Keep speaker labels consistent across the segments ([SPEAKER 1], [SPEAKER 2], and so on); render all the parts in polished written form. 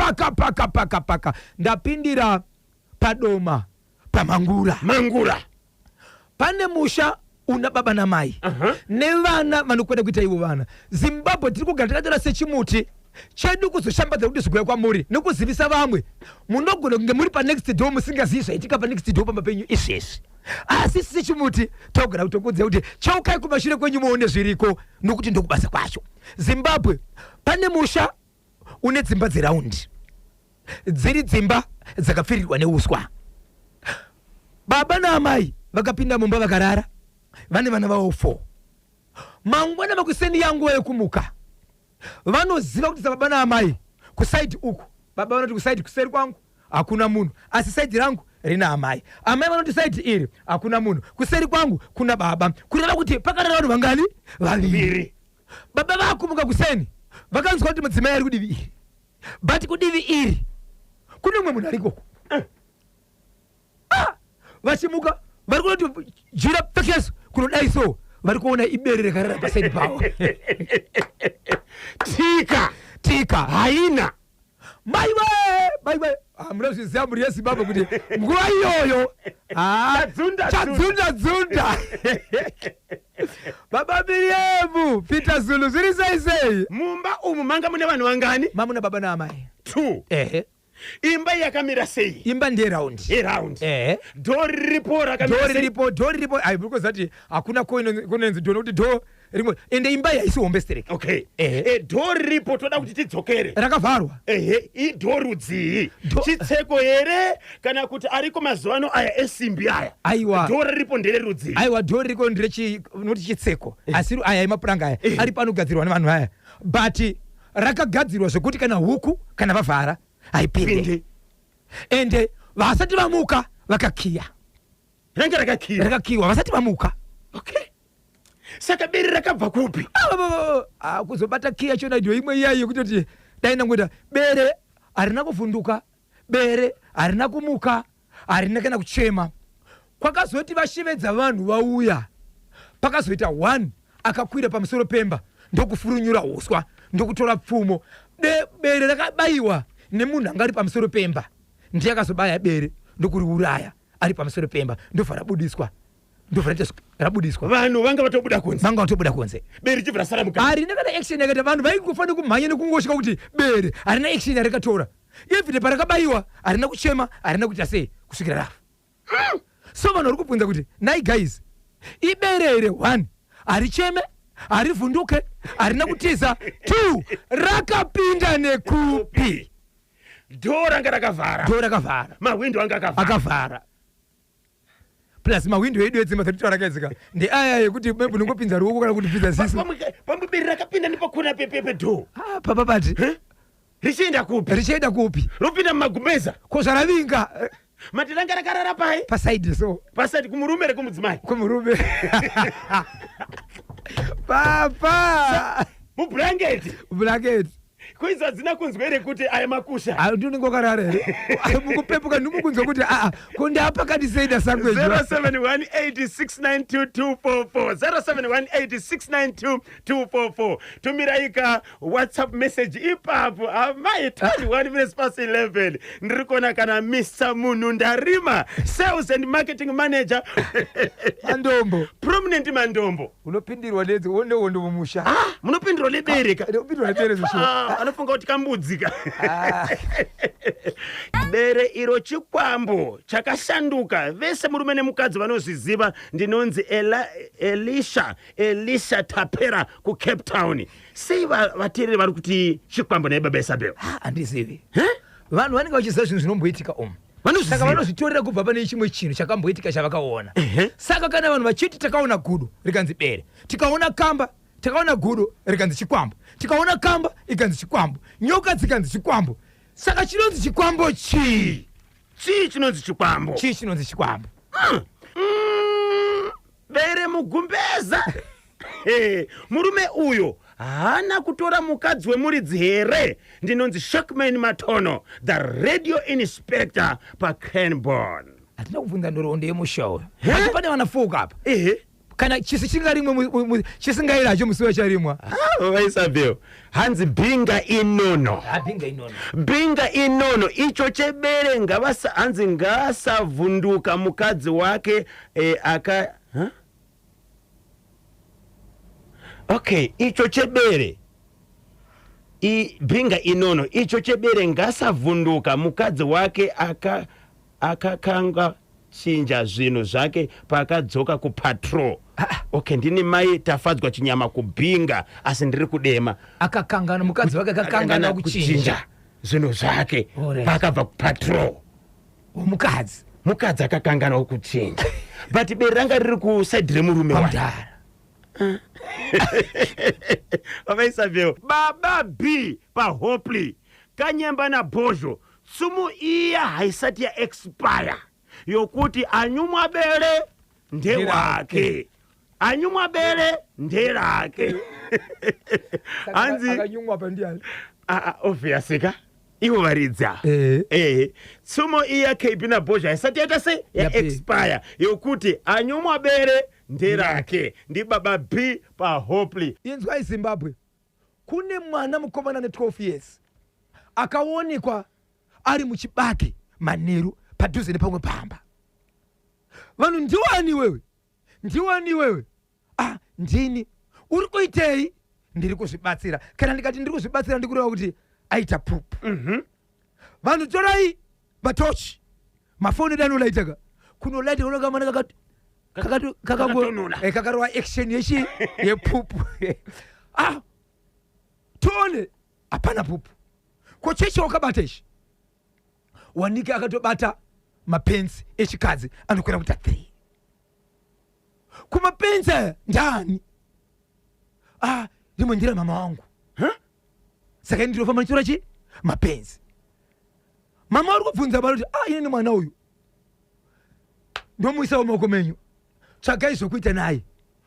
[SPEAKER 1] Paka paka paka paka. Ndapindira padoma pamangura.
[SPEAKER 2] Mangura.
[SPEAKER 1] Pane musha una baba namai nevana vanokwenda kuita ivo vana. Zimbabwe tiri kugara takatora sechimuti chedu kuzoshambadza kuti zvigouya kwamuri nekuzivisa vamwe. Munogona kunge muri panext door musingazivi zvaitika panext door pamba penyu izvezvi, asi isu sechimuti togara kutokuudzai kuti cheukai kumashure kwenyu muone zviriko, nokuti ndokubasa kwacho. Zimbabwe, pane musha une dzimba dzeraundi dziri dzimba dzakapfirirwa neuswa. Baba naamai vakapinda mumba vakarara vane vana vavo 4. Mangwana makuseni yanguva yekumuka, vanoziva kuti sababa naamai kusaidi uku, baba vanoti kusaidi kuseri kwangu hakuna munhu, asi saidi rangu rina amai. Amai vanoti saidi iri hakuna munhu, kuseri kwangu kuna baba. Kureva kuti pakarara vanhu vangani? Vaviri. Baba vakumuka kuseni vakanzwa kuti mudzimai ari kudivi iri, but kudivi iri kune umwe munhu ari ikoko. Ah! Vachimuka vari kunoti jira pfekeso kunodai so, vari kuona ibere rekarara pasaidi pavo.
[SPEAKER 2] Tika
[SPEAKER 1] tika
[SPEAKER 2] haina.
[SPEAKER 1] Maiwe, maiwe, munozviziva mhuri yeZimbabwe kuti nguva iyoyo
[SPEAKER 2] Chadzunda,
[SPEAKER 1] chadzunda dzunda. Baba Miriam Peter Zulu, zviri sei sei?
[SPEAKER 2] Mumba umu manga mune vanhu vangani?
[SPEAKER 1] Mamuna baba naamai.
[SPEAKER 2] 2.
[SPEAKER 1] Ehe.
[SPEAKER 2] Imba yakamira sei?
[SPEAKER 1] Imba ndiye raundi.
[SPEAKER 2] Yeraundi.
[SPEAKER 1] Ehe.
[SPEAKER 2] Dhori riripo rakamira
[SPEAKER 1] Dhori
[SPEAKER 2] sei?
[SPEAKER 1] riripo, dhori riripo. Ai, because ati hakuna kunonzi dhori, nokuti dhoo rimwe ende imba iyi haisi hombe stereki.
[SPEAKER 2] Okay.
[SPEAKER 1] Ehe.
[SPEAKER 2] Dhori riripo, toda kuti tidzokere.
[SPEAKER 1] Rakavharwa.
[SPEAKER 2] Ehe, idhoo rudzii? Chitseko here kana kuti ariko mazuva ano aya esimbi aya?
[SPEAKER 1] Aiwa.
[SPEAKER 2] Dhoo riripo ndere rudzii?
[SPEAKER 1] Aiwa, dhoo ririko nderechi noti chitseko, asi aya emapuranga aya aripo anogadzirwa nevanhu aya, but rakagadzirwa zvekuti kana huku kana vavhara haipinde.
[SPEAKER 2] Pinde.
[SPEAKER 1] Ende vasati vamuka vakakiya.
[SPEAKER 2] Ranga rakakiya.
[SPEAKER 1] Rakakiwa vasati vamuka.
[SPEAKER 2] Okay, saka bere rakabva kupi?
[SPEAKER 1] Ah, kuzobata kiya chona ndiyo imwe iya yekutoti dai ndangoita bere harina kuvhunduka, bere harina kumuka, harina kana kuchema. Kwakazoti vashevedza vanhu vauya, pakazoita one akakwira pamusoro pemba ndokufurunyura uswa ndokutora pfumo. Bere rakabayiwa nemunhu anga ari pamusoro pemba, ndiye akazobaya bere ndokuriuraya ari pamusoro pemba, ndobva rabudiswa, ndobva raita rabudiswa.
[SPEAKER 2] Vanhu vanga vatobuda kunze.
[SPEAKER 1] Vanga vatobuda kunze.
[SPEAKER 2] Bere richibva rasara mukati.
[SPEAKER 1] Harina kana action yakaita. Vanhu vaingofanira kumhanya nekungosvika kuti bere harina action yarakatora. Even parakabayiwa harina kuchema, harina kuita sei kusvikira rafa. So vanhu vari kubvunza kuti nai guys, ibere here? One, haricheme, harivhunduke, harina kutiza. Two, rakapinda nekupi?
[SPEAKER 2] Dhoo ranga rakavhara.
[SPEAKER 1] Dhoo rakavhara.
[SPEAKER 2] Mahwindo anga akavhara.
[SPEAKER 1] Akavhara. Plus mahwindo edu edzimba dzatitaura kaizika ndeaya yekuti maybe unongopinza ruoko kana kuti pinza ziso.
[SPEAKER 2] Pamwe bere rakapinda nepakona pedhoo.
[SPEAKER 1] Ah, papa pati.
[SPEAKER 2] Richienda kupi?
[SPEAKER 1] Richienda kupi?
[SPEAKER 2] Ropinda mumagumbeza.
[SPEAKER 1] Ko zvaravinga?
[SPEAKER 2] Mati ranga rakarara pai?
[SPEAKER 1] Pasaidi so.
[SPEAKER 2] Pasaidi kumurume here kumudzimai?
[SPEAKER 1] Kumurume. Papa.
[SPEAKER 2] Mublanketi.
[SPEAKER 1] Blanket.
[SPEAKER 2] Kuidzo hadzina kunzwa here kuti aya makusha?
[SPEAKER 1] Ah, ndinenge wakarara here? Mukupepuka ndimokunzwa kuti aa, ko ndapakati sei ndasangwejwa?
[SPEAKER 2] 0718692244, 0718692244. Tumirai ka WhatsApp message ipapo. Amai, 21 minutes past 11. Ndiri kuona kana Mr Munhu Ndarima, sales and marketing manager.
[SPEAKER 1] Mandombo.
[SPEAKER 2] Prominent Mandombo.
[SPEAKER 1] Unopindirwa nedzi nehondo mumusha.
[SPEAKER 2] Ah, munopindirwa nebere ka?
[SPEAKER 1] Unopindirwa nebere zvishuwa.
[SPEAKER 2] Ah, anofunga kuti kambudzi ka.
[SPEAKER 1] Ah.
[SPEAKER 2] Bere iro chikwambo chakashanduka, vese murume nemukadzi vanozviziva. Ndinonzi Elisha Tapera kuCape Town. Sei vateereri vari kuti chikwambo naye baba Isabel?
[SPEAKER 1] Ah, handizivi. Vanhu vanenge vachiziva zvinhu zvinomboitika umu.
[SPEAKER 2] Vanozviziva.
[SPEAKER 1] Saka vanozvitorera kubva pane chimwe chinhu chakamboitika chavakaona. Saka kana vanhu vachiti takaona gudo rikanzi bere, tikaona kamba, takaona gudo rikanzi chikwambo, tikaona kamba ikanzi chikwambo, nyoka dzikanzi chikwambo, saka chinonzi chikwambo chii?
[SPEAKER 2] Chii chinonzi chikwambo?
[SPEAKER 1] Chii chinonzi chikwambo?
[SPEAKER 2] Bere mugumbeza. Murume uyo haana kutora mukadzi wemuridzi here? Ndinonzi Shackman Matono, the radio inspector paCranborne.
[SPEAKER 1] Hatina kubvunza nhoroondo yemusha uyu. But pane vana four apa.
[SPEAKER 2] Ehe.
[SPEAKER 1] Kana chisi chingarimwe chisingairi hacho musi wacharimwa.
[SPEAKER 2] VaIsabel, hanzi bhinga inono.
[SPEAKER 3] Bhinga inono.
[SPEAKER 2] Bhinga inono icho chebere ngavasa hanzi ngaasavhunduka mukadzi wake aka huh? Okay, icho chebere bhinga inono icho chebere ngasavhunduka mukadzi wake akakanga chinja zvinhu zvake paakadzoka kupatrol. Okay, ndini mai Tafadzwa Chinyama kubhinga, asi ndiri kudema.
[SPEAKER 1] Akakangana mukadzi wake akakangana kuchinja
[SPEAKER 2] zvinhu zvake paakabva kupatrol.
[SPEAKER 1] Mukadzi
[SPEAKER 2] mukadzi akakangana kuchinja, but bere ranga riri kusaidhi remurume wake.
[SPEAKER 1] Pamudhara.
[SPEAKER 2] VaIsabel, baba B paHopley, Kanyemba naBhozho, tsumo iya haisati yaexpire yokuti anyumwa bere ndewake, anyumwa bere nderake. Hanzi
[SPEAKER 1] akanyumwa pa ndiani?
[SPEAKER 2] Obvious ka, ivo varidza. Tsumo iya, KB naBhozho, haisati yaita sei, yaexpire yokuti anyumwa bere nderake. Ndibaba B paHopley.
[SPEAKER 1] Inzwai Zimbabwe, kune mwana mukomana ne12 years akaonekwa ari muchibage manheru padhuze nepamwe pamba. Vanhu, "Ndiwani wewe? Ndiwani wewe?" "Ah, ndini." "Uri kuitei?" "Ndiri kuzvibatsira." Kana ndikati ndiri kuzvibatsira, ndikureva kuti aita pupu. Vanhu, torai matochi, mafoni edu anolaitaka kunolaita unokamwana
[SPEAKER 2] Kakatonona.
[SPEAKER 1] Kakarova action yechi yepupu. Ah, tione, hapana pupu. Ko chechi wakabata ichi? Wanike akatobata mapenzi echikadzi anokwira kuita 3 kumapenzi aya. "Ndani?" "Ah, rimwe ndira mama wangu."
[SPEAKER 2] Huh?
[SPEAKER 1] Saka ini ndinofamba ndichitora chi mapenzi. Mama vari kubvunza vari kuti, "Ah, inini mwana uyu ndomuisa mumaoko menyu, tsvagai zvokuita naye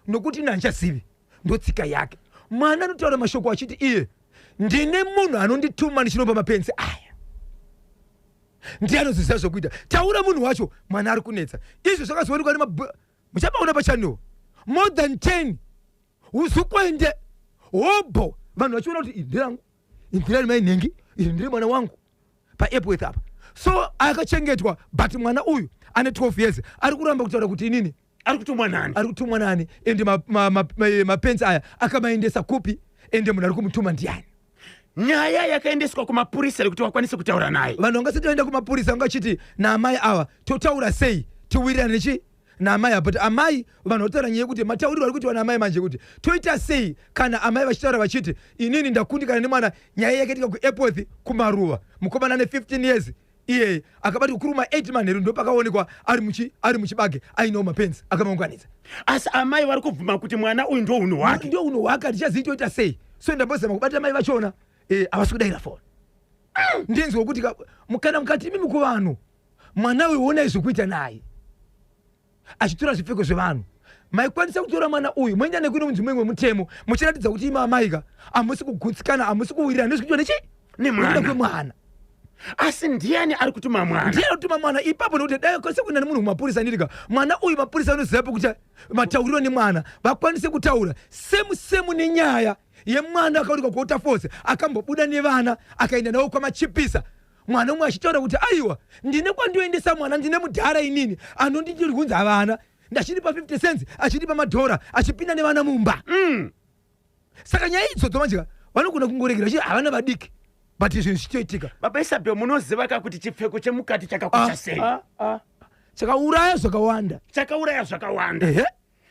[SPEAKER 1] nokuti ini handichazivi, ndotsika yake." Mwana anotaura mashoko achiti iye, "Ndine munhu anondituma ndichinopa mapenzi aya, ndiye anozoziva zvokuita. Taura munhu wacho, mwana ari kunetsa." Izvo zvakazoonekwa nema muchapaona pachannel more than 10 uzukwende hobho, vanhu vachiona kuti iri nderangu, iri nderani mai nhengi, iri ndere mwana wangu paEpworth apa. So akachengetwa, but mwana uyu ane 12 years ari kuramba kutaura kuti inini
[SPEAKER 2] Ari kutumwa nani?
[SPEAKER 1] Ari kutumwa nani? Ende mapenzi aya akamaendesa kupi? Ende munhu ari kumutuma ndiani?
[SPEAKER 2] Nyaya yakaendeswa kumapurisa rekuti vakwanise kutaura naye.
[SPEAKER 1] Vanhu vangasati vaenda kumapurisa, vangachiti naamai ava totaura sei, tiwirirane nechi naamai ava. But amai, vanhu vatotaura nyaya yekuti matauriro ari kuitiwa naamai manje, kuti toita sei kana amai vachitaura vachiti, "Inini ndakundikana nemwana." Nyaya yakaitika kuEpworth kumaruva, mukomana ane 15 years iyeye akabatwa kuruma 8 manheru, ndopakaonekwa ari muchibage ainewo mapenzi akamaunganidza.
[SPEAKER 2] Asi amai vari kubvuma kuti mwana uyu ndo unhu hwake.
[SPEAKER 1] Ndio unhu hwake, hatichazivi toita sei. So ndambozama kubata mai vachona, havasi kudayira foni. Ndinzwa kuti kana mukati imimi kuvanhu, mwana uyu onai zvokuita naye, achitora zvipfeko zvevanhu. Maikwanisa kutora mwana uyu moenda nekuno munzvimbo imwe mutemo, muchiratidza kuti imi amaika hamusi kugutsikana, hamusi kuwirirana nezvikuitwa nechi
[SPEAKER 2] Nemwana.
[SPEAKER 1] Nekuda kwemwana.
[SPEAKER 2] Asi ndiani ari kutuma mwana?
[SPEAKER 1] Ndiye anotuma mwana ipapo, nekuti dai kwese kuenda nemunhu kumapurisa ndirika mwana uyu, mapurisa anoziva pekuti matauriro nemwana vakwanise kutaura semu semu. Nenyaya yemwana akaonekwa kuWaterfalls, akambobuda nevana akaenda navo kwamachipisa, mwana umwe achitaura kuti, "Aiwa, ndine kwandioendesa mwana, ndine mudhara inini anonditirunza vana, ndachindipa 50 cents, achindipa madhora, achipinda nevana mumba." Saka nyaya idzodzo manje vanogona kungoregera vachiti havana vadiki, but zvinhu zvichitoitika.
[SPEAKER 2] Baba Isabel, munoziva ka kuti chipfeko chemukati chakakosha sei?
[SPEAKER 1] Ah, ah. Chakauraya zvakawanda.
[SPEAKER 2] Chakauraya zvakawanda.
[SPEAKER 1] Ehe.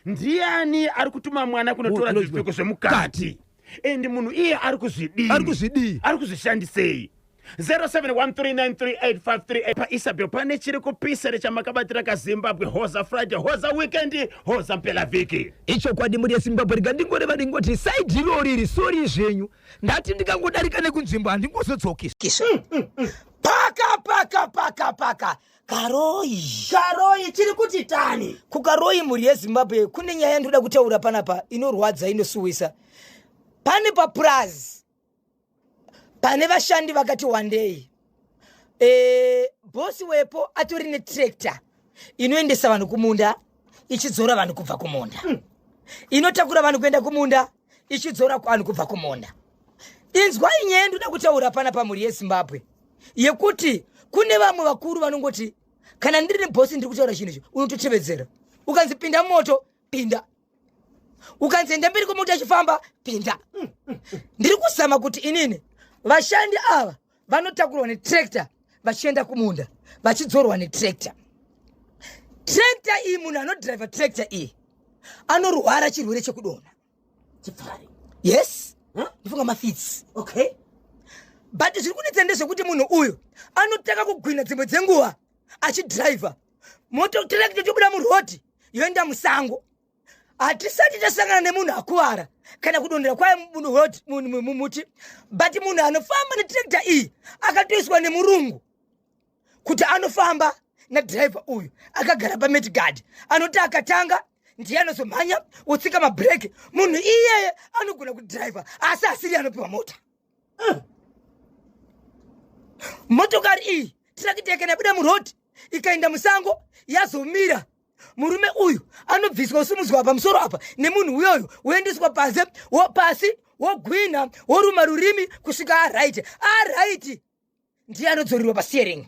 [SPEAKER 2] Ndiani ari kutuma mwana kunotora zvipfeko zvemukati? And munhu iye ari kuzvidii?
[SPEAKER 1] Ari kuzvidii?
[SPEAKER 2] Ari kuzvishandisei? 0713938538. PaIsabel pane chiri kupisa rechamakabatira kaZimbabwe. Hoza Friday, hoza weekend, hoza mpelavhiki.
[SPEAKER 1] Ichokwadi, muri yeZimbabwe, rikandingoreva ndingoti side irori iri, sorry zvenyu, ndati ndikangodarika nekunzvimbo handingozodzoki.
[SPEAKER 3] Paka paka paka paka Karoi.
[SPEAKER 4] Karoi tiri kuti tani.
[SPEAKER 3] Kukaroi, mhuri yeZimbabwe, kune nyaya yandoda kutaura panapa inorwadza, inosuwisa. Pane papurazi pane vashandi vakati wandei. Bosi wepo atori netractor inoendesa vanhu kumunda, ichidzora vanhu kubva kumunda. Inotakura vanhu kuenda kumunda, ichidzora vanhu kubva kumunda. Inzwai nyaya ndoda kutaura pana pamhuri yeZimbabwe yekuti kune vamwe vakuru vanongoti kana ndiri nebhosi ndiri kutaura chinhu ichi, unototevedzera. Ukanzi pinda moto, pinda. Ukanzi enda mberi kwemota achifamba, pinda. Ndiri kuzama kuti inini vashandi ava vanotakurwa netractor vachienda kumunda, vachidzorwa netractor. Tractor iyi, munhu anodhiraivha tractor iyi anorwara chirwere chekudonha.
[SPEAKER 4] Chipfari.
[SPEAKER 3] Yes.
[SPEAKER 4] Huh?
[SPEAKER 3] Ndifunga mafits.
[SPEAKER 4] Okay.
[SPEAKER 3] But zviri kunetsa ndezvekuti munhu uyu anotanga kugwina dzimwe dzenguva achidhiraivha moto, tractor tobuda murodi yoenda musango. Hatisati tasangana nemunhu akuvara kana kudonhera kwaye murodi mumuti, but munhu anofamba netractor iyi akatoiswa nemurungu kuti anofamba nadhiraivha uyu akagara pamudguard, anoti akatanga ndiye anozomhanya otsika mabhureki. Munhu iyeye anogona kudhiraivha, asi asiri anopiwa mota. Motokari iyi, tirakita, yakana yabuda murodhi ikaenda musango yazomira, murume uyu anobviswa, osimudzwa pamusoro apa nemunhu uyoyo, woendeswa panze, pasi, wogwina, woruma rurimi kusvika aright. Aright, ndiye anodzorerwa pasteering,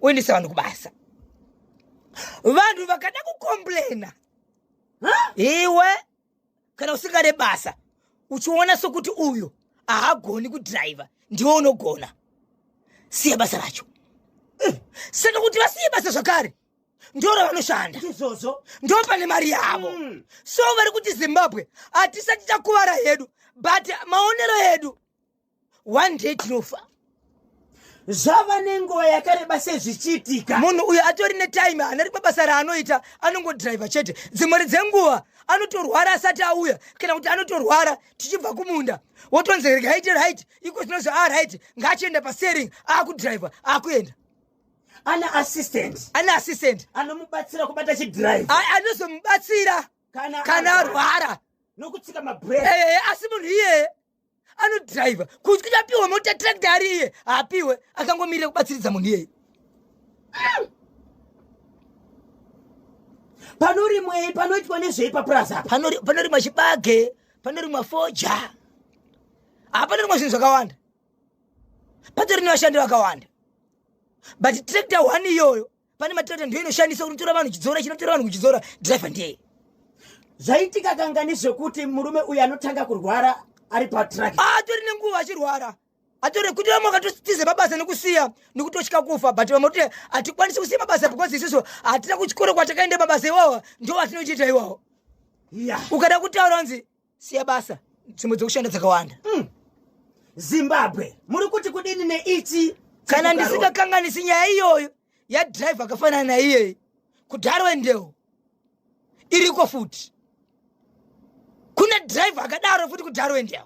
[SPEAKER 3] oendesa vanhu kubasa. Vanhu vakada kucomplaina, iwe kana usingade basa, uchiona sokuti uyu haagoni kudhiraivha, ndiwe unogona, siya basa racho. Saka kuti vasiye basa zvakare ndo ravanoshanda.
[SPEAKER 4] Izvozvo.
[SPEAKER 3] Ndo pane mari yavo. So vari kuti Zimbabwe hatisati takuvara hedu, but maonero edu, one day tinofa.
[SPEAKER 4] Zvava nenguva yakareba sezvichiitika.
[SPEAKER 3] Munhu uyu atori netime, haana rimwe basa raanoita, anongodhiraivha chete. Dzimwe dzenguva anotorwara asati auya, kana kuti anotorwara tichibva kumunda, wotonzi regaite right iko zvinozvi, aright, ngaachienda pasteering, akudhiraivha, akuenda.
[SPEAKER 4] Ana assistant.
[SPEAKER 3] Ane assistant.
[SPEAKER 4] Anomubatsira kubata chidhiraivha.
[SPEAKER 3] Anozomubatsira
[SPEAKER 4] kana
[SPEAKER 3] kana arwara.
[SPEAKER 4] Nokutsika mabhureki.
[SPEAKER 3] Asi munhu iyeye anodhiraivha kuti kuti apiwe mota, tractor ari iye haapiwe, akangomirira kubatsiridza munhu iyeye.
[SPEAKER 4] Panorimwei? Panoitwa nezvei papurazi apa?
[SPEAKER 3] Panorimwa chibage, panorimwa fodya, hapanorimwa zvinhu zvakawanda, patori nevashandi vakawanda, but tractor one iyoyo, pane matractor, ndiyo inoshandiswa kunotora vanhu chidzora, chinotora vanhu kuchidzora, dhiraivha ndiyeye.
[SPEAKER 4] Zvaitika kangani zvekuti murume uyu anotanga kurwara ari patraki?
[SPEAKER 3] Atori nenguva achirwara, atori kuti vamwe vakatotize mabasa nekusiya nekutotya kufa, but vamwe kuti hatikwanisi kusiya mabasa because isusu hatina kuchikoro kwatakaenda, mabasa iwawo ndo atinochiita iwawo. Ukada kutaura nzi siya basa, nzvimbo dzekushanda dzakawanda.
[SPEAKER 4] Zimbabwe, muri kuti kudini neichi?
[SPEAKER 3] Kana ndisingakanganisi, nyaya iyoyo yadhiraivha akafanana naiyeye kuDarwendale iriko futi. Kune dhiraivha akadaro futi kuDarwendale,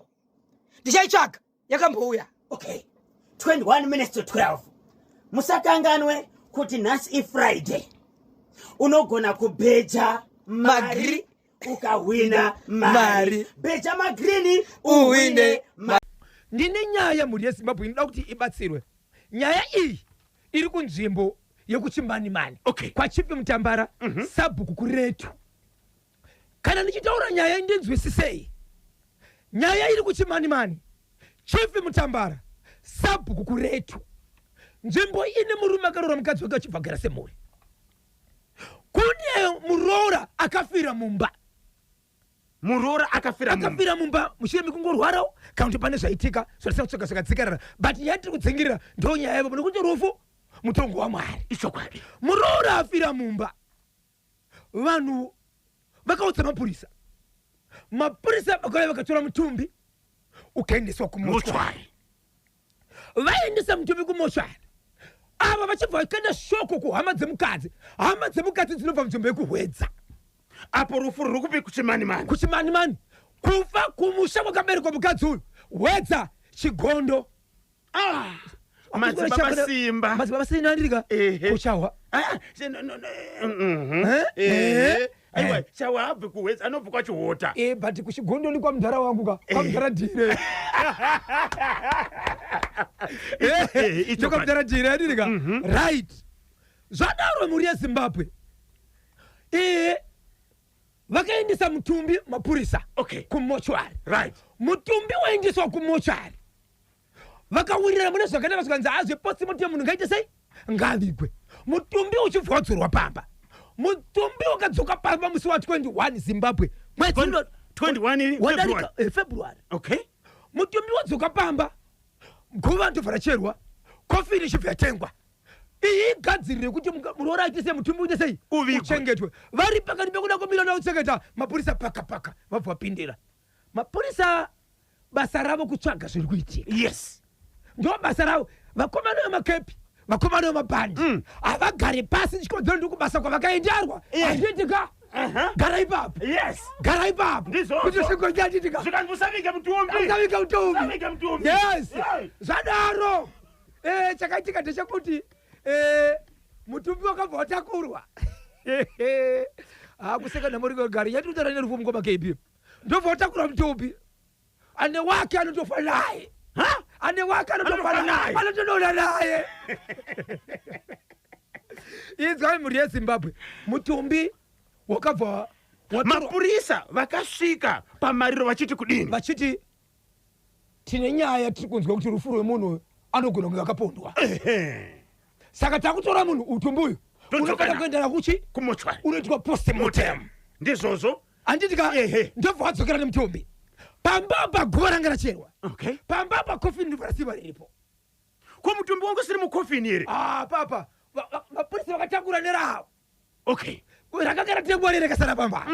[SPEAKER 3] ndichaitsvaga, yakambouya.
[SPEAKER 4] Okay, 21 minutes to 12. Musakanganwe kuti nhasi iFriday, unogona kubheja mari ukahwina mari.
[SPEAKER 3] Mari.
[SPEAKER 4] Bheja magrini.
[SPEAKER 3] Uhwine.
[SPEAKER 1] Ndine nyaya, mhuri yeZimbabwe, inoda kuti ibatsirwe. Nyaya iyi iri kunzvimbo yekuChimanimani, kwaChief Mutambara, sabhuku kuretu. Kana ndichitaura nyaya, ndinzwisisei. Nyaya iri kuChimanimani, Chief Mutambara, sabhuku kuretu. Nzvimbo ine murume akaroora mukadzi wake, achibva kugara semhuri. Kune muroora akafira mumba.
[SPEAKER 2] Muroora akafira mumba.
[SPEAKER 1] Akafira mumba mushure mekungorwarawo, kana kuti pane zvaitika zvatisina kutsvaka zvakadzikarara, but nyaya tiri kudzingirira ndo nyaya yavo, nekuti rufu mutongo waMwari.
[SPEAKER 2] Ichokwadi.
[SPEAKER 1] Muroora afira mumba, vanhu vakaudza mapurisa, mapurisa vakauya vakatora mutumbi ukaendeswa kumochwari.
[SPEAKER 2] Mochwari.
[SPEAKER 1] Vaendesa mutumbi kumochwari, ava vachibva vakaenda shoko kuhama dzemukadzi. Hama dzemukadzi dzinobva munzvimbo yekuHwedza.
[SPEAKER 2] Apo rufu ruri kupi? KuChimanimani?
[SPEAKER 1] KuChimanimani. Kufa kumusha kwakaberekwa mukadzi uyu, Hwedza, Chigondo.
[SPEAKER 2] Ah, Madzibaba Simba.
[SPEAKER 1] Madzibaba Simba andirika.
[SPEAKER 2] Ehe.
[SPEAKER 1] Kuchahwa.
[SPEAKER 2] Ah, no,
[SPEAKER 1] Eh?
[SPEAKER 2] Ehe.
[SPEAKER 1] Eh?
[SPEAKER 2] Aiwa, Chawa abve kuHwedza, anobva kwaChihota.
[SPEAKER 1] But kuChigondo ni kwamudhara wangu ka, kwamudhara Dhire.
[SPEAKER 2] Ichokwadi.
[SPEAKER 1] Ndokwamudhara Dhire andirika, right? Zvadaro, mhuri yeZimbabwe, Vakaendesa mutumbi mapurisa kumochwari. Mutumbi waendeswa kumochwari, vakawirirana mune zvakanaka, zvikanzi hazve postmortem, munhu ngaite sei, ngavigwe. Mutumbi uchibva wadzorwa pamba. Mutumbi wakadzoka pamba musi wa21, Zimbabwe, mwedzi
[SPEAKER 2] 21
[SPEAKER 1] wadarika, February. Mutumbi wadzoka pamba, guva ndobva racherwa, kofini ichibva yatengwa. Iyi igadzirire kuti muroora aite sei, mutumbi uite sei?
[SPEAKER 2] Uvigwe.
[SPEAKER 1] Uchengetwe. Vari pakati pekuda kumira nauchengeta, mapurisa paka paka vabva vapindira. Mapurisa basa ravo kutsvaga zviri kuitika. Ndo basa ravo. Vakomana vemakepi, vakomana vemabhandi havagari pasi. Chikonzero ndiri kubasa kwavakaendarwa. Handiitika. Gara ipapo. Gara ipapo.
[SPEAKER 2] Ndizvozvo.
[SPEAKER 1] Kuti svikondianditika.
[SPEAKER 2] Zvikanzi usavige mutumbi.
[SPEAKER 1] Usavige mutumbi.
[SPEAKER 2] Usavige mutumbi.
[SPEAKER 1] Yes. Zvadaro, chakaitika ndechekuti mutumbi wakabva watakurwa. Kuseka namorigari yatinotaura nerufu, mukoma KB. Ndobva watakurwa mutumbi. Ane wake anotofa naye.
[SPEAKER 2] Ha?
[SPEAKER 1] Ane wake anotofa
[SPEAKER 2] Anotofa
[SPEAKER 1] naye.
[SPEAKER 2] naye.
[SPEAKER 1] Anotododa naye. Inzwai, mhuri yeZimbabwe, mutumbi wakabva watorwa.
[SPEAKER 2] Mapurisa vakasvika pamariro vachiti kudini?
[SPEAKER 1] Vachiti tine nyaya, tiri kunzwa kuti rufu rwemunhu anogona kunge akapondwa, saka takutora munhu, utumbi uyu
[SPEAKER 2] Todzoka
[SPEAKER 1] unofanira
[SPEAKER 2] nawo.
[SPEAKER 1] kuendera kuchi
[SPEAKER 2] Kumochwari.
[SPEAKER 1] unoitwa postmortem.
[SPEAKER 2] Ndizvozvo.
[SPEAKER 1] Handiti ka? Ndobva wadzokera nemutumbi pamba pa guva ranga racherwa. Pamba pa kofini ndobva rasiva riripo.
[SPEAKER 2] Ko mutumbi wangu usiri mukofini here?
[SPEAKER 1] Ah, papa mapurisa vakatakura neravo. Rakanga ratengwa rere kasara pamba.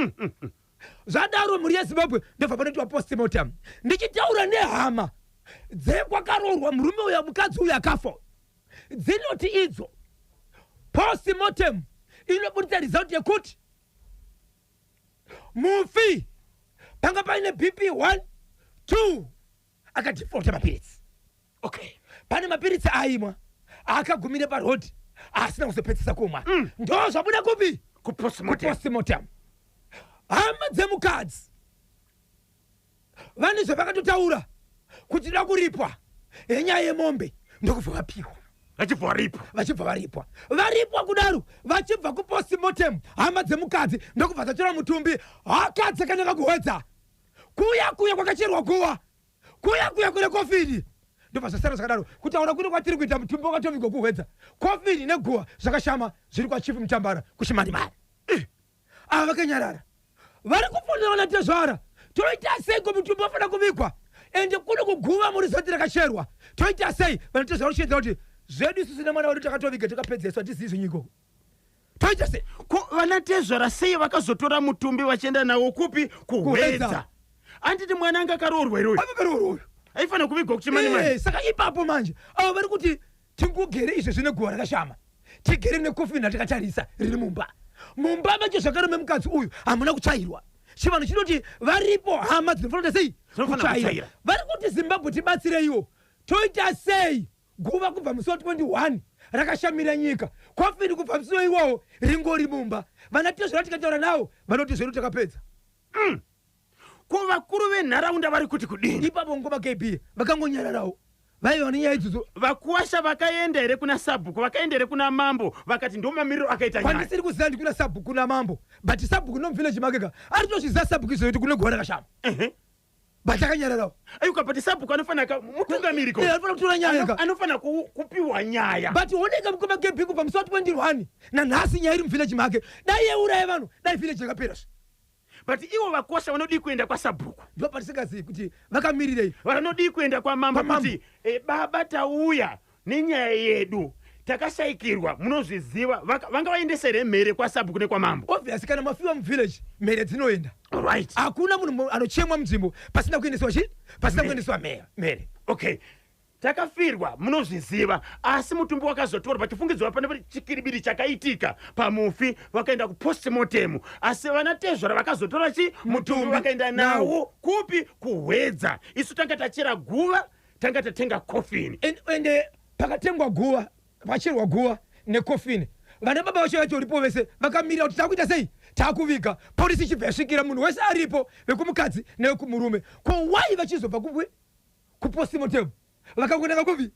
[SPEAKER 1] Zvadaro, mhuri yeZimbabwe, ndobva panoitwa postmortem. Ndichitaura nehama dzekwakaroorwa murume uyu, mukadzi uyu akafa, dzinoti idzo postmortem inobudisa result yekuti mufi panga paine BP 1 2, akadefaulta mapiritsi. Pane mapiritsi aimwa akagumire parodhi asina kuzopedzisa kumwa. Ndo zvabuda kupi?
[SPEAKER 2] Kupostmortem.
[SPEAKER 1] Kupostmortem. Hama dzemukadzi vane zvavakatotaura kuti da kuripwa yenyaya yemombe, ndokubva vapiwa.
[SPEAKER 2] Vachibva varipwa.
[SPEAKER 1] Vachibva varipwa. Varipwa kudaro, vachibva kupostmortem, hama dzemukadzi ndokubva dzatora mutumbi haka dzakananga kuHwedza, kuya kuya kwakacherwa guva, kuya kuya kune kofini. Ndobva zvasara zvakadaro. Kutaura kune kwatiri kuita, mutumbi wakatovigwa kuHwedza, kofini neguva zvakashama, zviri kwaChief Mutambara kuChimanimani. Ava vakanyarara, vari kufonera vanatezvara, toita sei ko? Mutumbi wafanira kuvigwa, ende kuno kuguva muri zoti rakacherwa, toita sei? Vanatezvara kuchiedza kuti zvedu isusu nemwana wedu takatoviga, takapedzeswa, tizivi zvenyu ikoko, toita sei?
[SPEAKER 2] Ko vanatezvara sei vakazotora mutumbi vachienda nawo kupi?
[SPEAKER 1] Kuhwedza.
[SPEAKER 2] Kuhwedza. Anditi mwana anga akaroorwa here uyu?
[SPEAKER 1] Akaroorwa uyu.
[SPEAKER 2] Aifanira kuvigwa kuChimanimani.
[SPEAKER 1] Saka ipapo manje avo vari kuti tingogere izvezvi neguva rakashama, tigere nekofini ratakatarisa riri mumba. Mumba macho zvakare memukadzi uyu hamuna kutsvairwa. Chivanhu chinoti varipo hama dzinofanira kuita sei?
[SPEAKER 2] Dzinofanira
[SPEAKER 1] Kutsvaira.
[SPEAKER 2] kutsvaira.
[SPEAKER 1] Vari kuti Zimbabwe tibatsireiwo, toita sei? Guva kubva musi wa21 rakashamira nyika, kofini kubva musi iwowo ringori mumba. Vana tezvara tikataura navo vanoti zvedu takapedza.
[SPEAKER 2] Ko vakuru venharaunda vari kuti kudini?
[SPEAKER 1] Ipapo ngoma KB vakangonyararawo, vaiva nenyaya idzodzo.
[SPEAKER 2] Vakuwasha vakaenda here kuna sabhuku, vakaenda here kuna mambo, vakati ndo mamiriro akaita nyaya?
[SPEAKER 1] Kwandisiri kuziva ndikuna sabhuku namambo, but sabhuku nomuvillage makeka aritozviziva sabhuku izvo kuti kune guva rakashama, but akanyararawo.
[SPEAKER 2] Aiwa, but sabhuku anofanira mutungamiri ko.
[SPEAKER 1] Anofanira kutora nyaya ka.
[SPEAKER 2] Anofanira kupiwa nyaya.
[SPEAKER 1] But oneka, mukoma KB, kubva musi wa21 nanhasi nyaya iri muvillage make. Dai yeuraya vanhu, dai village yakapera zve.
[SPEAKER 2] But ivo vakuwasha vanodii kuenda kwasabhuku?
[SPEAKER 1] Ndo patisingazivi kuti vakamirirei.
[SPEAKER 2] Vanodii kuenda kwamambo?
[SPEAKER 1] Kwamambo.
[SPEAKER 2] Kuti baba, tauya nenyaya yedu, takashayikirwa, munozviziva. Vanga vaendesa here mhere kwasabhuku nekwamambo?
[SPEAKER 1] Obvious, kana mafiwa muvillage mhere dzinoenda. Hakuna munhu anochemwa munzvimbo pasina kuendeswa chi, pasina
[SPEAKER 2] Mhere.
[SPEAKER 1] kuendeswa mhere.
[SPEAKER 2] Okay, takafirwa, munozviziva, asi mutumbi wakazotorwa pachifungidzwa pane chikiribiri chakaitika pamufi. Vakaenda kupostmortem, asi vanatezvara vakazotora chi mutumbi vakaenda nawo kupi? Kuhwedza. Isu tanga tachera guva, tanga tatenga kofini.
[SPEAKER 1] Ende pakatengwa guva, pacherwa guva nekofini, vana baba vacho vatoripo vese, vakamirira kuti takuita sei, takuviga. Polisi ichibva yasvikira, munhu wese aripo, vekumukadzi nevekumurume. Ko wai vachizobva kupi kupostmortem vakangonanga kupi?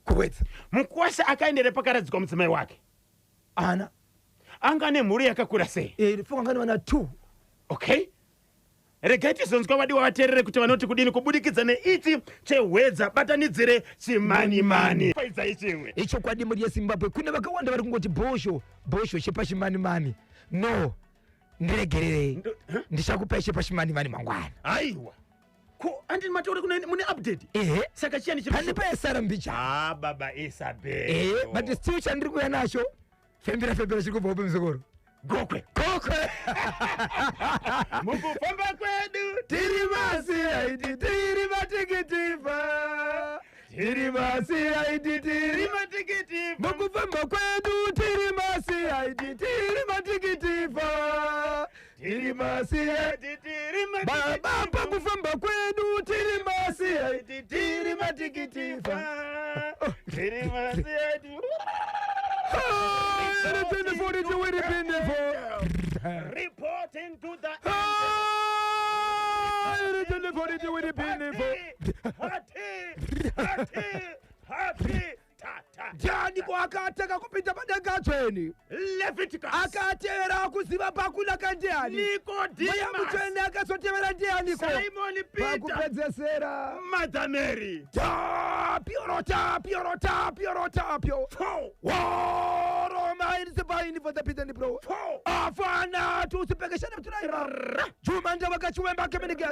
[SPEAKER 1] Kuhwedza.
[SPEAKER 2] Mukwasha akaendere pakaradzikwa mudzimai wake?
[SPEAKER 1] Ana
[SPEAKER 2] Anga nemhuri yakakura sei?
[SPEAKER 1] Funga ngani vana 2
[SPEAKER 2] Okay, regai tizonzwa vadiwa vateerere kuti vanoti kudini kubudikidza neichi chehwedza batanidzire chimanimani. Paidzai chimwe.
[SPEAKER 1] Ichokwadi, mhuri yeZimbabwe, kune vakawanda vari kungoti bhosho bhosho chepachimanimani. No, ndiregererei.
[SPEAKER 2] Huh?
[SPEAKER 1] Ndichakupai chepachimanimani mangwana.
[SPEAKER 2] Aiwa, ko andini mataure kune mune update?
[SPEAKER 1] Ehe.
[SPEAKER 2] Saka chiyani?
[SPEAKER 1] Pane payasara mbicha.
[SPEAKER 2] Ah, baba Isabel.
[SPEAKER 1] Ehe, but still chandiri kuuya nacho, fembera fembera, chiri kubva upe muzukuru?
[SPEAKER 2] Gokwe.
[SPEAKER 1] Gokwe.
[SPEAKER 2] Mukufamba kwedu
[SPEAKER 1] tiri masiaiti, tiri matikitiva, tiri masiaiti, tiri
[SPEAKER 2] matikiti.
[SPEAKER 1] Mukufamba kwedu tiri masiaiti, tiri matikitiva, tiri masiaiti.
[SPEAKER 2] Tiri.
[SPEAKER 1] Baba, pakufamba kwedu tiri masiaiti, tiri matikitiva.
[SPEAKER 2] Tiri masiaiti. Reporting to the party, party, party, ta ta.
[SPEAKER 1] Ndianiko akatanga kupinda padenga tsvene?
[SPEAKER 2] Leviticus.
[SPEAKER 1] Akatevera kuziva pakunaka ndiani? Mweya
[SPEAKER 2] Nicodemus.
[SPEAKER 1] Mutsvene akazotevera ndianiko?
[SPEAKER 2] Simon Peter.
[SPEAKER 1] Pakupedzesera
[SPEAKER 2] Mother Mary.
[SPEAKER 1] Tapio, tapio, tapio, tapio.
[SPEAKER 2] Four.
[SPEAKER 1] Waroma irisipaini for the pita bro.
[SPEAKER 2] Four.
[SPEAKER 1] Afana tusipekeshana mturaiva jumanja wakachiwemba kemenike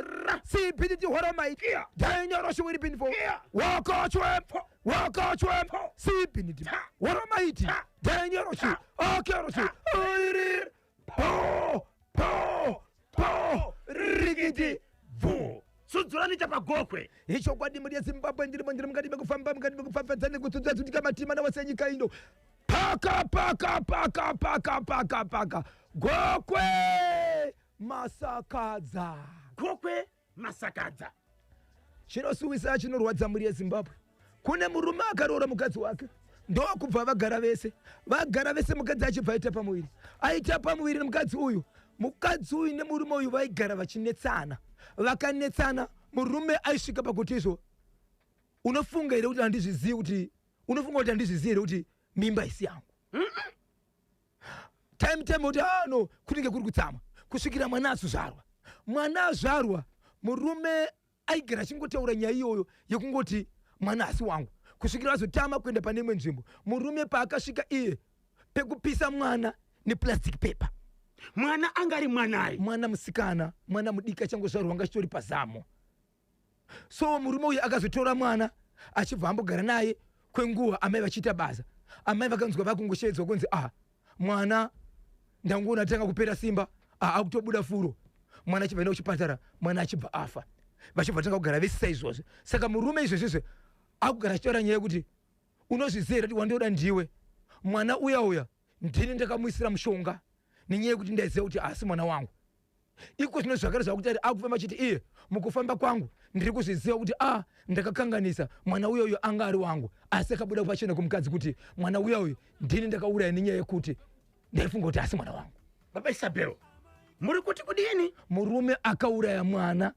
[SPEAKER 1] sipititi horomai
[SPEAKER 2] Kia.
[SPEAKER 1] dainyoroshi wiripinifo.
[SPEAKER 2] Kia.
[SPEAKER 1] Wakachwem wakachwem sipiniti horomaiti dainyoroshi akeroshi oiri po po po rikiti.
[SPEAKER 2] Vu. Sudzurani chapagokwe.
[SPEAKER 1] Ichokwadi, mhuri yeZimbabwe, ndirimo, ndiri mukati mekufamba, mukati mekufafadza nekutsudza tsutika matima nawose nyika ino. Paka paka paka paka paka paka, Gokwe Masakadza.
[SPEAKER 2] Gokwe Masakadza.
[SPEAKER 1] Chinosuwisa, chinorwadza, mhuri yeZimbabwe, kune murume akaroora mukadzi wake, ndokubva vagara vese. Vagara vese, mukadzi achibva aita pamuviri. Aita pamuviri nemukadzi uyu, mukadzi uyu nemurume uyu vaigara vachinetsana. Vakanetsana, murume aisvika pakuti izvo, unofunga here kuti handizvizivi kuti, unofunga kuti handizvizivi here kuti mimba isi yangu? Time time kuti, ah no, kunenge kuri kutsama kusvikira mwana azozvarwa. Mwana azvarwa, murume aigara achingotaura nyaya iyoyo yekungoti mwana asi wangu, kusvikira azotama kuenda pane imwe nzvimbo. Murume paakasvika iye pekupisa mwana neplastic paper.
[SPEAKER 2] Mwana angari mwanai?
[SPEAKER 1] Mwana musikana, mwana mudiki achangozvarwa, anga achitori pazamo. So murume uyu akazotora mwana, achibva ambogara naye kwenguva, amai vachiita basa. Amai vakanzwa vakungoshedzwa kunzi, ah, mwana ndangoona atanga kupera simba, ah, akutobuda furo. Mwana achibva enda kuchipatara, mwana achibva afa. Vachibva tanga kugara vese saizvozvo. Saka murume izvozvizvo akugara achitaura nyaya yekuti, unozviziva here kuti wandoda ndiwe? Mwana uya uya ndini ndakamuisira mushonga nenyaya yekuti ndaiziva kuti haasi mwana wangu. Iko zvino zvakare zvakuti ari akufamba achiti iye, mukufamba kwangu ndiri kuzviziva kuti a ndakakanganisa, mwana uya uyo anga ari wangu. Asi akabuda pachena kumukadzi kuti mwana uya uyu ndini ndakauraya nenyaya yekuti ndaifunga kuti haasi mwana wangu.
[SPEAKER 2] Baba Isabel, muri kuti kudini?
[SPEAKER 1] Murume akauraya mwana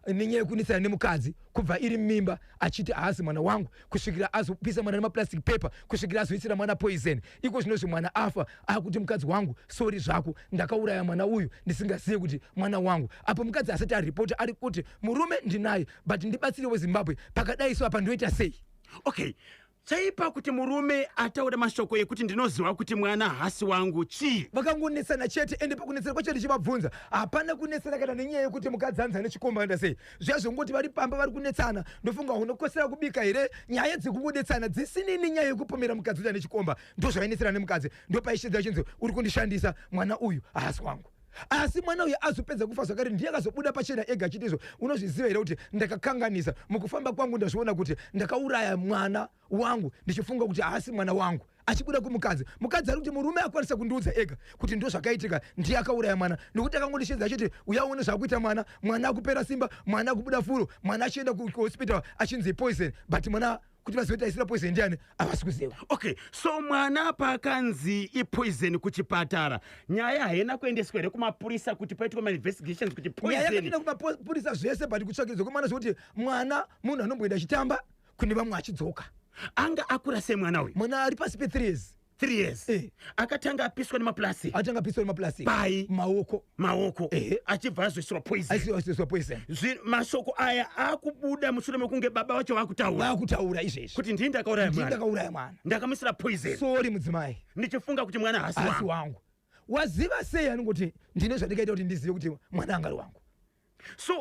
[SPEAKER 1] nenyaya yekunetsana nemukadzi kubva iri mimba, achiti haasi mwana wangu, kusvikira azopisa mwana nemaplastic paper, kusvikira azoisira mwana poison. Iko zvinozvi mwana afa, akuti mukadzi wangu, sorry zvako, ndakauraya mwana uyu ndisingazivi kuti mwana wangu. Apo mukadzi asati aripota, ari kuti murume ndinaye, but ndibatsire weZimbabwe, pakadai so apa ndoita sei?
[SPEAKER 2] Okay, chaipa kuti murume ataure mashoko ekuti ndinoziva kuti mwana hasi wangu chii?
[SPEAKER 1] Vakangonetsana chete, ende pakunetsana kwacho ndichivabvunza, hapana kunetsana kana nenyaya yekuti mukadzi anzi ane chikomba anda sei. Zviya zvongoti vari pamba vari kunetsana, ndofunga unokosera kubika here, nyaya dzekungonetsana dzisinini nyaya yekupomera mukadzi kuti ane chikomba. Ndo zvainetsana nemukadzi, ndopaishedza chinzi uri kundishandisa, mwana uyu haasi wangu. Asi mwana uyu azopedza kufa zvakare, ndiye akazobuda pachena ega achiti izvo, unozviziva here kuti ndakakanganisa? Mukufamba kwangu ndazviona kuti ndakauraya mwana wangu ndichifunga kuti haasi mwana wangu. Achibuda kumukadzi, mukadzi ari kuti murume akwanisa kundiudza ega kuti ndo zvakaitika, ndiye akauraya mwana, nekuti akangondishedza achiti uyaone zvakuita mwana, mwana akupera simba, mwana akubuda furo, mwana achienda kuhospital achinzi poison, but mwana kuti vazive kuti aisira poison ndiani havasi kuziva.
[SPEAKER 2] Okay, so mwana pakanzi ipoison kuchipatara, nyaya haina kuendeswa here kumapurisa kuti paitwe mainvestigations kuti
[SPEAKER 1] Nyaya
[SPEAKER 2] poison?
[SPEAKER 1] yakatoenda kumapurisa zvese, but kutsvakidzwa kwemwana, zvekuti mwana munhu anomboenda achitamba kune vamwe achidzoka.
[SPEAKER 2] Anga akura sei mwana uyu?
[SPEAKER 1] Mwana ari pasi pe3 years.
[SPEAKER 2] 3 years. Akatanga apiswa nemaplastic.
[SPEAKER 1] Atanga apiswa nemaplastic.
[SPEAKER 2] Pai?
[SPEAKER 1] Maoko.
[SPEAKER 2] Maoko.
[SPEAKER 1] Ehe.
[SPEAKER 2] Achibva azoisirwa poison.
[SPEAKER 1] Aiswa poison.
[SPEAKER 2] Mashoko aya akubuda mushure mekunge baba vacho vakutaura
[SPEAKER 1] Vakutaura izvezvi
[SPEAKER 2] kuti ndini ndakauraya
[SPEAKER 1] ndini
[SPEAKER 2] mwana,
[SPEAKER 1] ndakauraya mwana,
[SPEAKER 2] ndakamuisira poison,
[SPEAKER 1] sorry mudzimai,
[SPEAKER 2] ndichifunga kuti mwana haasi
[SPEAKER 1] asi
[SPEAKER 2] wangu.
[SPEAKER 1] wangu. Waziva sei anongoti ndine zvandikaita kuti ndizive kuti mwana angari wangu?
[SPEAKER 2] So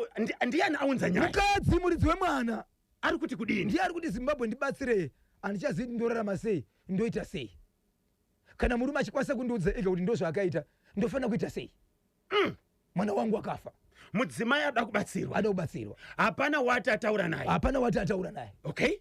[SPEAKER 2] ndiani aunza nyaya?
[SPEAKER 1] Mukadzi, muridzi wemwana.
[SPEAKER 2] Ari kuti kudini?
[SPEAKER 1] Ndiye ari kuti, "Zimbabwe, ndibatsirei, handichazivi kuti ndorarama sei, ndoita sei. Kana murume achikwanisa kundiudza ega kuti ndo zvaakaita, ndofanira kuita sei? Mwana wangu akafa."
[SPEAKER 2] Mudzimai ada kubatsirwa.
[SPEAKER 1] Ada kubatsirwa.
[SPEAKER 2] Hapana wati ataura naye.
[SPEAKER 1] Hapana wati ataura naye.
[SPEAKER 2] Okay,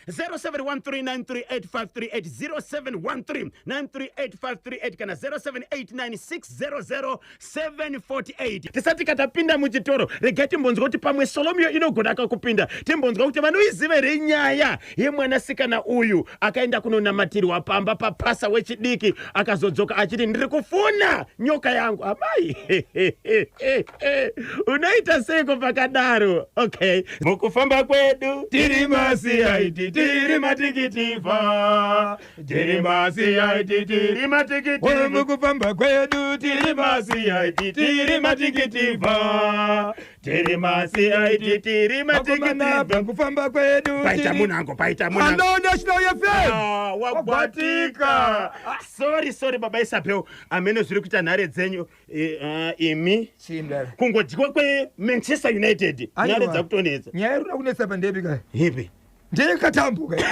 [SPEAKER 2] 0713938538, 0713938538 kana 0789600748. Tisati katapinda muchitoro, regai timbonzwa kuti pamwe Solomio inogona kakupinda. Timbonzwa kuti vanoiziva here nyaya yemwanasikana uyu akaenda kunonamatirwa pamba papasa wechidiki, akazodzoka achiti, "Ndiri kufuna nyoka yangu." Amai, unoita seiko pakadaro? Okay, mukufamba kwedu tiri maCID, tiri matikitivha, tiri maCID, tiri matikitivha.
[SPEAKER 1] Mukufamba kwedu
[SPEAKER 2] Tiri maCID, tiri matikitivha, tiri maCID, tiri matikitivha.
[SPEAKER 1] Pakufamba kwedu.
[SPEAKER 2] Paita munango, paita munango.
[SPEAKER 1] Hello, National FM.
[SPEAKER 2] Ah, wagwatika. Sorry, sorry, baba Isabel, amene zviri kuita nhare dzenyu. Imi kungodyiwa kweManchester United, nhare dzakutonetsa.
[SPEAKER 1] Nyaya iri kuda kunetsa pandepi kai?
[SPEAKER 2] Ipi?
[SPEAKER 1] Ndeyekatambo kai.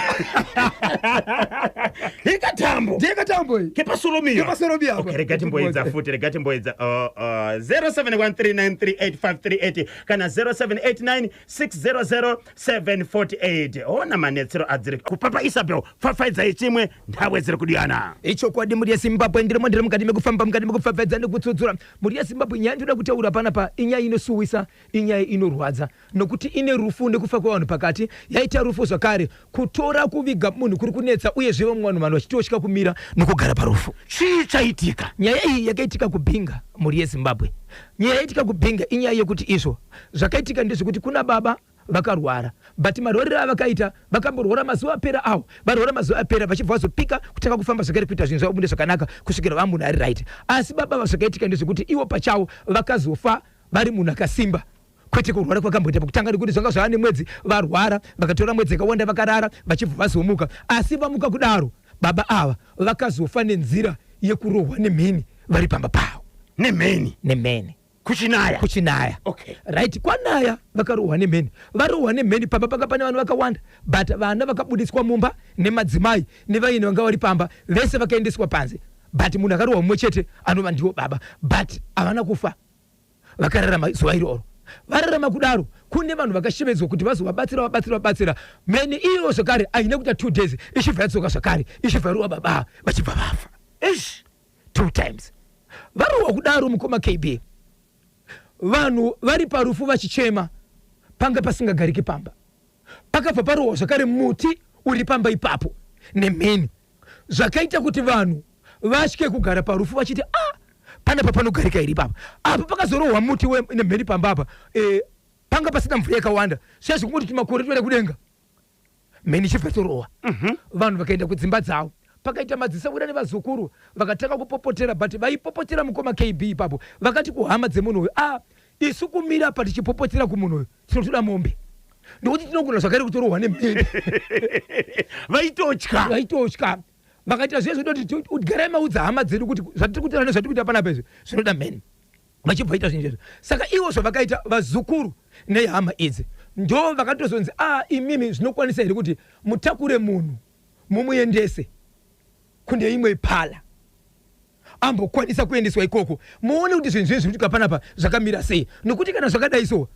[SPEAKER 2] Ikatambo.
[SPEAKER 1] Ndeyekatambo iyi.
[SPEAKER 2] Kepasolomia.
[SPEAKER 1] Kepasolomia apa.
[SPEAKER 2] Okay, rega timboedza futi, rega timboedza. 0713938538 kana 0789600748. Ona manetsero adziri kupapa. Isabel, pfapfaidzai chimwe, ndhawe dziri kudiyana.
[SPEAKER 1] Ichokwadi, mhuri yeZimbabwe, ndirimo, ndiri mukati mekufamba, mukati mekupfapfaidza nekutsudzura. Mhuri yeZimbabwe, nyaya ndinoda kutaura panapa inyaya inosuwisa, inyaya inorwadza, nokuti ine rufu nekufa kwevanhu pakati. Yaita rufu zvakare, kutora kuviga munhu kuri kunetsa, uyezve vamwe vanhu vachitotya kumira nokugara parufu.
[SPEAKER 2] Chii chaitika?
[SPEAKER 1] Nyaya iyi yakaitika kuBinga, mhuri yeZimbabwe. Nyaya yaitika kuBinga inyaya yekuti izvo zvakaitika ndezvekuti kuna baba vakarwara, but marwariro avakaita, vakamborwara mazuva apera awo, varwara mazuva apera, vachibva vazopika kutanga kufamba zvakare, kuita zvinhu zvavo mune zvakanaka, kusvikira va munhu ari right. Asi baba, zvakaitika ndezvekuti ivo pachavo vakazofa vari munhu akasimba, kwete kurwara kwakamboita pakutanga, nekuti zvanga zvava nemwedzi varwara, vakatora mwedzi yakawanda vakarara, vachibva vazomuka. Asi vamuka kudaro, baba ava vakazofa nenzira yekurohwa nemheni vari pamba pavo.
[SPEAKER 2] Nemheni?
[SPEAKER 1] Nemheni.
[SPEAKER 2] Kuchinaya?
[SPEAKER 1] Kuchinaya. Right, kwanaya, vakarohwa nemheni. Varohwa nemheni pamba panga pane vanhu vakawanda, but vana vakabudiswa mumba nemadzimai nevaini vanga vari pamba vese vakaendeswa panze, but munhu akarohwa mumwe chete anova ndiwo baba. But havana kufa, vakararama zuva iroro. Vararama kudaro, kune vanhu vakashevedzwa kuti vazovabatsira, vabatsira, vabatsira. Mheni iyo zvakare haina kuita 2 days, ichibva yadzoka zvakare, ichibva yarova baba, vachibva vafa.
[SPEAKER 2] Ish.
[SPEAKER 1] Two times varohwa kudaro, mukoma KB, vanhu vari parufu vachichema, panga pasingagariki pamba. Pakabva parohwa zvakare muti uri pamba ipapo nemheni, zvakaita kuti vanhu vatye kugara parufu, vachiti, "A, panapa panogarika here ipapa?" Apa pakazorohwa muti nemheni pamba apa, panga pasina mvura yakawanda, zviya zvekungoti tumakore toenda kudenga, mheni ichibva torohwa. Vanhu vakaenda kudzimba dzavo. Pakaita madzisawira nevazukuru vakatanga kupopotera, but vaipopotera, mukoma KB, ipapo vakati kuhama dzemunhu uyu, "A, isu kumira pa tichipopotera kumunhu uyu, tinotoda mombe, nokuti tinogona zvakare kutorohwa nemheni."
[SPEAKER 2] Vaitotya.
[SPEAKER 1] Vaitotya. Vakaita zviye zvodoti, "Garai maudza hama dzedu kuti zvatiri kuita nezvatiri kuita panapa izvi zvinoda mheni." Vachibva vaita zvinhu izvozvo. Saka ivo zvavakaita, vazukuru nehama idzi ndo vakatozonzi, "A, imimi zvinokwanisa here kuti mutakure munhu mumuendese kune imwe parlour, ambokwanisa kuendeswa ikoko, muone kuti zvinhu zvinhu zviri kuitika panapa zvakamira sei? Nokuti kana zvakadai so,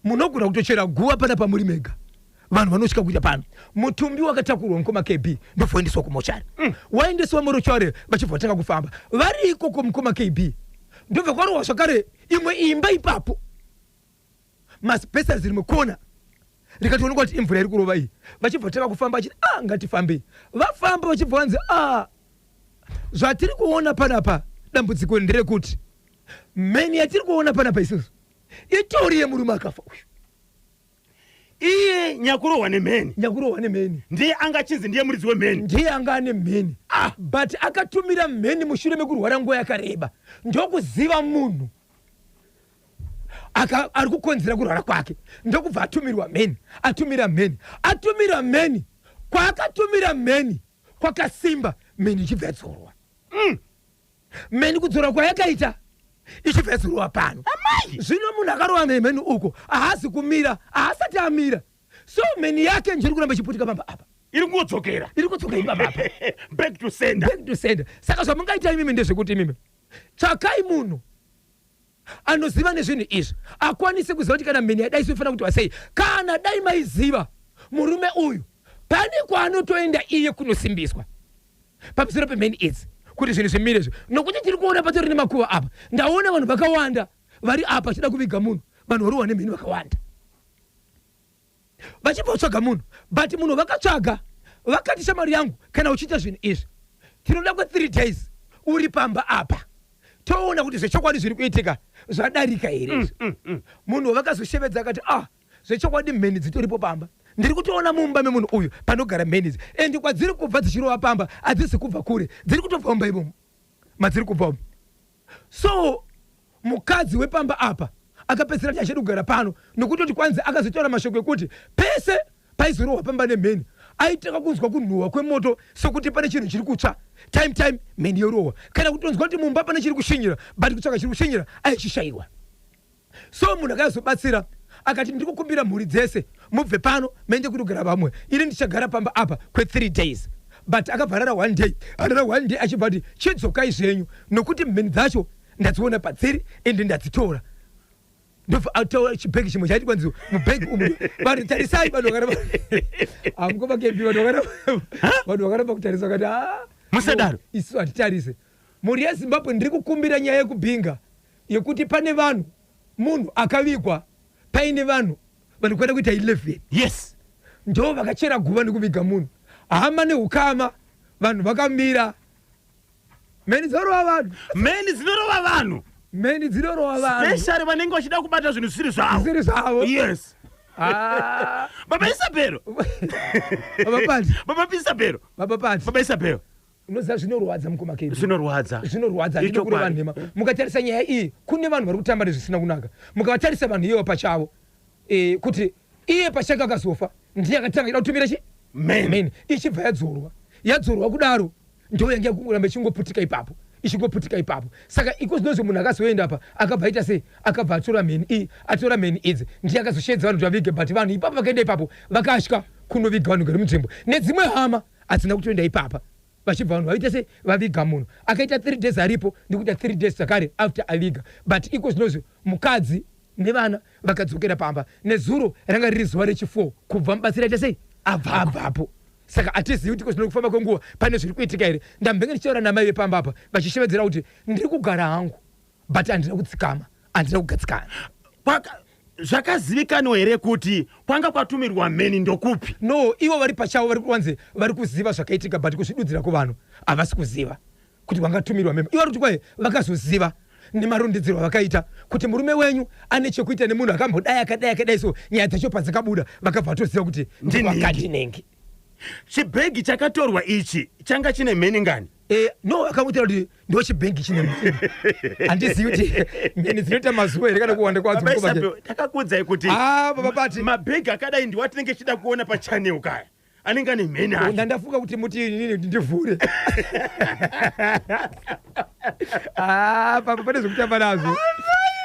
[SPEAKER 1] munogona kutochera guva panapa muri mega, vanhu vanosvika kuita pano." Mutumbi wakatakurwa, mukoma KB, ndobva waendeswa kumochari. Waendeswa murochari, vachibva vatanga kufamba vari ikoko, mukoma KB, ndobva kwarohwa zvakare imwe imba ipapo, maasbestos rimwe kona rikatoonekwa kuti imvura iri kurova iyi. Vachibva vatanga kufamba vachiti, "A, ngatifambei." Vafamba, vachibva vanzi, "A, zvatiri kuona panapa, dambudziko nderekuti mheni yatiri kuona panapa isusu itori yemurume akafa uyu."
[SPEAKER 2] Iye nyakurohwa nemheni?
[SPEAKER 1] Nyakurohwa nemheni.
[SPEAKER 2] Ndiye anga achinzi ndiye muridzi wemheni?
[SPEAKER 1] Ndiye anga ane mheni.
[SPEAKER 2] Ah.
[SPEAKER 1] But akatumira mheni mushure mekurwara nguva yakareba, ndokuziva munhu ari kukonzera kurwara kwake, ndokubva atumirwa mheni. Atumira mheni, atumira mheni, kwaakatumira mheni kwakasimba, mheni ichibva yadzorwa. Mheni kudzorwa kwayakaita ichibva yadzorwa pano. Zvino munhu akarova nemheni uko haasi kumira, haasati amira, so mheni yake njiri kuramba ichiputika pamba apa.
[SPEAKER 2] Iri kungodzokera.
[SPEAKER 1] Iri kudzoka ipapa apa.
[SPEAKER 2] Back to sender.
[SPEAKER 1] Back to sender. Saka zvamungaita imimi ndezvekuti imimi tsvakai munhu anoziva nezvinhu izvi, akwanise kuziva kuti kana mheni yadai sofanira kuti wasei. Kana dai maiziva murume uyu pane kwaanotoenda iye kunosimbiswa pamusoro pemheni idzi kuti zvinhu zvimire zvi, nokuti tiri kuona patori nemakuva apa. Ndaona vanhu vakawanda vari apa vachida kuviga munhu, vanhu varohwa nemheni vakawanda vachibva kutsvaga munhu, but munhu vakatsvaga vakati, "Shamwari yangu, kana uchiita zvinhu izvi tinoda kwe3 days uri pamba apa, toona kuti zvechokwadi zviri kuitika zvadarika here izvi." Munhu vakazoshevedza akati, "Ah, zvechokwadi mheni dzitoripo pamba, ndiri kutoona mumba memunhu uyu panogara mheni idzi, and kwadziri kubva dzichirova pamba hadzisi kubva kure, dziri kutobva mumba imomo madziri kubva umu." So mukadzi wepamba apa akapedzisira kuti achidi kugara pano, nokutoti kwanzi akazotaura mashoko ekuti pese paizorohwa pamba nemheni aitanga kunzwa kunhuhwa kwemoto sokuti pane chinhu chiri kutsva. Time time mheni yorohwa, kana kutonzwa kuti mumba pane chiri kushinyira, but kutsvaka chiri kushinyira aichishayiwa. So munhu akazobatsira akati, "Ndiri kukumbira mhuri dzese mubve pano maende kunogara vamwe, ini ndichagara pamba apa kwe3 days." But akabva arara one day, arara one day achibva kuti, "Chidzokai zvenyu nokuti mheni dzacho ndadziona padziri ende ndadzitora." Ndobva ataura chibhegi chimwe chaiti kwanzi mubhegi umu vanhu tarisai, vanhu vakaramba hamukoma Kembi, vanhu vakaramba kutarisa, vakati, "Ah,
[SPEAKER 2] Musadaro.
[SPEAKER 1] isu hatitarise." Mhuri yeZimbabwe, ndiri kukumbira nyaya yekubhinga yekuti pane vanhu, munhu akavigwa paine vanhu vanokwana kuita 11. Ndo vakachera guva nekuviga munhu, hama neukama, vanhu vakamira, mheni dzorova vanhu.
[SPEAKER 2] Mheni dzinorova vanhu.
[SPEAKER 1] Mheni dzinorova vanhu.
[SPEAKER 2] Especially vanenge vachida kubata zvinhu zvisiri zvavo.
[SPEAKER 1] Zvisiri zvavo. Ah,
[SPEAKER 2] Baba Isabelo.
[SPEAKER 1] Baba Pati.
[SPEAKER 2] Baba Isabelo.
[SPEAKER 1] Baba Pati.
[SPEAKER 2] Baba Isabelo.
[SPEAKER 1] Unoziva zvinorwadza, mukoma Kebi.
[SPEAKER 2] Zvinorwadza.
[SPEAKER 1] Zvinorwadza, handidi kureva
[SPEAKER 2] Ichokwadi.
[SPEAKER 1] nhema. Mukatarisa nyaya iyi, kune vanhu vari kutamba nezvisina kunaka. Mukavatarisa vanhu ivo pachavo, kuti iye pachake akazofa ndiye akatanga ida kutumira chi
[SPEAKER 2] Mheni.
[SPEAKER 1] Mheni ichibva yadzorwa, yadzorwa kudaro ndo yange yakuramba ichingoputika ipapo, ichingoputika ipapo. Saka iko zvinozvi munhu akazoenda apa akabva aita sei, akabva atora mheni iyi, atora mheni idzi, ndiye akazoshevedza vanhu kuti vavige. But vanhu ipapo vakaenda ipapo vakatya kunoviga vanhu gari munzvimbo, nedzimwe hama hadzina kutoenda ipapa. Vachibva vanhu vaita sei, vaviga munhu, akaita 3 days aripo, ndikuita 3 days zvakare after aviga. But iko zvinozvi mukadzi nevana vakadzokera pamba nezuro, ranga riri zuva rechi4 kubva mubatsiri aita sei, abvapo. Saka hatizivi kuti kozvino kufamba kwenguva pane zviri kuitika here. Ndambenge ndichitaura namai vepamba apa vachishevedzera kuti, "Ndiri kugara hangu, but handina kudzikama, handina kugadzikana."
[SPEAKER 2] Zvakazivikanwa here kuti kwanga kwatumirwa mheni ndokupi?
[SPEAKER 1] No, ivo vari pachavo vari kuwanze vari kuziva zvakaitika, but kuzvidudzira kuvanhu havasi kuziva kuti vangatumirwa mheni. Ivo vari kuti kwai vakazoziva nemarondedzero avakaita kuti murume wenyu ane chekuita nemunhu akambodai akadai akadai. So nyaya dzacho padzakabuda vakabva vatoziva kuti
[SPEAKER 2] Ndinhingi.
[SPEAKER 1] ndewakandinenge.
[SPEAKER 2] Chibhegi chakatorwa ichi changa chine mheni ngani?
[SPEAKER 1] No, akamutira kuti ndo chibhengi chine mheni. Handizivi kuti mheni dzinoita mazuva here kana kuwanda kwadzo.
[SPEAKER 2] Baba
[SPEAKER 1] Mukoma Ke.
[SPEAKER 2] Isabel, takakuudzai kuti
[SPEAKER 1] Ah, Baba Pati.
[SPEAKER 2] mabhegi akadai ndiwo atinenge tichida kuona pachannel kaya, anenge ane mheni acho.
[SPEAKER 1] Ndandafunga kuti muti inini kuti ndivhure. Ah, papa, pane zvekutamba nazvo,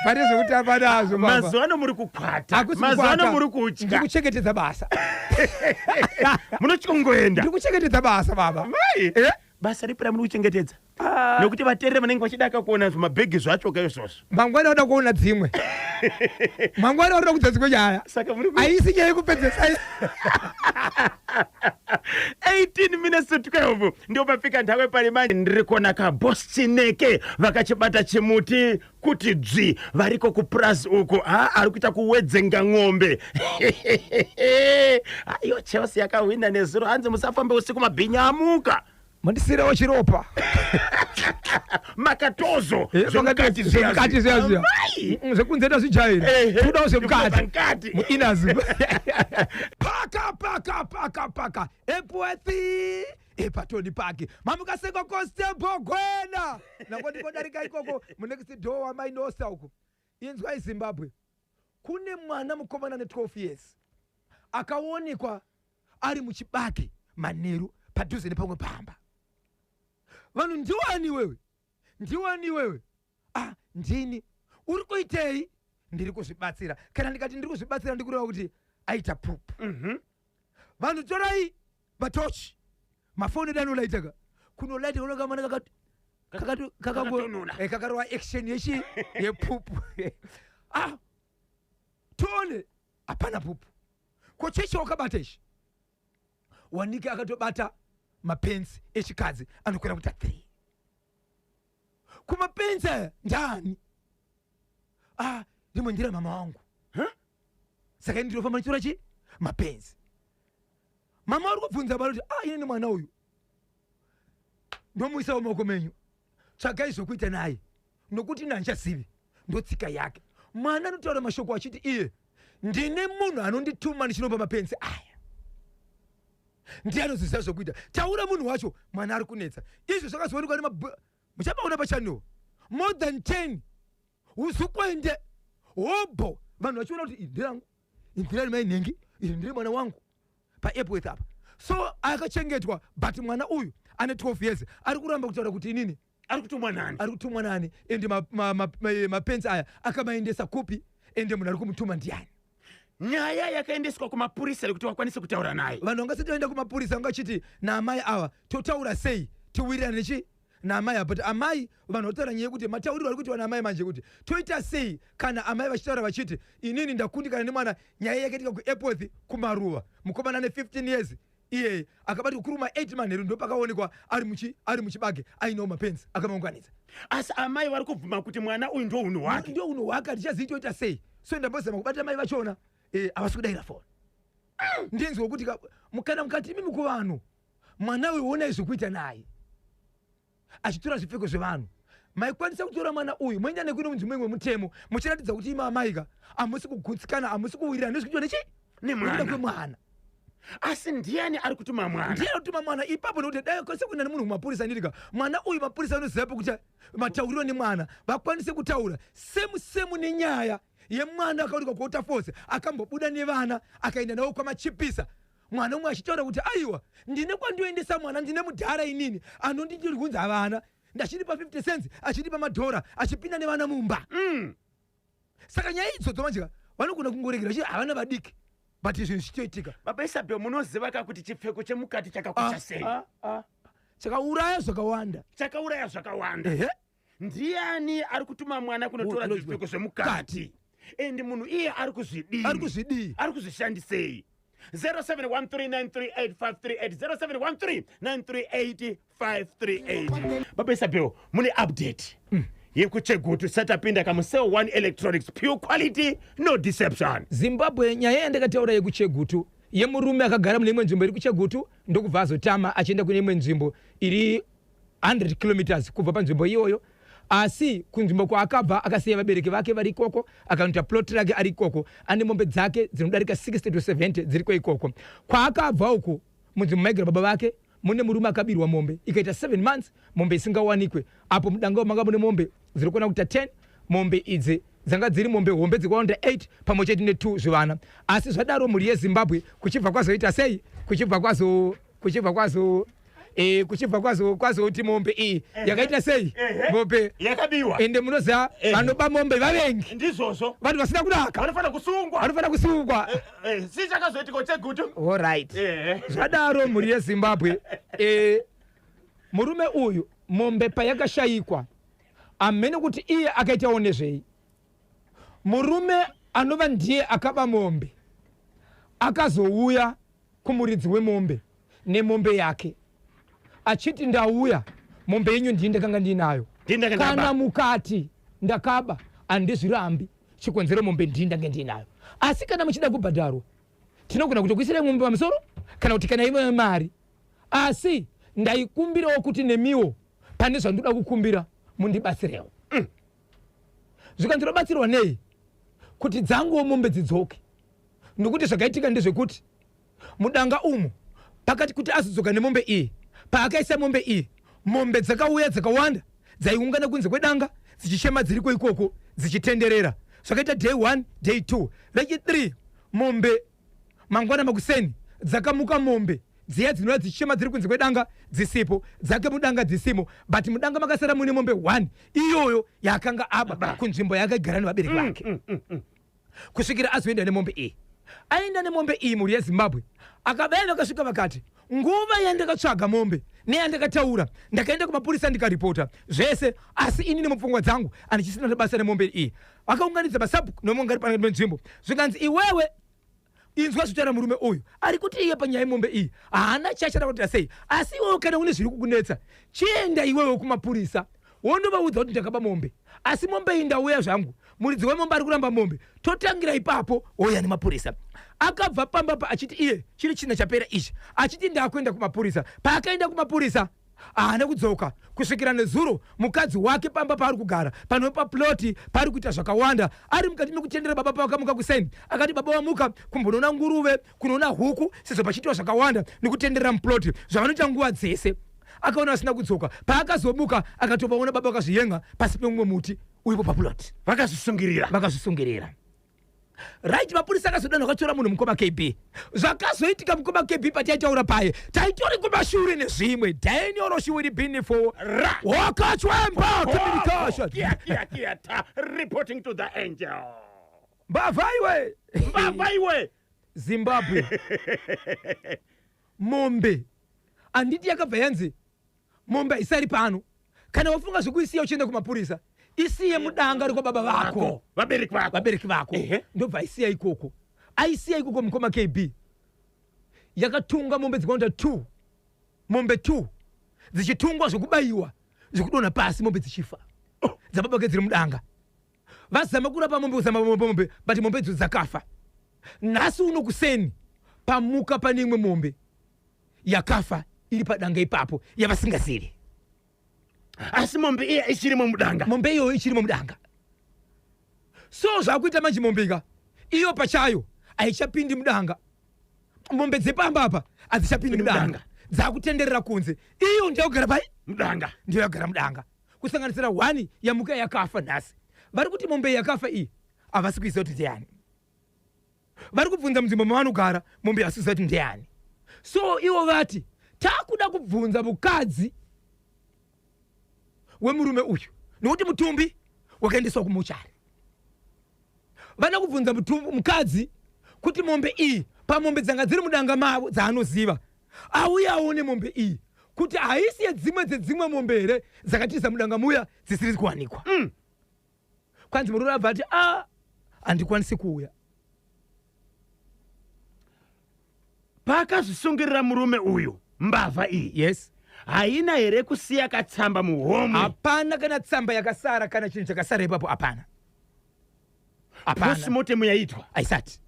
[SPEAKER 1] pane zvekutamba nazvo, baba.
[SPEAKER 2] Mazuva ano muri kukwata.
[SPEAKER 1] Hakusi
[SPEAKER 2] Mazuva ano
[SPEAKER 1] kukwata.
[SPEAKER 2] muri kutya.
[SPEAKER 1] Ndiri kuchengetedza basa.
[SPEAKER 2] Munotyongoenda.
[SPEAKER 1] Ndiri kuchengetedza basa, baba.
[SPEAKER 2] Mai.
[SPEAKER 1] Eh?
[SPEAKER 2] Basa ripi ramuri kuchengetedza? Nokuti vateereri vanenge vachida kakuona zvimabhegi zvacho kaizvozvo.
[SPEAKER 1] Mangwana vada kuona dzimwe, mangwana vanoda kudza dzimwe nyaya.
[SPEAKER 2] Saka muri
[SPEAKER 1] Haisi nyaya yekupedzesa.
[SPEAKER 2] 18 minutes to 12 ndio pafika nthawi pali manje. Ndiri kuona kabos Chineke vakachibata chimuti kuti dzvi, variko kupurazi uko. Ha, ari kuita kuwedzenga ng'ombe. Iyo Chelsea yakahwina nezuro, hanzi musafambe usiku, mabhinya amuka.
[SPEAKER 1] Mandisirawo chiropa.
[SPEAKER 2] Makatozo.
[SPEAKER 1] Eh,
[SPEAKER 2] Zvemukati zviya
[SPEAKER 1] zvemukati zviya zviya.
[SPEAKER 2] Amai!
[SPEAKER 1] Zvekunze tazvijaira.
[SPEAKER 2] Ehe.
[SPEAKER 1] Kudawo zvemukati.
[SPEAKER 2] Zvemukati.
[SPEAKER 1] Muinazi. Paka paka paka paka. Epworth epatoni pake. Mamukaseko Constable Gwena. Nako ndikodarika ikoko munext door wamainosa uko. Inzwai Zimbabwe. Kune mwana mukomana ne 12 years. Akaonekwa ari muchibage manheru padhuze nepamwe pamba. Vanhu ndiwani wewe? Ndiwani wewe? Ah, ndini. Uri kuitei? Ndiri kuzvibatsira. Kana ndikati ndiri kuzvibatsira ndikureva kuti aita pupu. Vanhu torai matochi. Mafoni edu anolaitaka. Kunolaita kunoka mwana kakati kakati kakango
[SPEAKER 2] Kakatonona.
[SPEAKER 1] kakarova action yechi yepupu. Ah. Tione hapana pupu. Ko chechi wakabata ichi? Wanike akatobata mapenzi echikadzi anokwira kuita 3. Kumapenzi aya ndani? Ah, rimwe ndira mama wangu. Saka ini ndinofamba ndichitora chi mapenzi. Mama vari kubvunza baba kuti ah, inini mwana uyu ndomuisa mumaoko menyu, tsvagai zvokuita naye nokuti ini handichazivi, ndotsika yake. Mwana anotaura mashoko achiti iye ndine munhu anondituma ndichinopa mapenzi aya, ndiye anoziziva zvokuita. Taura munhu wacho, mwana ari kunetsa. Izvo zvakazoonekwa muchapaona pachannel more than 10 uzukwende hobho, vanhu vachiona kuti iri nderangu, iri nderani mai nhengi, iri ndere mwana wangu paEpworth apa. So akachengetwa, but mwana uyu ane 12 years ari kuramba kutaura kuti inini
[SPEAKER 2] ari kutumwa nani,
[SPEAKER 1] ari kutumwa nani, ende mapenzi aya akamaendesa kupi, ende munhu ari kumutuma ndiani.
[SPEAKER 2] Nyaya yakaendeswa kumapurisa rekuti vakwanise kutaura naye.
[SPEAKER 1] Vanhu vangasati vaenda kumapurisa vangachiti naamai ava totaura sei tiwirirane nechi naamai ava, but amai vanhu votaura nyaya yekuti matauriro ari kuitiwa naamai manje kuti toita sei kana amai vachitaura vachiti inini ndakundikana nemwana. Nyaya yakaitika kuEpworth kumaruva, mukomana ane 15 years iyeye akabatwa kuruma 8 manheru, ndopakaonekwa ari muchibage ainewo mapenzi akamaunganidza.
[SPEAKER 2] Asi amai vari kubvuma kuti mwana uyu ndo unhu hwake.
[SPEAKER 1] Ndio unhu hwake, hatichazivi toita sei. So ndambozama kubata mai vachona, havasi kudaira foni. Ndinzwa kuti kana mukati imimi kuvanhu mwana uyu onai zvokuita naye achitora zvipfeko zvevanhu, maikwanisa kutora mwana uyu moenda nekuno munzvimbo imwe mutemo muchiratidza kuti imi amaika hamusi kugutsikana, hamusi kuwirirana nezvikuitwa nechi
[SPEAKER 2] Nemwana.
[SPEAKER 1] nekuda kwemwana.
[SPEAKER 2] Asi ndiani ari kutuma mwana?
[SPEAKER 1] Ndiye arikutuma mwana ipapo, nekuti dai kwese kuenda nemunhu kumapurisa ndirika mwana uyu, mapurisa anoziva pekuti matauriro nemwana vakwanise kutaura semu semu nenyaya yemwana akaonekwa kuWaterfalls akambobuda nevana akaenda navo kwamachipisa, mwana umwe achitaura kuti aiwa ndine kwandioendesa mwana, ndine mudhara inini anonditirunza vana, ndachindipa 50 cents, achindipa madhora, achipinda nevana mumba. Saka nyaya idzodzo manje vanogona kungoregera vachiti havana vadiki, but zvinhu zvichitoitika.
[SPEAKER 2] Baba Isabel, munoziva ka kuti chipfeko chemukati chakakosha sei?
[SPEAKER 1] Chakauraya zvakawanda.
[SPEAKER 2] Chakauraya zvakawanda.
[SPEAKER 1] Ehe.
[SPEAKER 2] Ndiani ari kutuma mwana kunotora zvipfeko zvemukati, and munhu iye ari kuzvidii?
[SPEAKER 1] Ari kuzvidii?
[SPEAKER 2] Ari kuzvishandisei? 0713938538, 0713938538. Baba Isabel, mune update yekuChegutu satapinda kamuseo 1 Electronics, pure quality, no deception.
[SPEAKER 1] Zimbabwe, nyaya yandakataura yekuChegutu yemurume akagara mune imwe nzvimbo iri kuChegutu ndokubva azotama achienda kune imwe nzvimbo iri 100 kilometers kubva panzvimbo iyoyo, asi kunzvimbo kwaakabva akasiya vabereki vake vari ikoko, akanoita plot rake ari ikoko, ane mombe dzake dzinodarika 60 to 70 dziriko ikoko kwaakabva uku. Munzvimbo maigara baba vake mune murume akabirwa mombe ikaita 7 months mombe isingawanikwe. Apo mudanga manga mune mombe dziri kuona kuita 10. Mombe idzi dzanga dziri mombe hombe dzikuwanda 8 pamwe chete ne2 zvivana. Asi zvadaro, mhuri yeZimbabwe, kuchibva kwazoita sei? Kuchibva kwazo kwazoti mombe iyi yakaita sei? Mombe
[SPEAKER 2] yakabiwa.
[SPEAKER 1] Ende munoziva vanoba mombe vavengi.
[SPEAKER 2] Ndizvozvo.
[SPEAKER 1] Vanhu vasina kunaka.
[SPEAKER 2] Vanofanira kusungwa.
[SPEAKER 1] Vanofanira kusungwa.
[SPEAKER 2] Si chakazoitika Chegutu?
[SPEAKER 1] Alright, zvadaro, mhuri yeZimbabwe, murume uyu mombe payakashayikwa hamene kuti iye akaitawo nezvei. Murume anova ndiye akaba mombe akazouya kumuridzi wemombe nemombe yake achiti, "Ndauya, mombe yenyu ndii ndakanga ndinayo."
[SPEAKER 2] Ndii ndakanga
[SPEAKER 1] Kana
[SPEAKER 2] ndaba.
[SPEAKER 1] mukati ndakaba, handizvirambi, chikonzero mombe ndii ndange ndinayo, asi kana muchida kubhadharwa tinogona kutokuisirai mombe pamusoro, kana kuti kana ive mari, asi ndaikumbirawo kuti nemiwo Pane zvandoda kukumbira, mundibatsirewo. Zvikanzi robatsirwa nei? Kuti dzanguwo mombe dzidzoke, nokuti zvakaitika ndezvekuti mudanga umu pakati kuti azodzoka nemombe iyi, paakaisa mombe iyi, mombe dzakauya dzakawanda dzaiungana kunze kwedanga dzichichema dziriko ikoko dzichitenderera. Zvakaita day 1, day 2, rechi 3 mombe mangwana makuseni dzakamuka, mombe dziya dzinouya dzichichema dziri kunze kwedanga dzisipo, dzake mudanga dzisimo, but mudanga makasara mune mombe 1 iyoyo yaakanga aba kunzvimbo yaakagara nevabereki vake kusvikira azoenda nemombe iyi. Aenda nemombe iyi, mhuri yeZimbabwe, akabaya vakasvika vakati nguva yandakatsvaga mombe neyandakataura, ndakaenda kumapurisa ndikaripota zvese, asi inini mupfungwa dzangu handichisina nebasa nemombe iyi. Vakaunganidza masabhuku nomungari panzvimbo, zvikanzi iwewe inzwa zvitaura murume uyu, ari kuti iye panyaya yemombe iyi haana chachada kuita sei, asi iwewe kana une zviri kukunetsa chienda iwewe kumapurisa wondovaudza kuti ndakaba mombe, asi mombe iyi ndauya zvangu, muridzi wemombe ari kuramba mombe, totangira ipapo, wouya nemapurisa. Akabva pamba pa achiti iye chiri china chapera ichi, achiti ndakuenda kumapurisa. Paakaenda kumapurisa haana kudzoka kusvikira nezuro. Mukadzi wake pamba paari kugara pano paploti paari kuita zvakawanda, ari mukati mekutendera baba pavakamuka kuseni, akati baba vamuka kumbonoona nguruve, kunoona huku, sezvo pachiitwa zvakawanda nekutenderera muploti zvavanoita nguva dzese. Akaona vasina kudzoka. Paakazomuka akatovaona baba vakazviyenga pasi pemumwe muti uripo paploti.
[SPEAKER 2] Vakazvisungirira.
[SPEAKER 1] Vakazvisungirira, right. Mapurisa akazodanha, akatora munhu, mukoma KB. Zvakazoitika, mukoma KB, pataitaura paye taitori kumashure nezvimwe. Daniel Shuwiri Binifo
[SPEAKER 2] Ra.
[SPEAKER 1] Wakachwemba communication.
[SPEAKER 2] Kia, kia, kia, ta. Reporting to the angel.
[SPEAKER 1] Mbavha iwe!
[SPEAKER 2] Mbavha iwe!
[SPEAKER 1] Zimbabwe, mombe handiti yakabva yanzi mombe haisari pano. Kana wafunga zvekuisiya uchienda kumapurisa, isiye mudanga rekwababa vako.
[SPEAKER 2] Vabereki vako.
[SPEAKER 1] Vabereki vako. Ndobva aisiya ikoko. Aisiya ikoko, mukoma KB, yakatunga mombe dzikaunda 2, mombe 2 dzichitungwa zvekubayiwa, zvekudonha pasi, mombe dzichifa dzababa vake dziri mudanga. Vazama kurapa mombe, kuzama mombe, mombe, but mombe idzo dzakafa. Nhasi uno kuseni pamuka pane imwe mombe yakafa iri padanga ipapo yavasingazivi.
[SPEAKER 2] Asi mombe iya ichirimo mudanga?
[SPEAKER 1] Mombe iyoyo ichirimo mudanga. So zvakuita manje, mombe ika iyo pachayo haichapindi mudanga. Mombe dzepamba apa hadzichapindi mudanga,
[SPEAKER 2] mudanga.
[SPEAKER 1] Dzakutenderera kunze. Iyo ndiyakugara pai?
[SPEAKER 2] Mudanga.
[SPEAKER 1] Ndiyo yagara mudanga, kusanganisira hwani yamuka yakafa nhasi. Vari kuti mombe yakafa iyi havasi kuiziva kuti ndeyani. Vari kubvunza munzvimbo mavanogara, mombe havasi kuziva kuti ndeyani. So ivo vati takuda kubvunza mukadzi wemurume uyu, nokuti mutumbi wakaendeswa kumuchari. Vana kubvunza mukadzi kuti mombe iyi, pamombe dzanga dziri mudanga mavo dzaanoziva, auye aone mombe iyi kuti haisi yedzimwe dzedzimwe mombe here dzakatiza mudanga muya dzisiri kuwanikwa. Kwanzi murume abva ati a handikwanisi kuuya.
[SPEAKER 2] Paakazvisungirira murume uyu, mbavha iyi haina here kusiya katsamba muhomwe?
[SPEAKER 1] Hapana kana tsamba yakasara, kana chinhu chakasara ipapo hapana, hapana.
[SPEAKER 2] Postmortem yaitwa?
[SPEAKER 1] Haisati.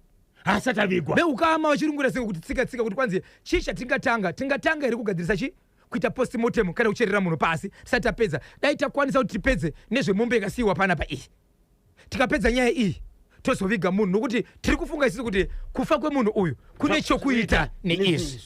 [SPEAKER 2] Haasati avigwa.
[SPEAKER 1] Veukama vachirungura sei kuti tsika tsika kuti kwanzi chii chatingatanga, tingatanga here kugadzirisa chi kuita postmortem kana kucherera munhu pasi tisati tapedza? Dai takwanisa kuti tipedze nezvemombe yakasiyiwa panapa iyi, tikapedza nyaya iyi tozoviga munhu, nokuti tiri kufunga isusu kuti kufa kwemunhu uyu kune chokuita neizvi.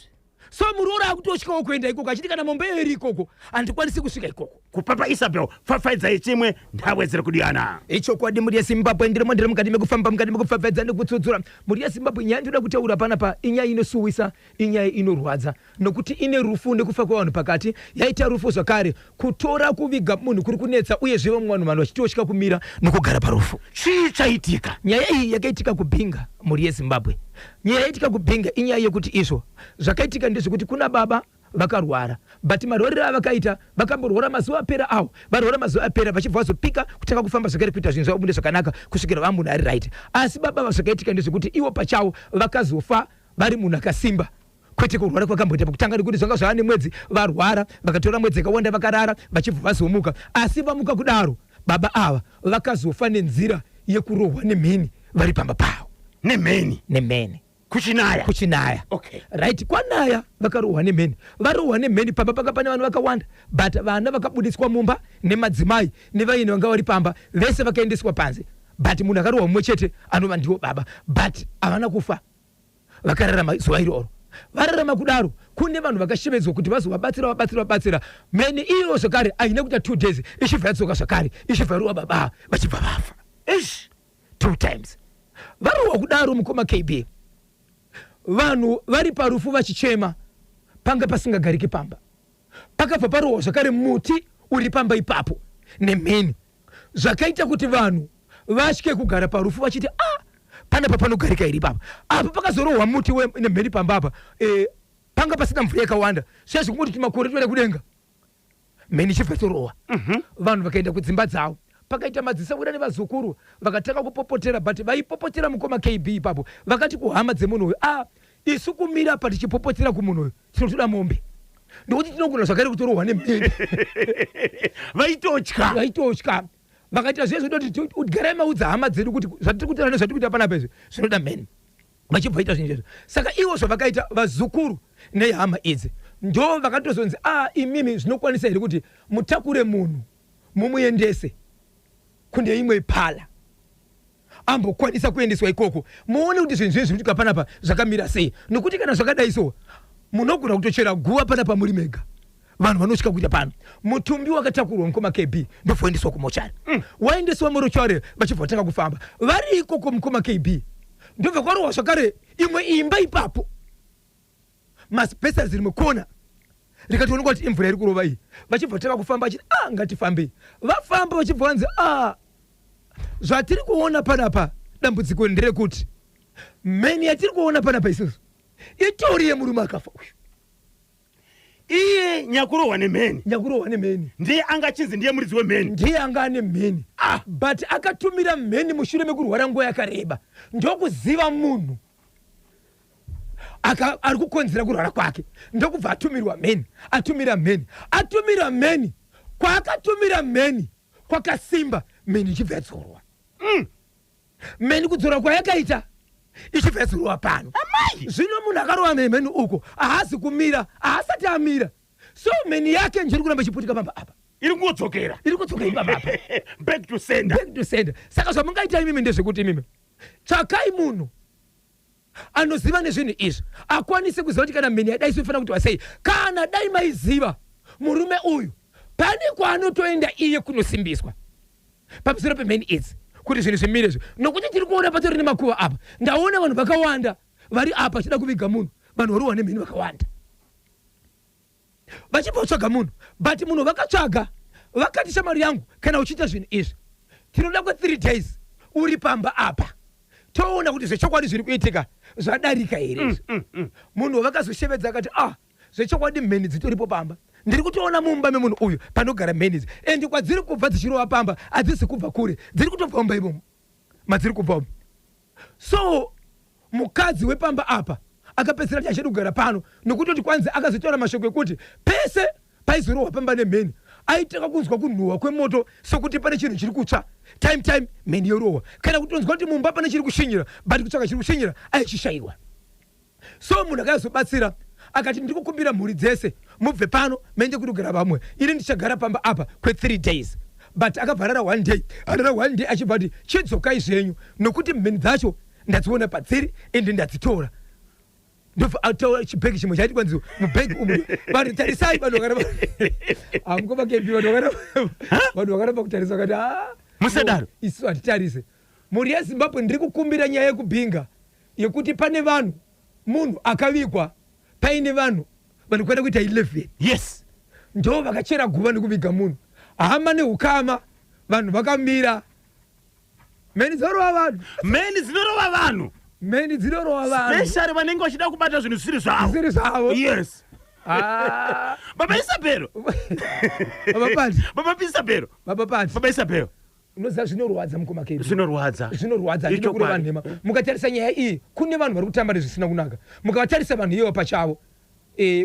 [SPEAKER 1] So muroora akutotyawo kuenda ikoko, achiti kana mombe iyo iri ikoko handikwanisi kusvika ikoko.
[SPEAKER 2] Kupapa Isabel, pfapfaidzai chimwe ndawedzere kudiyana.
[SPEAKER 1] Ichokwadi, mhuri yeZimbabwe, ndirimo, ndiri mukati mekufamba, mukati mekupfapfaidza nekutsudzura. Mhuri yeZimbabwe, nyaya ndinoda kutaura panapa inyaya inosuwisa, inyaya inorwadza, nokuti ine rufu nekufa kwevanhu pakati. Yaita rufu zvakare. Kutora kuviga munhu kuri kunetsa, uyezve vamwe vanhu vachitotya kumira nokugara parufu.
[SPEAKER 2] Chii chaitika?
[SPEAKER 1] Nyaya iyi yakaitika kuBinga, mhuri yeZimbabwe. Nyaya yaitika kuBinga inyaya yekuti izvo zvakaitika ndezvekuti kuna baba vakarwara, but marwariro avakaita, vakamborwara mazuva apera awo, varwara mazuva apera vachibva vazopika kutanga kufamba zvakare, kuita zvinhu zvavo mune zvakanaka kusvikira va munhu ari right. Asi baba vazvakaitika ndezvekuti ivo pachavo vakazofa vari munhu akasimba, kwete kurwara kwakamboita pakutanga, nekuti zvanga zvava nemwedzi varwara, vakatora mwedzi yakawanda vakarara vachibva vazomuka. Asi vamuka kudaro, baba ava vakazofa nenzira yekurohwa nemheni vari pamba pavo.
[SPEAKER 2] Nemheni?
[SPEAKER 1] Nemheni.
[SPEAKER 2] Kuchinaya.
[SPEAKER 1] Kuchinaya.
[SPEAKER 2] Okay.
[SPEAKER 1] Right, kwanaya vakarohwa nemheni, varohwa nemheni pamba panga pane vanhu vakawanda, but vana vakabudiswa mumba nemadzimai nevaini vanga vari pamba vese vakaendeswa panze, but munhu akarohwa mumwe chete anova ndiwo baba, but havana kufa, vakararama zuva iroro. Vararama kudaro, kune vanhu vakashevedzwa kuti vazovabatsira, vabatsira, vabatsira. Mheni iyo zvakare haina kuita 2 days, ichibva yadzoka zvakare, ichibva yarova baba, vachibva vafa.
[SPEAKER 2] Ish.
[SPEAKER 1] Two times varohwa kudaro, mukoma KB, vanhu vari parufu vachichema, panga pasingagariki pamba. Pakabva parohwa zvakare muti uri pamba ipapo nemheni, zvakaita kuti vanhu vatye kugara parufu, vachiti, "A, panapa panogarika here ipapa?" Apa pakazorohwa muti nemheni pamba apa, panga pasina mvura yakawanda, zviya zvekungoti timakore toenda kudenga, mheni ichibva torohwa. Vanhu vakaenda kudzimba dzavo, pakaita madzisawira nevazukuru vakatanga kupopotera, but vaipopotera, mukoma KB, ipapo vakati kuhama dzemunhu uyu, "A, isu kumira pa tichipopotera kumunhu uyu, tinotoda mombe, ndokuti tinogona zvakare kutorohwa nemheni."
[SPEAKER 2] Vaitotya.
[SPEAKER 1] Vaitotya. Vakaita zviye zvodoti, "Garai maudza hama dzedu kuti zvatiri kutaura nezvatiri kuita panapa izvi zvinoda mheni." Vachibva ita zvinhu izvozvo. Saka ivo zvavakaita, vazukuru nehama idzi ndo vakatozonzi, "A, imimi zvinokwanisa here kuti mutakure munhu mumuendese kune imwe parlour, ambokwanisa kuendeswa ikoko, muone kuti zvinhu zvinhu zviri kuitika panapa zvakamira sei? Nokuti kana zvakadai so, munogona kutochera guva panapa muri mega." Vanhu vanotya kuita pano. Mutumbi wakatakurwa, mukoma KB, ndobva waendeswa kumochari. Waendeswa murochari, vachibva vatanga kufamba vari ikoko, mukoma KB, ndobva kwarohwa zvakare imwe imba ipapo, maasbestos rimwe kona rikatoonekwa kuti imvura iri kurova iyi. Vachibva vatanga kufamba vachiti, "A, ngatifambei." Vafamba, vachibva vanzi, "A, zvatiri kuona panapa, dambudziko nderekuti mheni yatiri kuona panapa isusu itori yemurume akafa uyu."
[SPEAKER 2] Iye nyakurohwa nemheni?
[SPEAKER 1] Nyakurohwa nemheni.
[SPEAKER 2] Ndiye anga achinzi ndiye muridzi wemheni?
[SPEAKER 1] Ndiye anga ane mheni.
[SPEAKER 2] Ah.
[SPEAKER 1] But akatumira mheni mushure mekurwara nguva yakareba, ndokuziva munhu ari kukonzera kurwara kwake, ndokubva atumirwa mheni. Atumira mheni, atumira mheni, kwaakatumira mheni kwakasimba, mheni ichibva yadzorwa. Mheni kudzorwa kwayakaita, ichibva yadzorwa pano. Zvino munhu akarova nemheni uko haazi kumira, haasati amira, so mheni yake njiri kuramba ichiputika pamba apa.
[SPEAKER 2] Iri kungodzokera.
[SPEAKER 1] Iri kudzoka ipapa apa.
[SPEAKER 2] Back to sender.
[SPEAKER 1] Back to sender. Saka zvamungaita imimi ndezvekuti imimi tsvakai munhu anoziva nezvinhu izvi, akwanise kuziva kuti kana mheni yadai soifanira kuti wasei. Kana dai maiziva murume uyu pane kwaanotoenda iye kunosimbiswa pamusoro pemheni idzi, kuti zvinhu zvimire izvi, nokuti tiri kuona patori nemakuva apa. Ndaona vanhu vakawanda vari apa vachida kuviga munhu, vanhu varohwa nemheni vakawanda, vachibva kutsvaga munhu, but munhu vakatsvaga vakati, "Shamwari yangu, kana uchiita zvinhu izvi, tinoda kwe3 days uri pamba apa, toona kuti zvechokwadi zviri kuitika zvadarika here izvi." Munhu wavakazoshevedza akati, "Ah, zvechokwadi mheni dzitoripo pamba. Ndiri kutoona mumba memunhu uyu panogara mheni idzi, and kwadziri kubva dzichirova pamba hadzisi kubva kure, dziri kutobva mumba imomo madziri kubva umu." So mukadzi wepamba apa akapedzisira kuti achadi kugara pano, nokutoti kwanzi akazotaura mashoko ekuti pese paizorohwa pamba nemheni aitanga kunzwa kunhuhwa kwemoto, sokuti pane chinhu chiri kutsva. Time time mheni yorohwa, kana kutonzwa kuti mumba pane chiri kushinyira, but kutsvaka chiri kushinyira aichishayiwa. So munhu akazobatsira akati, "Ndiri kukumbira mhuri dzese mubve pano, maende kundogara vamwe. Ini ndichagara pamba apa kwe3 days." But akabva arara one day, arara one day, achibva kuti, "Chidzokai zvenyu, nokuti mheni dzacho ndadziona padziri, ende ndadzitora." Ndobva ataura chibhegi chimwe chaiti kwanzi mubhegi umu vanhu tarisai. Vanhu vakaramba, hamukoma KB, vanhu vakaramba, vanhu vakaramba kutarisa, vakati, "Ah,
[SPEAKER 2] Musadaro.
[SPEAKER 1] isu hatitarise." Mhuri yeZimbabwe, ndiri kukumbira nyaya yekubhinga yekuti pane vanhu, munhu akavigwa paine vanhu vanokwana kuita 11. Ndo vakachera guva nekuviga munhu, hama neukama, vanhu vakamira, mheni dzorova vanhu.
[SPEAKER 2] Mheni dzinorova vanhu.
[SPEAKER 1] Mheni dzinorova vanhu.
[SPEAKER 2] Especially vanenge vachida kubata zvinhu zvisiri zvavo.
[SPEAKER 1] Zvisiri zvavo.
[SPEAKER 2] Yes.
[SPEAKER 1] Ah.
[SPEAKER 2] Baba Isabelo.
[SPEAKER 1] Baba Pati.
[SPEAKER 2] Baba Isabelo.
[SPEAKER 1] Baba Pati.
[SPEAKER 2] Baba Isabelo.
[SPEAKER 1] Unoziva, zvinorwadza, mukoma KB.
[SPEAKER 2] Zvinorwadza.
[SPEAKER 1] Zvinorwadza, handina kureva
[SPEAKER 2] Ichokwadi.
[SPEAKER 1] nhema. Mukatarisa nyaya iyi, kune vanhu vari kutamba nezvisina kunaka. Mukavatarisa vanhu ivo pachavo,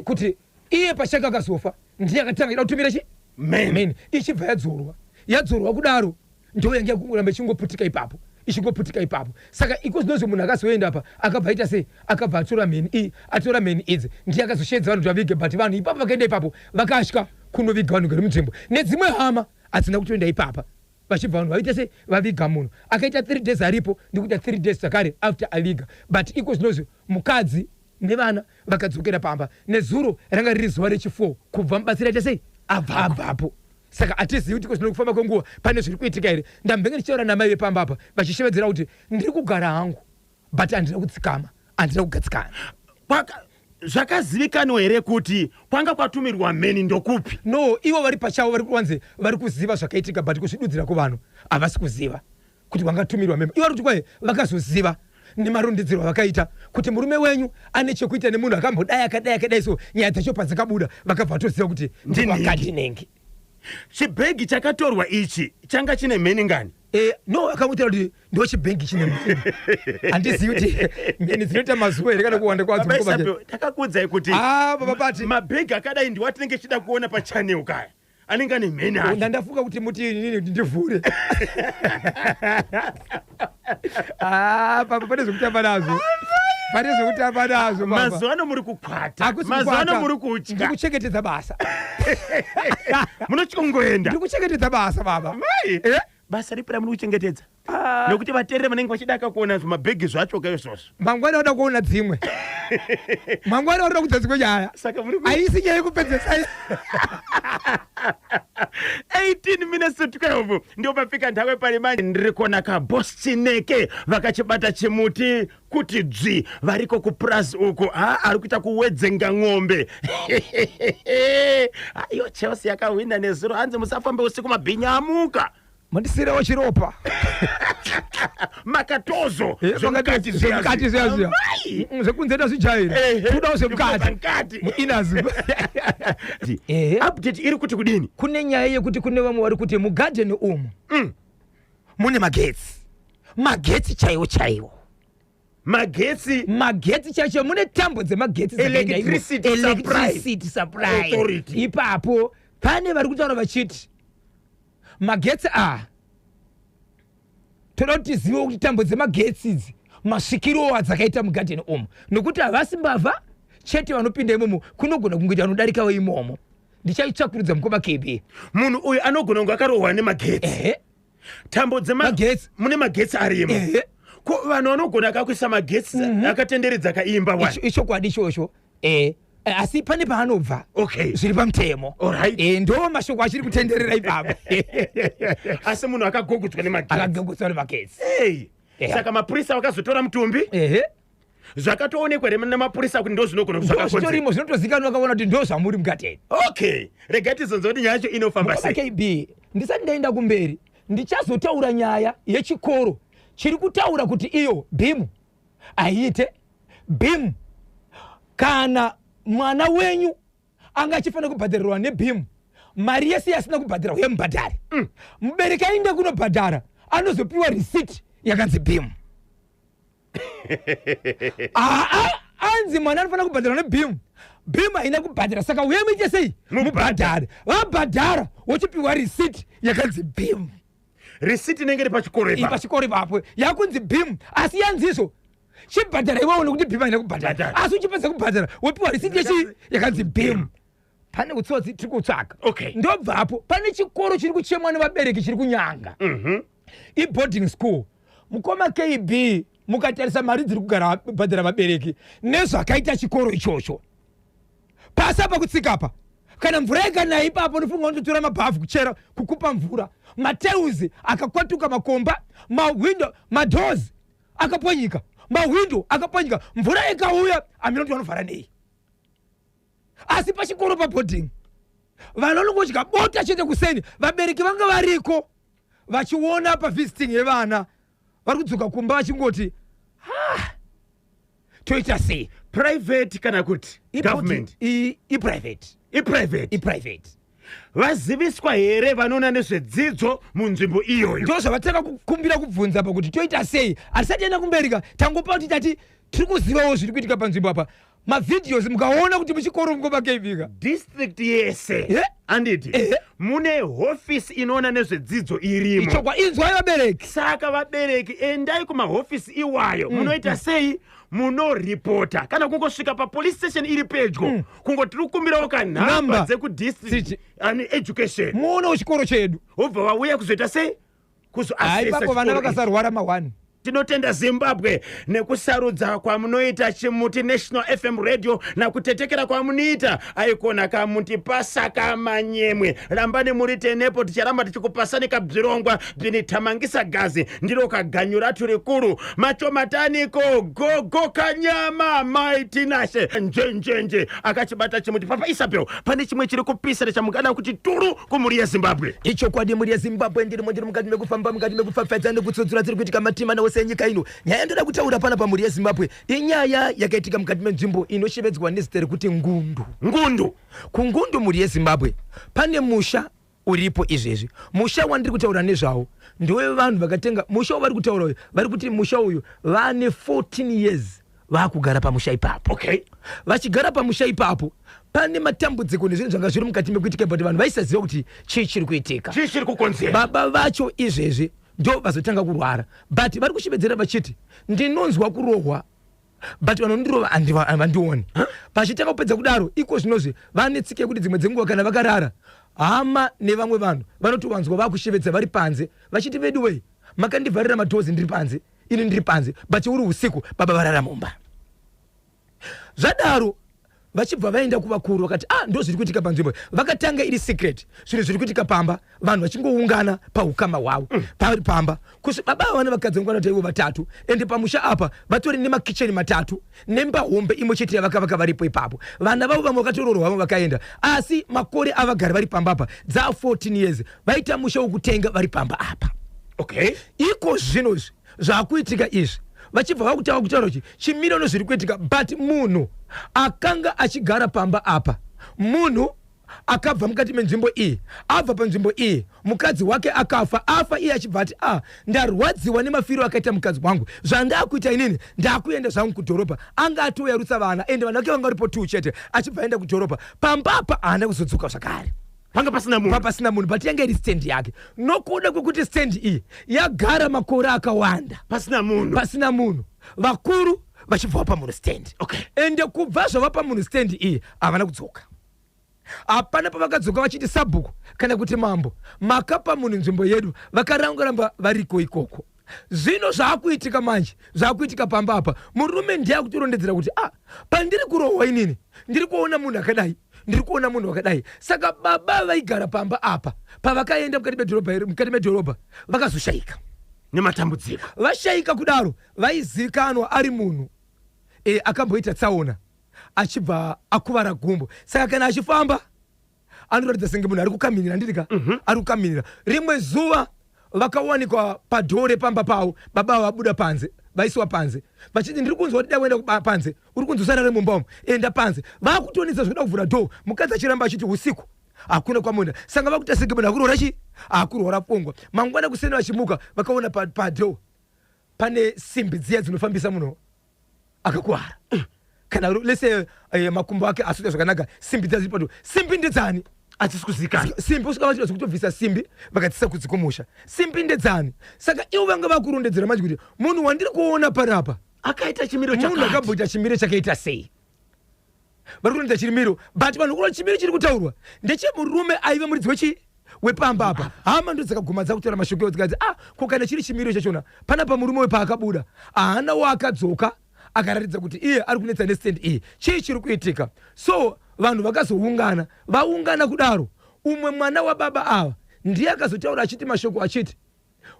[SPEAKER 1] kuti iye pachake akazofa ndiye akatanga ida kutumira chi
[SPEAKER 2] Mheni.
[SPEAKER 1] Mheni ichibva yadzorwa, yadzorwa kudaro, ndo yange yakuramba ichingoputika ipapo. ichingoputika ipapo. Saka iko zvinozvi munhu akazoenda apa akabva aita sei? Akabva atora mheni iyi, atora mheni idzi, ndiye akazosheedza vanhu kuti vavige. But vanhu ipapo vakaenda ipapo vakatya kunoviga vanhu gari munzvimbo, nedzimwe hama hadzina kutoenda ipapa. Vachibva vanhu vaita sei? Vaviga munhu. Akaita 3 days aripo, ndikuita 3 days zvakare after aviga. But iko zvinozvi mukadzi nevana vakadzokera pamba. Nezuro ranga riri zuva rechi4 kubva mubatsiri aita sei? Abvapo. Saka hatizivi kuti iko zvino kufamba kwenguva pane zviri kuitika here. Ndambenge ndichitaura namai vepamba apa vachishevedzera kuti ndiri kugara hangu, but handina kutsikama, handina kugadzikana.
[SPEAKER 2] Zvakazivikanwa here kuti kwanga kwatumirwa mheni ndokupi?
[SPEAKER 1] No, ivo vari pachavo vari kuwanze vari kuziva zvakaitika, but kuzvidudzira kuvanhu havasi kuziva kuti vangatumirwa mheni. Ivo vari kuti kwai vakazoziva nemarondedzero avakaita kuti murume wenyu ane chekuita nemunhu akambodai akadai akadai. So nyaya dzacho padzakabuda vakabva vatoziva kuti
[SPEAKER 2] Ndinhingi.
[SPEAKER 1] ndinhingi.
[SPEAKER 2] Chibhegi chakatorwa ichi changa chine mheni ngani?
[SPEAKER 1] No, akamutaura kuti ndo chibhengi chine mheni. Handizivi kuti mheni dzinoita mazuva here kana kuwanda kwadzo.
[SPEAKER 2] Baba
[SPEAKER 1] Mukoma.
[SPEAKER 2] Isabel, takakuudzai kuti
[SPEAKER 1] Ah, baba Pati.
[SPEAKER 2] mabhegi akadai ndiwo atinenge tichida kuona pachannel kaya anenge ane mheni acho.
[SPEAKER 1] Ndandafunga kuti muti inini kuti ndivhure. Ah, papa, pane zvekutamba nazvo, pane zvekutamba nazvo, baba.
[SPEAKER 2] Mazuva ano muri kukwata.
[SPEAKER 1] Hakusi
[SPEAKER 2] Mazuva ano
[SPEAKER 1] kukwata.
[SPEAKER 2] muri kutya.
[SPEAKER 1] Ndikuchengetedza basa.
[SPEAKER 2] Munotyongoenda.
[SPEAKER 1] Ndikuchengetedza basa, baba.
[SPEAKER 2] Mai.
[SPEAKER 1] Eh?
[SPEAKER 2] Basa ripi ramuri kuchengetedza? Nekuti vateereri vanenge vachida kuona zvimabhegi zvacho ka izvozvo.
[SPEAKER 1] Mangwana vada kuona dzimwe, mangwana varida kudza dzimwe nyaya.
[SPEAKER 2] Saka muri
[SPEAKER 1] Haisi nyaya yekupedzesa.
[SPEAKER 2] 18 minutes to 12 ndio pafika nthawi pali manje. Ndiri kuona kabos Chineke vakachibata chimuti kuti dzvi variko kupurazi uko. Ha, ari kuita kuwedzenga ng'ombe. Iyo Chelsea yakahwina nezuro. Hanzi musafambe usiku, mabhinya amuka.
[SPEAKER 1] Mandisirawo chiropa.
[SPEAKER 2] Makatozo.
[SPEAKER 1] Zvemukati zviya zviya.
[SPEAKER 2] Amai!
[SPEAKER 1] Zvekunze tazvijaira.
[SPEAKER 2] Ehe.
[SPEAKER 1] Kudawo zvemukati.
[SPEAKER 2] Mukati.
[SPEAKER 1] Muinazi. Ehe.
[SPEAKER 2] Update iri kuti kudini?
[SPEAKER 1] Kune nyaya yekuti kune vamwe vari kuti mugadheni umu mune magetsi, magetsi chaiwo chaiwo.
[SPEAKER 2] Magetsi?
[SPEAKER 1] Magetsi chaiwo chaiwo, mune tambo dzemagetsi dzakaenda imo.
[SPEAKER 2] Electricity supply.
[SPEAKER 1] Electricity supply
[SPEAKER 2] Authority.
[SPEAKER 1] Ipapo pane vari kutaura vachiti magetsi aya toda kuti tizive kuti tambo dzemagetsi idzi masvikiro adzakaita mugadheni umu, nokuti havasi mbavha chete vanopinda imomo, kunogona kungoita vanodarikawo imomo. Ndichaitsvakurudza, mukoma KB.
[SPEAKER 2] Munhu uyu anogona kunge akarohwa nemagetsi.
[SPEAKER 1] Ehe.
[SPEAKER 2] Tambo
[SPEAKER 1] Magetsi.
[SPEAKER 2] Mune magetsi arimo.
[SPEAKER 1] Ehe.
[SPEAKER 2] Ko vanhu vanogona akakuisa magetsi akatenderedza kaimba wa?
[SPEAKER 1] Ichokwadi ichocho, asi pane paanobva zviri pamutemo.
[SPEAKER 2] Alright.
[SPEAKER 1] Ndo mashoko achiri kutenderera ipapo.
[SPEAKER 2] Asi munhu akagogodzwa nemagetsi?
[SPEAKER 1] Akagogodzwa nemagetsi.
[SPEAKER 2] Hey.
[SPEAKER 1] Yeah.
[SPEAKER 2] Saka mapurisa vakazotora mutumbi?
[SPEAKER 1] Ehe.
[SPEAKER 2] Zvakatoonekwa here nemapurisa kuti ndo zvinogona kuzvakakonzera?
[SPEAKER 1] Zvitorimo, zvinotozikanwa, vakaona kuti ndo zvamuri mugadheni.
[SPEAKER 2] Okay, regai tizonzwa kuti nyaya yacho inofamba sei.
[SPEAKER 1] KB, ndisati ndaenda kumberi, ndichazotaura nyaya yechikoro chiri kutaura kuti iyo BEAM haiite. BEAM, kana mwana wenyu anga achifanira kubhadharirwa neBEAM, mari yese yasina kubhadhara uye mubhadhare. Mubereki ainde kunobhadhara anozopiwa risiti yakanzi BEAM. Aa, anzi mwana anofanira kubhadharwa neBEAM, BEAM haina kubhadhara, saka uye muite sei? Mubhadhare. Vabhadhara, wochipiwa risiti yakanzi BEAM.
[SPEAKER 2] Risiti inenge iri pachikoro ipapo.
[SPEAKER 1] Pachikoro ipapo yakunzi BEAM, asi yanzizo chibhadhara iwewo nekuti BEAM haina kubhadhara.
[SPEAKER 2] Bhadhara.
[SPEAKER 1] Asi uchipedza kubhadhara wopiwa risiti yechi yakanzi BEAM. Pane utsotsi tiri kutsvaka. Ndobvapo pane chikoro chiri kuchemwa nevabereki chiri kuNyanga. Iboarding school, mukoma KB. Mukatarisa mari dziri kugara bhadhara vabereki nezvakaita chikoro ichocho, pasi apa kutsika apa, kana mvura ikanaya ipapo unofunga unototora mabhavhu kuchera kukupa mvura. Mateuzi akakwatuka, makomba, mahwindo, madoors akapwanyika, mahwindo akapwanyika. Mvura ikauya hamina kuti vanovhara nei. Asi pachikoro paboarding vanhu vanongodya bota chete kuseni. Vabereki vanga variko vachiona pavisiting yevana vari kudzoka kumba vachingoti, "Ah, toita sei?"
[SPEAKER 2] Private kana kuti government?
[SPEAKER 1] Iprivate.
[SPEAKER 2] Iprivate?
[SPEAKER 1] Iprivate.
[SPEAKER 2] Vaziviswa here vanoona nezvedzidzo munzvimbo iyoyo?
[SPEAKER 1] Ndo zvavatanga kukumbira kubvunza pakuti toita sei. Hatisati enda kumberi ka, tangopa kuti tati tiri kuzivawo zviri kuitika panzvimbo apa. Mavideos mukaona kuti muchikoro mukobakaivika.
[SPEAKER 2] District yese, handiti?
[SPEAKER 1] Ehe.
[SPEAKER 2] Mune hofisi inoona nezvedzidzo irimo.
[SPEAKER 1] Ichokwa, inzwai vabereki.
[SPEAKER 2] Saka vabereki, endai kumahofisi iwayo. Munoita sei? Munoripota kana kungosvika papolice station iri pedyo, kungoti tiri kukumbirawo kanhamba
[SPEAKER 1] Number.
[SPEAKER 2] dzekudistrict
[SPEAKER 1] Tichi.
[SPEAKER 2] ani education.
[SPEAKER 1] Muonewo chikoro chedu.
[SPEAKER 2] Wobva vauya kuzoita sei?
[SPEAKER 1] Hai,
[SPEAKER 2] Kuzoassessa
[SPEAKER 1] ipapo vana
[SPEAKER 2] chikoro ichi.
[SPEAKER 1] vakasarwara ma1.
[SPEAKER 2] Tinotenda Zimbabwe nekusarudza kwamunoita Chimuti National FM Radio nakutetekera kwamunoita. Aikona kamutipasa kamanyemwe, rambani muri tenepo, ticharamba tichikupasani kabzirongwa bzinithamangisa gazi ndiro kaganyuratu rikuru machomataniko gogo kanyama maitinashe njenjenje akachibata chimuti. Papa Isabel, pane chimwe chiri kupisa chamungada kuti turu kumhuri yeZimbabwe?
[SPEAKER 1] Ichokwadi, mhuri yeZimbabwe, ndirimo, ndiri mukati mekufamba, mukati mekupfapfaidza nekutsudzura dziri kuitika matima naose enyika ino. Nyaya yandoda kutaura pana pamhuri yeZimbabwe inyaya yakaitika mukati menzvimbo inoshevedzwa nezita rekuti Ngundu.
[SPEAKER 2] Ngundu.
[SPEAKER 1] KuNgundu, mhuri yeZimbabwe, pane musha uripo izvezvi. Musha wandiri kutaura nezvawo ndewevanhu vakatenga musha wavari kutaura uyu. Vari kuti musha uyu vane 14 years vaakugara pamusha ipapo. Vachigara pamusha ipapo, pane matambudziko nezvinhu zvanga zviri mukati mekuitika, but vanhu vaisaziva kuti chii chiri kuitika.
[SPEAKER 2] Chii chiri kukonzera?
[SPEAKER 1] Baba vacho izvezvi ndo vazotanga kurwara, but vari kushevedzera vachiti ndinonzwa kurohwa, but vanondirova havandioni. Pachitanga kupedza kudaro, iko zvinozvi vane tsika yekuti dzimwe dzenguva kana vakarara, hama nevamwe vanhu vanotowanzwa vakushevedza vari panze vachiti, "Vedu wei, makandivharira madoors, ndiri panze ini, ndiri panze." But uri usiku, baba varara mumba. Zvadaro vachibva vaenda kuvakuru vakati, "Ah, ndo zviri kuitika panzvimbo." Vakatanga iri secret, zvinhu zviri kuitika pamba, vanhu vachingoungana paukama hwavo pari pamba. Kusvi baba ava vane vakadzi vangwana ivo vatatu, ende pamusha apa vatori nemakicheni matatu nemba hombe imwe chete yavakavaka varipo ipapo. Vana vavo vamwe vakatororwa, vamwe vakaenda, asi makore avagari vari pamba apa dza 14 years. Vaita musha wekutenga vari pamba apa. Iko zvinozvi zvaakuitika izvi, vachibva vakutanga kutaura kuti chimiro zviri kuitika, but munhu akanga achigara pamba apa, munhu akabva mukati menzvimbo iyi, abva panzvimbo iyi, mukadzi wake akafa. Afa, iye achibva ati, "A, ndarwadziwa nemafiro akaita mukadzi wangu. Zvandakuita inini, ndakuenda zvangu kudhorobha." Anga atoyarutsa vana, ende vana vake vanga varipo 2 chete. Achibva aenda kudhorobha. Pamba apa haana kuzodzoka zvakare.
[SPEAKER 2] Panga pasina munhu.
[SPEAKER 1] Pasina munhu, but yanga iri stand yake. Nokuda kwekuti stand iyi yagara makore akawanda
[SPEAKER 2] pasina munhu,
[SPEAKER 1] pasina munhu, vakuru vachibva vapa munhu stand. Ende kubva zvavapa munhu stand iyi, havana kudzoka. Hapana pavakadzoka vachiti, "Sabhuku kana kuti mambo, makapa munhu nzvimbo yedu." Vakarangoramba variko ikoko. Zvino zvaakuitika manje, zvaakuitika pamba apa, murume ndiye akutorondedzera kuti, "Ah, pandiri kurohwa inini, ndiri kuona munhu akadai, ndiri kuona munhu wakadai." Saka baba vaigara pamba apa, pavakaenda mukati medhorobha, mukati medhorobha vakazoshayika.
[SPEAKER 2] Nematambudziko.
[SPEAKER 1] Vashayika kudaro, vaizivikanwa ari munhu akamboita tsaona, achibva akuvara gumbo. Saka kana achifamba anoratidza senge munhu ari kukaminira, handiti? Ari kukaminira. Rimwe zuva vakawanikwa padoor repamba pavo, baba vabuda panze, vaisiwa panze vachiti, "Ndiri kunzwa kuti dai waenda panze, uri kunzi usarare mumba umu, enda panze." Vakutonetsa zvekuda kuvhura door, mukadzi achiramba achiti usiku hakuna kwamuenda. Saka vakuita senge munhu akurwara chi akurwara pfungwa. Mangwana kuseni vachimuka, vakaona padoor pane simbi dziya dzinofambisa munhu akakuwara, kana lese makumbo ake asuita zvakanaka. Simbi dziya dziri padoor, simbi ndedzani?
[SPEAKER 2] Hadzisi kuzikanwa.
[SPEAKER 1] Simbi usvika vachida kutobvisa simbi, vakadzisa kunze kumusha. Simbi ndedzani? Saka ivo vanga vakurondedzera manje kuti munhu wandiri kuona panapa
[SPEAKER 2] akaita chimiro
[SPEAKER 1] munhu
[SPEAKER 2] chakati.
[SPEAKER 1] Akamboita chimiro chakaita sei? Vari kurondedza chimiro, but vanhu kuona chimiro chiri kutaurwa ndechemurume aive muridzi wechi wepamba apa. Hama ndo dzakaguma dzakutora mashoko iwo, dzikati, "Ah, ko kana chiri chimiro chachona panapa, murume wepaakabuda haana waakadzoka akaratidza kuti iye ari kunetsa nestand iyi. Chii chiri kuitika?" So vanhu vakazoungana. Vaungana kudaro, umwe mwana wababa ava ndiye akazotaura achiti mashoko achiti,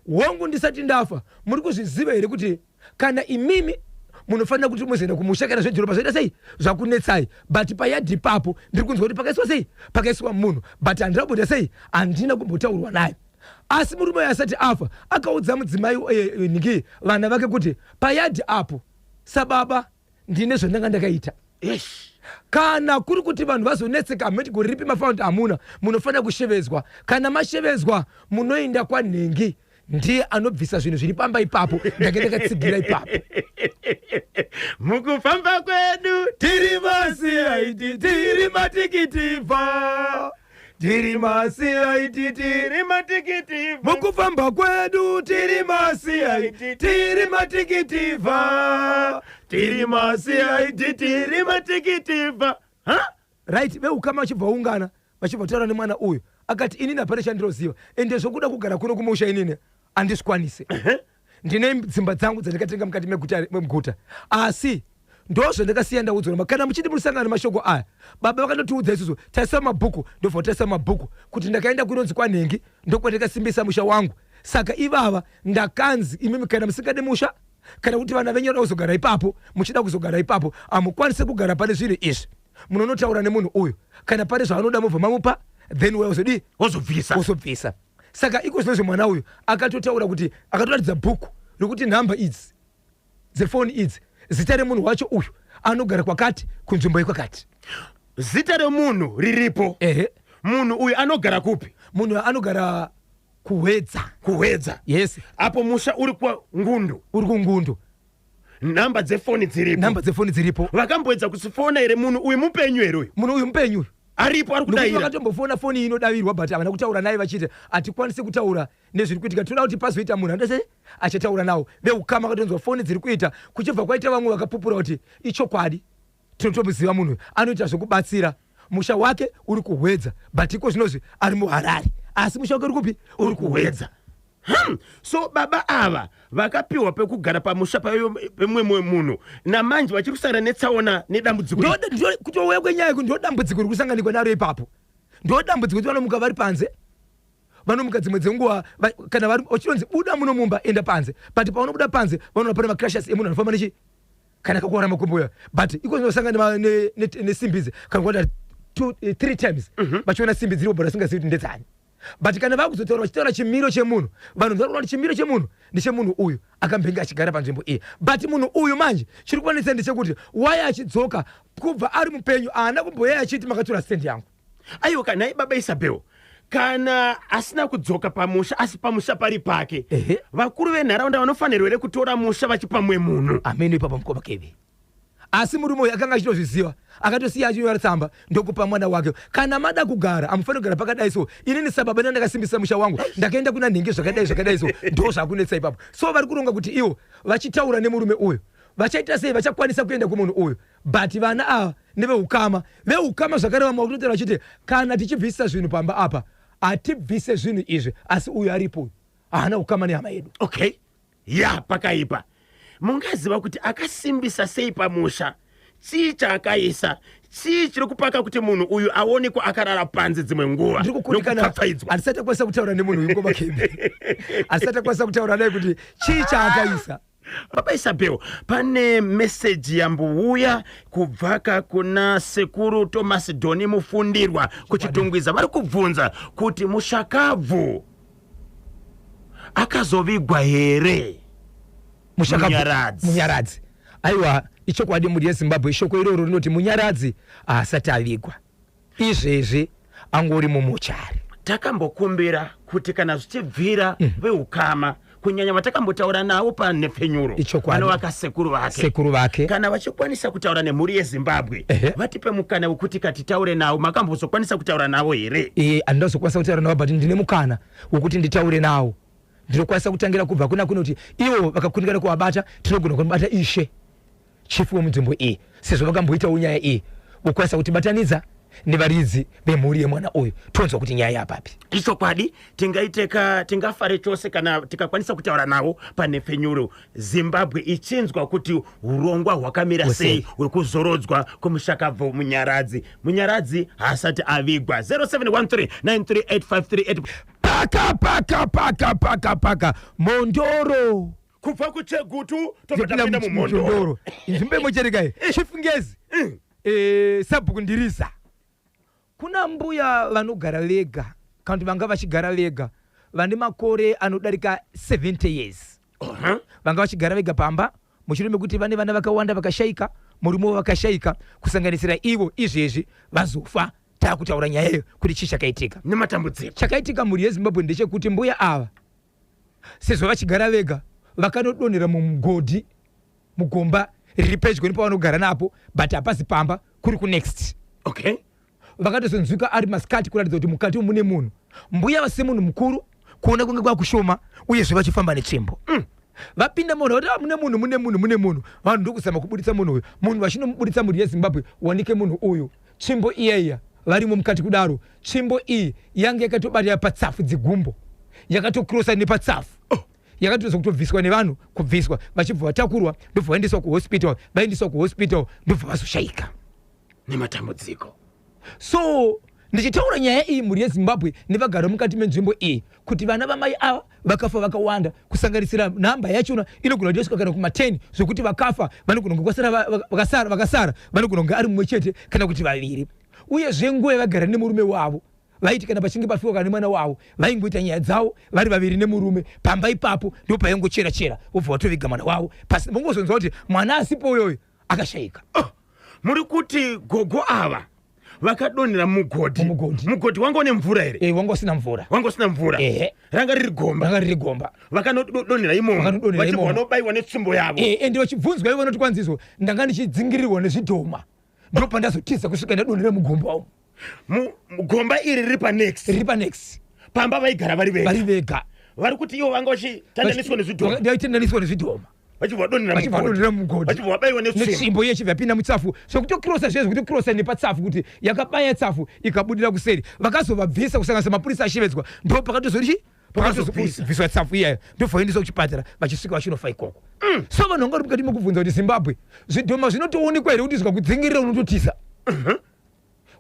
[SPEAKER 1] "Hongu, ndisati ndafa, muri kuzviziva here kuti kana imimi munofanira kuti muzoenda kumusha kana zvedhorobha zvaita sei, zvakunetsai? But payadhi ipapo ndiri kunzwa kuti pakaiswa sei, pakaiswa munhu, but handina kumboita sei, handina kumbotaurwa naye." Asi murume uyu asati afa akaudza mudzimai nhingi, vana vake kuti, "Payadhi apo sababa ndine zvandanga ndakaita. Kana kuri kuti vanhu vazonetseka, hameti gore ripi mafaunda hamuna, munofanira kushevedzwa. Kana mashevedzwa, munoenda kwanhengi. Ndiye anobvisa zvinhu zviri pamba ipapo. Ndake ndakatsigira ipapo.
[SPEAKER 2] Mukufamba kwedu
[SPEAKER 1] tiri maCID, tiri matikitivha, tiri maCID,
[SPEAKER 2] tiri matikitivha.
[SPEAKER 1] Mukufamba kwedu tiri maCID, tiri matikitivha, tiri maCID,
[SPEAKER 2] tiri matikitivha. Ha?
[SPEAKER 1] Right, veukama vachibva ungana, vachibva taura nemwana uyu, akati inini hapana chandinoziva, ende zvokuda kugara kuno kumusha inini handizvikwanise. Ndine dzimba dzangu dzandakatenga mukati meguta, asi ndozvandakasiya ndaudzwa. Kana muchiti murisangana nemashoko aya, baba vakandotiudza isusu taisa mabhuku, ndobva taisa mabhuku kuti ndakaenda kunonzi kwanhengi, ndokwandakasimbisa musha wangu. Saka ivava ndakanzi imimi kana musingade musha, kana kuti vana venyu vanoda kuzogara ipapo, muchida kuzogara ipapo, hamukwanisi kugara pane zvinhu izvi. Munonotaura nemunhu uyu, kana pane zvaanoda mubva mamupa, then wozodii?
[SPEAKER 2] Wozobvisa.
[SPEAKER 1] Wozobvisa. Saka iko zvinozvi mwana uyu akatotaura kuti, akatoratidza bhuku rekuti nhamba idzi dzefoni idzi, zita remunhu wacho uyu, anogara kwakati, kunzvimbo yekwakati.
[SPEAKER 2] Zita remunhu riripo?
[SPEAKER 1] Ehe.
[SPEAKER 2] Munhu uyu anogara kupi?
[SPEAKER 1] Munhu anogara kuHwedza.
[SPEAKER 2] Kuhwedza?
[SPEAKER 1] Yes.
[SPEAKER 2] Apo musha uri kwaNgundu?
[SPEAKER 1] Uri kuNgundu.
[SPEAKER 2] Nhamba dzefoni dziripo?
[SPEAKER 1] Nhamba dzefoni dziripo.
[SPEAKER 2] Vakamboedza kusifona here? Munhu uyu mupenyu here uyu?
[SPEAKER 1] Munhu uyu mupenyu uyu.
[SPEAKER 2] Aripo, ari
[SPEAKER 1] Nokuti
[SPEAKER 2] kudayira?
[SPEAKER 1] Vakatombofona, foni iyi inodavirwa, but havana kutaura naye, vachiti hatikwanisi kutaura nezviri kuitika, toda kuti pazoita munhu andase achataura nawo. Veukama vakatonzwa foni dziri kuita, kuchibva kwaita vamwe vakapupura kuti ichokwadi, tinotomuziva munhu uyu, anoita zvekubatsira, musha wake uri kuHwedza, but iko zvinozvi ari muHarare, asi musha wake uri kupi? Uri kuHwedza.
[SPEAKER 2] So baba ava vakapiwa pekugara pamusha pemumwe munhu, namanje vachiri kusangana netsaona nedambudziko iri.
[SPEAKER 1] Kutouya kwenyaya yeku ndo dambudziko riri kusanganikwa naro ipapo. Ndo dambudziko kuti vanomuka vari panze, vanomuka dzimwe dzenguva kana vari vachinonzi buda muno mumba, enda panze, but paunobuda panze vanoona pane macrashers emunhu anofamba nechi kana kakuwara makumbo. But iko zvinosangana nesimbi idzi, kana kuwanda two, three times vachiona simbi dziripo, but vasingazivi kuti ndedzani. But kana vakuzotaura, vachitaura chimiro chemunhu, vanhu vari kuona kuti chimiro chemunhu ndechemunhu uyu akambenge achigara panzvimbo iyi. But munhu uyu manje chiri kuvanetsa ndechekuti why achidzoka kubva ari mupenyu haana kumboyaya achiti makatora stand yangu.
[SPEAKER 2] Aiwa, kana baba Isabel kana asina kudzoka pamusha, asi pamusha pari pake, vakuru venharaunda vanofanirwa here kutora musha vachipa mumwe munhu?
[SPEAKER 1] Amene ipapa, mukoma Keve. Asi murume uyu akanga achitozviziva, akatosiya achinyora tsamba ndokupa mwana wake: kana mada kugara, hamufaniri kugara pakadai. So inini sababa ndakasimbisa musha wangu, ndakaenda kuna nhingi, zvakadai zvakadai. So ndo zvakunetsa ipapo. So vari kuronga kuti ivo vachitaura nemurume uyu vachaita sei, vachakwanisa kuenda kumunhu uyu. But vana ava neveukama, veukama zvakare vamwe vakutotaura vachiti kana tichibvisa zvinhu pamba apa, hatibvise zvinhu izvi, asi uyu aripo uyu haana ukama nehama yedu.
[SPEAKER 2] Okay, ya, pakaipa. Mungaziva kuti akasimbisa sei pamusha? Chii chaakaisa? Chii chiri kupaka kuti munhu uyu aonekwa akarara panze dzimwe nguva?
[SPEAKER 1] Ndiri kukundikana.
[SPEAKER 2] Nokupfapfaidzwa.
[SPEAKER 1] Handisati akwanisa kutaura nemunhu uyu, ngoma Kembe, handisati akwanisa kutaura naye kuti chii chaakaisa.
[SPEAKER 2] Baba Isabel, pane meseji yambouya kubvaka kuna Sekuru Thomas Doni Mufundirwa kuChitungwiza. Vari kubvunza kuti mushakabvu akazovigwa here? Munyaradzi.
[SPEAKER 1] Munyaradzi, aiwa, ichokwadi, mhuri yeZimbabwe. Shoko iroro rinoti Munyaradzi haasati avigwa, izvezvi angori mumochari.
[SPEAKER 2] Takambokumbira kuti kana zvichibvira, veukama, kunyanya vatakambotaura navo panhepfenyuro,
[SPEAKER 1] Ichokwadi.
[SPEAKER 2] vanovaka sekuru vake,
[SPEAKER 1] Sekuru vake,
[SPEAKER 2] kana vachikwanisa kutaura nemhuri yeZimbabwe, vatipe mukana wekuti katitaure navo. Makambozokwanisa kutaura navo here?
[SPEAKER 1] Handinazokwanisa kutaura navo, but ndine mukana wekuti nditaure navo. Ndinokwanisa kutangira kubva kuna kunoti ivo vakakundikana kuvabata, tinogona kunobata ishe chifu wemunzvimbo iyi, sezvo vakamboitawo nyaya iyi, vokwanisa kutibatanidza nevaridzi vemhuri yemwana uyu, tonzwa kuti nyaya yapapi.
[SPEAKER 2] Ichokwadi, tingaiteka, tingafare chose kana tikakwanisa kutaura navo panhepfenyuro, Zimbabwe ichinzwa kuti urongwa hwakamira
[SPEAKER 1] Hwesei.
[SPEAKER 2] sei hwekuzorodzwa kwemushakabvu Munyaradzi. Munyaradzi haasati avigwa. 0713938538.
[SPEAKER 1] Paka paka paka paka paka Mondoro.
[SPEAKER 2] Kubva kuChegutu tobva
[SPEAKER 1] Topinda
[SPEAKER 2] tapinda muMhondoro.
[SPEAKER 1] muMhondoro, inzvimbo yemochereka Chifungezi, sabhuku Ndiriza. Kuna mbuya vanogara vega, kana kuti vanga vachigara vega, vane makore anodarika 70 years. Vanga vachigara vega pamba mushure mekuti vane vana vakawanda vakashayika, murume wavo vakashayika, kusanganisira ivo. Izvezvi vazofa. Taakutaura nyaya iyo kuti chii chakaitika.
[SPEAKER 2] Nematambudziko.
[SPEAKER 1] Chakaitika, mhuri yeZimbabwe, ndechekuti mbuya ava Sezvo vachigara vega, vakanodonhera mumugodhi mugomba riri pedyo nepavanogara napo, but hapasi pamba, kuri kunext.
[SPEAKER 2] Okay.
[SPEAKER 1] Vakatozonzwika ari masikati, kuratidza kuti mukati mune munhu. Mbuya vase munhu mukuru, kuona kunge kwakushoma, uyezve vachifamba netsvimbo. Vapinda munhu vati, "Ah, mune munhu, mune munhu, mune munhu." Vanhu ndokuzama kubuditsa munhu uyu. Munhu vachinomubuditsa, mhuri yeZimbabwe, wanike munhu uyu, tsvimbo iyaiya varimo mukati kudaro. Tsvimbo iyi yange yakatobatira patsafu dzegumbo, yakatokrosa nepatsafu. Oh, yakatoza kutobviswa nevanhu, kubviswa vachibva vatakurwa, ndobva vaendeswa kuhospital. Vaendeswa kuhospital, ndobva vazoshayika.
[SPEAKER 2] Nematambudziko.
[SPEAKER 1] So ndichitaura nyaya iyi, mhuri yeZimbabwe nevagari mukati menzvimbo iyi, kuti vana vamai ava vakafa vakawanda, kusanganisira nhamba yachona inogona kuti yosvika kana kuma10, zvokuti vakafa vanogona kunge kwasara vakasara vanogona kunge ari mumwe chete kana kuti vaviri. Uyezve nguva yavagara nemurume wavo, vaiti kana pachinge pafiwa kana nemwana wavo, vaingoita nyaya dzavo vari vaviri nemurume pamba ipapo. Ndo paingochera chera, vobva vatoviga mwana wavo pasi. Mongozonzwa kuti mwana asipo uyoyo akashayika.
[SPEAKER 2] Oh, muri kuti gogo ava vakadonhera mugodhi?
[SPEAKER 1] Mumugodhi.
[SPEAKER 2] Mugodhi wanga une mvura here?
[SPEAKER 1] E, wanga usina mvura.
[SPEAKER 2] Wanga usina mvura?
[SPEAKER 1] Ehe.
[SPEAKER 2] Ranga riri gomba?
[SPEAKER 1] Ranga riri gomba.
[SPEAKER 2] Vakanodonhera imomo?
[SPEAKER 1] Vakanodonhera
[SPEAKER 2] Vachibva
[SPEAKER 1] imomo.
[SPEAKER 2] vanobayiwa netsvimbo yavo?
[SPEAKER 1] E, ende vachibvunzwa ivo vanoti kwanzizvo, "Ndanga ndichidzingirirwa nezvidhoma, ndo pandazotiza kusvika ndadonhera mugomba umu."
[SPEAKER 2] Gomba iri riri panext?
[SPEAKER 1] Riri panext.
[SPEAKER 2] Pamba vaigara vari vega?
[SPEAKER 1] Vari vega.
[SPEAKER 2] Vari kuti ivo vanga vachitandaniswa nezvidhoma?
[SPEAKER 1] Vachitandaniswa nezvidhoma.
[SPEAKER 2] Vachibva vadonhera
[SPEAKER 1] Vachibva vadonhera mugodhi.
[SPEAKER 2] Vachibva vabayiwa netsvimbo?
[SPEAKER 1] Netsvimbo iye ichibva yapinda mutsafu, zvekutokrosa zviye, zvekutokrosa nepatsafu, kuti yakabaya tsafu ikabudira kuseri. Vakazovabvisa, kusanganisa mapurisa ashevedzwa, ndo pakatozori
[SPEAKER 2] Pakazobvisa.
[SPEAKER 1] pakatozobviswa tsafu iyayo, ndobva vaendeswa kuchipatara, vachisvika vachinofa ikoko. So vanhu vanga vari mukati mekubvunza kuti, Zimbabwe, zvidhoma zvinotoonekwa here kuti zvikakudzingirira unototiza?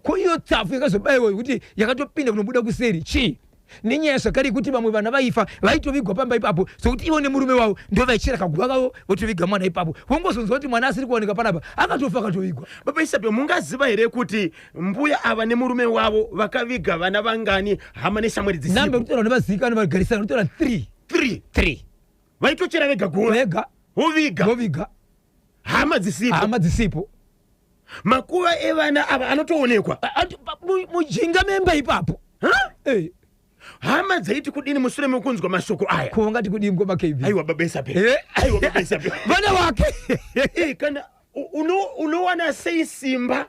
[SPEAKER 1] Ko iyo tsafu yakazobayiwa yekuti yakatopinda kunobuda kuseri chii? Nenyaya zvakare yekuti vamwe vana vaifa vaitovigwa pamba ipapo, sokuti ivo nemurume wavo ndo vaichera kaguva kavo, votoviga mwana ipapo. Wongozonzwa kuti mwana asiri kuwanika panapa akatofa, akatovigwa.
[SPEAKER 2] Baba Isabel, mungaziva here kuti mbuya ava nemurume wavo vakaviga vana vangani, hama neshamwari
[SPEAKER 1] Namba
[SPEAKER 2] dzisipo?
[SPEAKER 1] yekutora nevazivikanwa vagarisana kutora 3.
[SPEAKER 2] 3?
[SPEAKER 1] 3.
[SPEAKER 2] Vaitochera vega guva?
[SPEAKER 1] Vega.
[SPEAKER 2] Voviga?
[SPEAKER 1] Voviga.
[SPEAKER 2] Hama dzisipo?
[SPEAKER 1] Hama dzisipo.
[SPEAKER 2] Makuva evana ava anotoonekwa?
[SPEAKER 1] Mujinga memba ipapo.
[SPEAKER 2] Ha?
[SPEAKER 1] Eh,
[SPEAKER 2] Hama dzaiti kudini mushure mekunzwa mashoko aya?
[SPEAKER 1] Ko vangati kudini ngoma KB?
[SPEAKER 2] Aiwa, baba Isabel.
[SPEAKER 1] Eh?
[SPEAKER 2] Aiwa, baba Isabel.
[SPEAKER 1] Vana wake.
[SPEAKER 2] Eh, kana unowana sei simba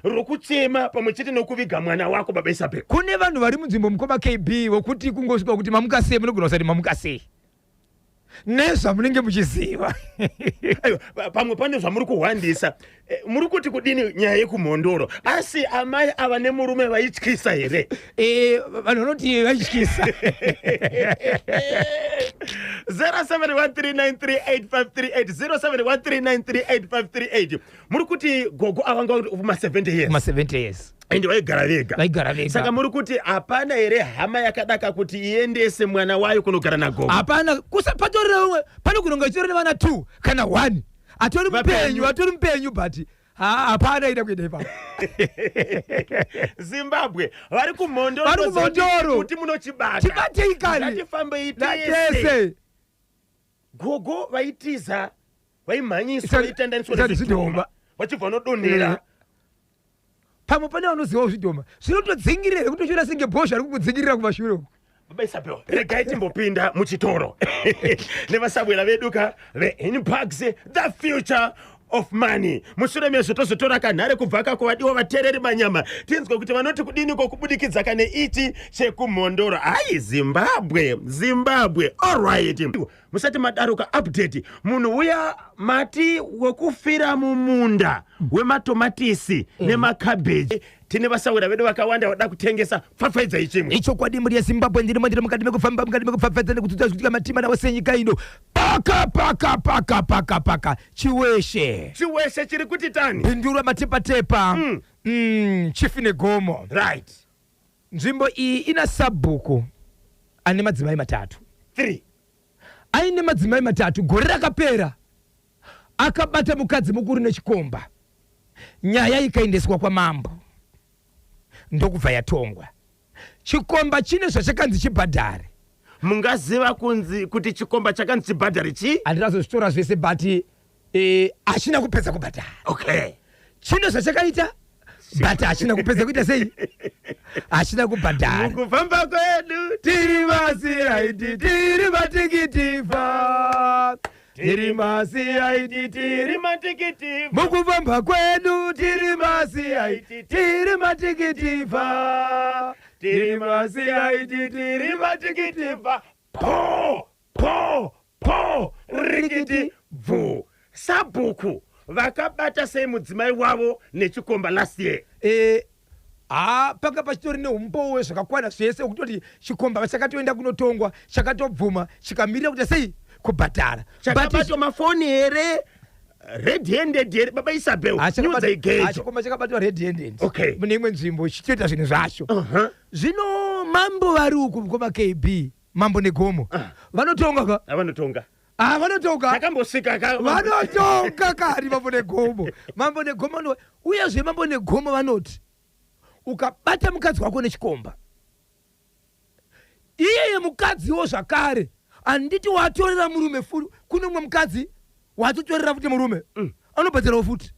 [SPEAKER 2] rokuchema pamwe chete nokuviga mwana wako, baba Isabel?
[SPEAKER 1] Kune vanhu vari munzvimbo, mukoma KB, vokuti kungosvika kuti mamuka sei, munogona kusati mamuka sei nezvamunenge muchiziva.
[SPEAKER 2] Aiwa, pamwe pane zvamuri kuhwandisa. Eh, muri kuti kudini nyaya yekuMhondoro? Asi amai ava nemurume vaityisa here?
[SPEAKER 1] Eh, vanhu vanoti vaityisa.
[SPEAKER 2] 0713938538, 0713938538. Muri kuti gogo ava nga kuma70 years?
[SPEAKER 1] Ma70 years.
[SPEAKER 2] Ende vaigara vega?
[SPEAKER 1] Vaigara vega.
[SPEAKER 2] Saka muri kuti hapana here hama yakadaka kuti iendese mwana wayo kunogara nagogo?
[SPEAKER 1] Hapana, patorere umwe pane kunonga ichitori nevana 2 kana 1 atori
[SPEAKER 2] Vapenyu.
[SPEAKER 1] mupenyu, atori mupenyu, but hapana ida kuenda ipapo.
[SPEAKER 2] Zimbabwe, vari kuMhondoro,
[SPEAKER 1] Vari kuMhondoro.
[SPEAKER 2] kuti munochibata.
[SPEAKER 1] Chibatei kani.
[SPEAKER 2] Ngatifambei tese.
[SPEAKER 1] Natese.
[SPEAKER 2] Gogo vaitiza, vaimhanyiswa, vaitandaniswa
[SPEAKER 1] isati
[SPEAKER 2] nezvidhoma,
[SPEAKER 1] zvidhoma.
[SPEAKER 2] vachibva vanodonhera.
[SPEAKER 1] Pamwe pane vanozivawo zvidhoma zvinotodzingirira kutochiona senge bhozha ari kukudzingirira kumashure uku.
[SPEAKER 2] Baba Isabel, regai timbopinda muchitoro nevasabwera vedu ka veInpax, the future of money. Mushure mezvo tozotora kanhare kubva kako vadiwa vateereri manyama, tinzwe kuti vanoti kudiniko kubudikidza kane ichi chekuMhondoro. Ai, Zimbabwe, Zimbabwe. Alright, musati madaruka, update munhu uya mati wekufira mumunda wematomatisi nemakabheji. Tine vasawira vedu vakawanda vada kutengesa. Pfapfaidzai chimwe.
[SPEAKER 1] Ichokwadi, mhuri yeZimbabwe, ndirimo, ndiri mukati mekufamba, mukati mekupfapfadza nekudzidza zvikuitika matima nawo senyika ino. Paka paka paka paka paka Chiweshe.
[SPEAKER 2] Chiweshe chiri kuti tani?
[SPEAKER 1] Pindurwa Matepatepa. Chifi negomo. Nzvimbo iyi ina sabhuku ane madzimai matatu.
[SPEAKER 2] 3.
[SPEAKER 1] Aine madzimai matatu. Gore rakapera akabata mukadzi mukuru nechikomba, nyaya ikaendeswa kwamambo, ndokubva yatongwa. Chikomba chine zvachakanzi chibhadhare.
[SPEAKER 2] Mungaziva kunzi kuti chikomba chakanzi chibhadhare chii?
[SPEAKER 1] Handinazozvitora zvese, but hachina kupedza kubhadhara. Chine zvachakaita, but hachina kupedza kuita sei, hachina kubhadhara.
[SPEAKER 2] Mukufamba kwedu
[SPEAKER 1] Tiri vasira. maCID tiri matikitivha, tiri maCID, tiri
[SPEAKER 2] matikitivha.
[SPEAKER 1] Mukufamba kwedu tiri maCID, tiri matikitivha, tiri maCID, tiri matikitivha.
[SPEAKER 2] Po po po, rikiti bvu. Sabhuku vakabata sei mudzimai wavo nechikomba last year?
[SPEAKER 1] Ha, panga pachitori neumbowo zvakakwana zvese wekutoti chikomba chakatoenda kunotongwa, chakatobvuma, chikamirira kuti sei kubhadhara.
[SPEAKER 2] Chakabatwa mafoni here, red handed here, baba Isabel? Nyudza igejo.
[SPEAKER 1] Chikomba chakabatwa red handed mune imwe nzvimbo chichitoita zvinhu zvacho. Zvino mambo vari uku, mukoma KB, mambo Negomo, vanotonga ka.
[SPEAKER 2] Avanotonga.
[SPEAKER 1] Ah, vanotonga.
[SPEAKER 2] Takambosvika ka.
[SPEAKER 1] Vanotonga kari mambo Negomo. Mambo Negomo uyezve mambo Negomo vanoti ukabata mukadzi wako nechikomba, iyeye mukadziwo zvakare, handiti watorera murume futi kune mumwe mukadzi, watotorera futi murume, anobhadharawo futi.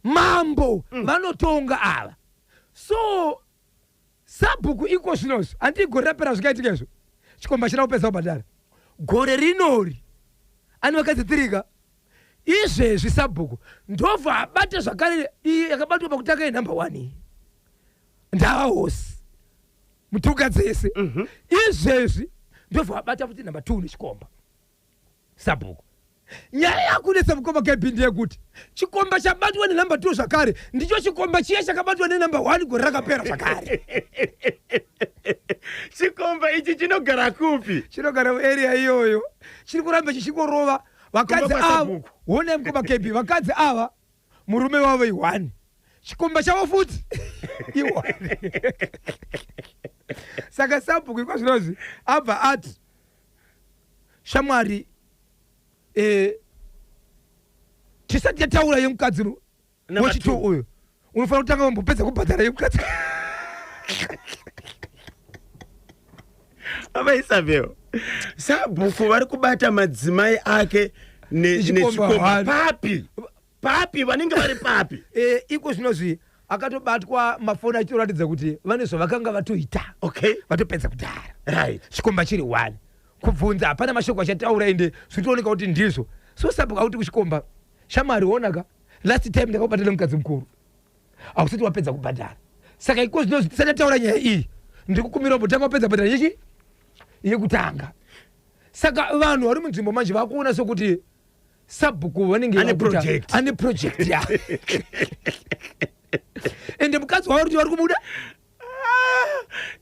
[SPEAKER 1] Mambo vanotonga ava. So sabhuku iko zvinozvi, handii gore rapera zvikaitika izvo, chikomba china kupedza kubhadhara. Gore rinori ane vakadzi tirika izvezvi. Sabhuku ndobva abata zvakare iyi yakabatwa pakutanga yenumber 1 iyi, ndava hosi mutuka dzese. Izvezvi ndobva abata futi number 2 nechikomba. Sabhuku, nyaya yakunetsa, mukoma KB, ndeyekuti chikomba chabatwa nenumber 2 zvakare ndicho chikomba chiya chakabatwa nenumber 1 gore rakapera zvakare.
[SPEAKER 2] Chikomba ichi chinogara kupi?
[SPEAKER 1] Chinogara muarea iyoyo, chiri kuramba chichingorova vakadzi
[SPEAKER 2] Kumba
[SPEAKER 1] ava.
[SPEAKER 2] kwaSabhuku.
[SPEAKER 1] Honai, mukoma KB, vakadzi ava murume wavo i1, chikomba chavo futi i1. Saka sabhuku ikwa zvinozvi abva ati, shamwari, tisati tataura yemukadzi
[SPEAKER 2] Number
[SPEAKER 1] wechi 2
[SPEAKER 2] two.
[SPEAKER 1] uyu, unofanira kutanga wambopedza kubhadhara yemukadzi.
[SPEAKER 2] Baba Isabel, sabhuku vari kubata madzimai ake
[SPEAKER 1] Nechikomba.
[SPEAKER 2] nechikomba.
[SPEAKER 1] One.
[SPEAKER 2] Papi papi vanenge vari papi?
[SPEAKER 1] Iko zvinozvi akatobatwa mafoni achitoratidza kuti vane zvavakanga vatoita, vatopedza kudhara. Chikomba chiri 1, kubvunza hapana mashoko achataura, ende zvitooneka kuti ndizvo. So sabhuku akuti kuchikomba, shamwari, onaka, last time ndakakubata nemukadzi mukuru, hausati wapedza kubhadhara. Saka iko zvinozvi tisati taura nyaya iyi, ndiri kukumbira mbotanga wapedza bhadhara yechi yekutanga. Saka vanhu vari munzvimbo manje vakuona sokuti sabhuku vanenge
[SPEAKER 2] Ane project.
[SPEAKER 1] Ane project ya, ende mukadzi wavari kuti vari kumuda.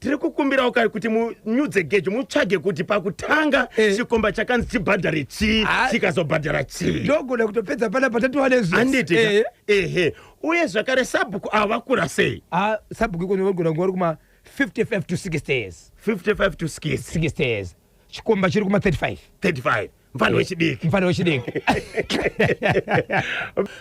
[SPEAKER 2] Tiri kukumbirawo kai kuti munyudze gejo, mutsvage kuti pakutanga chikomba chakanzi chibhadhare chii,
[SPEAKER 1] Ah.
[SPEAKER 2] chikazobhadhara chii.
[SPEAKER 1] Ndogona kutopedza panapa tatiwa nezvo.
[SPEAKER 2] Handiti? Ehe, uye zvakare sabhuku ava vakura sei?
[SPEAKER 1] Ah, sabhuku ikono vagona kunge vari kuma 55 to 60 years.
[SPEAKER 2] 55 to 60.
[SPEAKER 1] 60 years. Chikomba chiri kuma 35.
[SPEAKER 2] 35, mufana wechidiki.
[SPEAKER 1] Mufana wechidiki.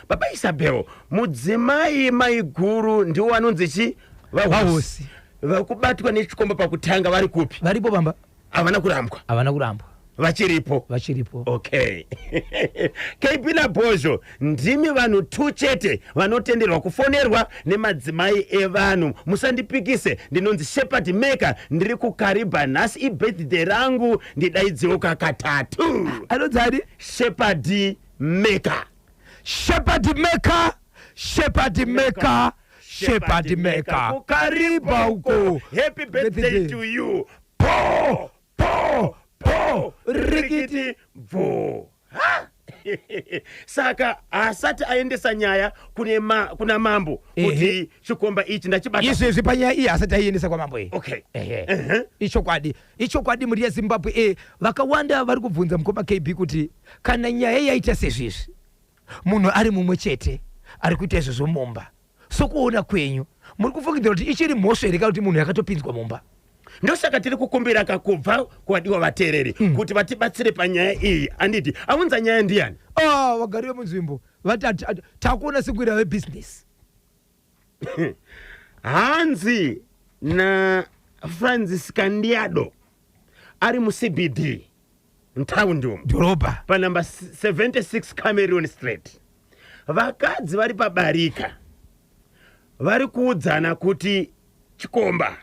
[SPEAKER 2] Baba Isabel, mudzimai maiguru ndiwo anonzi chi?
[SPEAKER 1] Vahosi.
[SPEAKER 2] Vakubatwa nechikomba pakutanga vari kupi?
[SPEAKER 1] Varipo bamba.
[SPEAKER 2] Havana kurambwa?
[SPEAKER 1] Havana kurambwa.
[SPEAKER 2] Vachiripo?
[SPEAKER 1] Vachiripo.
[SPEAKER 2] Okay. KB naBhozho, ndimi vanhu tu chete vanotenderwa kufonerwa nemadzimai evanhu. Musandipikise. Ndinonzi Shepard Maker, ndiri kuKaribha. Nhasi ibirthday rangu, ndidaidziwoka katatu.
[SPEAKER 1] Anonzi ani?
[SPEAKER 2] Shepard Maker.
[SPEAKER 1] Shepard Maker, Shepard Maker, Shepard Maker,
[SPEAKER 2] Kukaribha uko. Happy birthday
[SPEAKER 1] Birthday.
[SPEAKER 2] to you. Po po po, rikiti bvu. Ha! Saka asati aendesa nyaya kuna mambo kuti chikomba ichi ndachibata?
[SPEAKER 1] Izvezvi panyaya iyi asati aiendesa kwamambo iyi. Ehe. Ichokwadi, ichokwadi. Mhuri yeZimbabwe, vakawanda vari kubvunza, mukoma KB, kuti kana nyaya yaita sezvizvi, munhu ari mumwe chete ari kuita izvozvo mumba, sokuona kwenyu muri kufungidzira kuti ichiri mhosva here, kana kuti munhu yakatopinzwa mumba?
[SPEAKER 2] Ndosaka tiri kukumbira kakubva kuvadiwa vateereri kuti vatibatsire panyaya iyi. Anditi aunza nyaya ndiyani?
[SPEAKER 1] Ah, vagari vemunzvimbo vati takuona sekuira vebhizinesi.
[SPEAKER 2] Hanzi naFrancis Kandiado ari muCBD mutaundi umu,
[SPEAKER 1] dhorobha,
[SPEAKER 2] panhamba 76 Cameron Street, vakadzi vari pabarika vari kuudzana kuti chikomba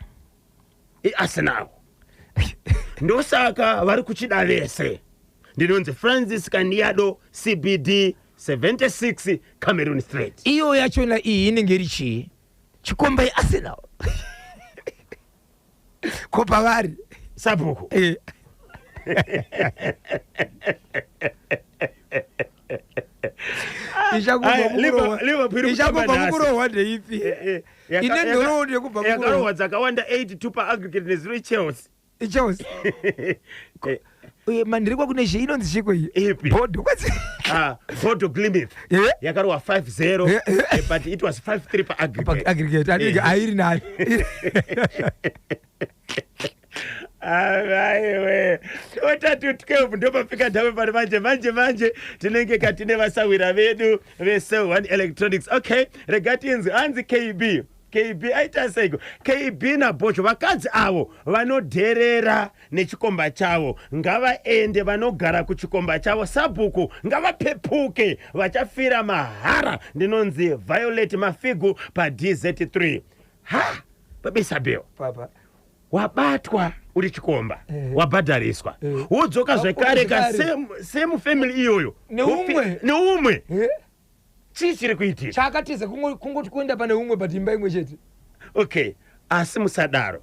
[SPEAKER 2] iarsenal. Ndosaka vari kuchida vese. Ndinonzi Francis Kandiado, CBD 76 Cameroon Street.
[SPEAKER 1] Iyo yachona iyi inenge iri chii? Chikomba yeArsenal ko pavari?
[SPEAKER 2] Sabhuku. Aya, Liverpool iri kutamba
[SPEAKER 1] Ichakubva
[SPEAKER 2] nhasi.
[SPEAKER 1] mukurohwa ndeipi? Ine nhoroondo yekubva mukurohwa.
[SPEAKER 2] Yakarohwa dzakawanda 82 paaggregate nezero Chelsea.
[SPEAKER 1] Chelsea. Uye mandiri kwakune chi inonzi chiko iyi?
[SPEAKER 2] Ipi?
[SPEAKER 1] Bhodho kwanzi.
[SPEAKER 2] Ah, Bodo Glimt yakarohwa 5-0, but it was 5-3 paaggregate.
[SPEAKER 1] Aggregate anenge airi nani.
[SPEAKER 2] Aiwe, otatu 12 ndopafika ndave pano manje manje manje tinenge katine vasawira vedu veCell One Electronics. Okay, rega tinzi hanzi KB KB aita seiko? KB naBhozho, vakadzi avo vanodherera nechikomba chavo ngavaende vanogara kuchikomba chavo. Sabhuku ngavapepuke, vachafira mahara. Ndinonzi Violet Mafigu paDZ3. Ha, babisabel.
[SPEAKER 1] Papa.
[SPEAKER 2] Wabatwa uri chikomba, wabhadhariswa, wodzoka zvekare ka same family iyoyo.
[SPEAKER 1] Neumwe.
[SPEAKER 2] Neumwe. Chii chiri kuitika?
[SPEAKER 1] Chakatiza kungoti kuenda pane umwe, but imba imwe chete.
[SPEAKER 2] Okay, asi musadaro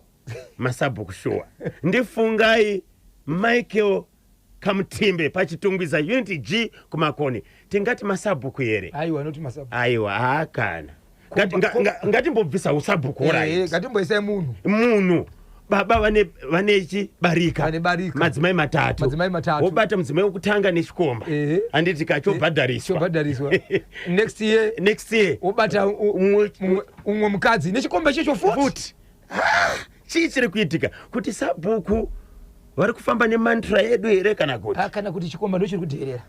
[SPEAKER 2] masabhuku, shuwa. Ndifungai Michael Kamutimbe paChitungwiza Unit G kuMakoni. Tingati masabhuku here?
[SPEAKER 1] Aiwa, noti masabhuku.
[SPEAKER 2] Aiwa, haakana. Ngatimbobvisa usabhuku. Right.
[SPEAKER 1] Ngatimboisai munhu.
[SPEAKER 2] Munhu baba vane chibarika.
[SPEAKER 1] Vane barika.
[SPEAKER 2] Madzimai matatu.
[SPEAKER 1] Madzimai matatu.
[SPEAKER 2] Wobata mudzimai wekutanga nechikomba, handiti kachobhadhariswa?
[SPEAKER 1] Chobhadhariswa. Next year
[SPEAKER 2] Next year
[SPEAKER 1] wobata umwe mukadzi nechikomba ichocho futi.
[SPEAKER 2] Futi. Ah, chii chiri kuitika? Kuti sabhuku vari kufamba nemantra yedu here kana kuti?
[SPEAKER 1] Ah, kana kuti chikomba ndochiri kudherera.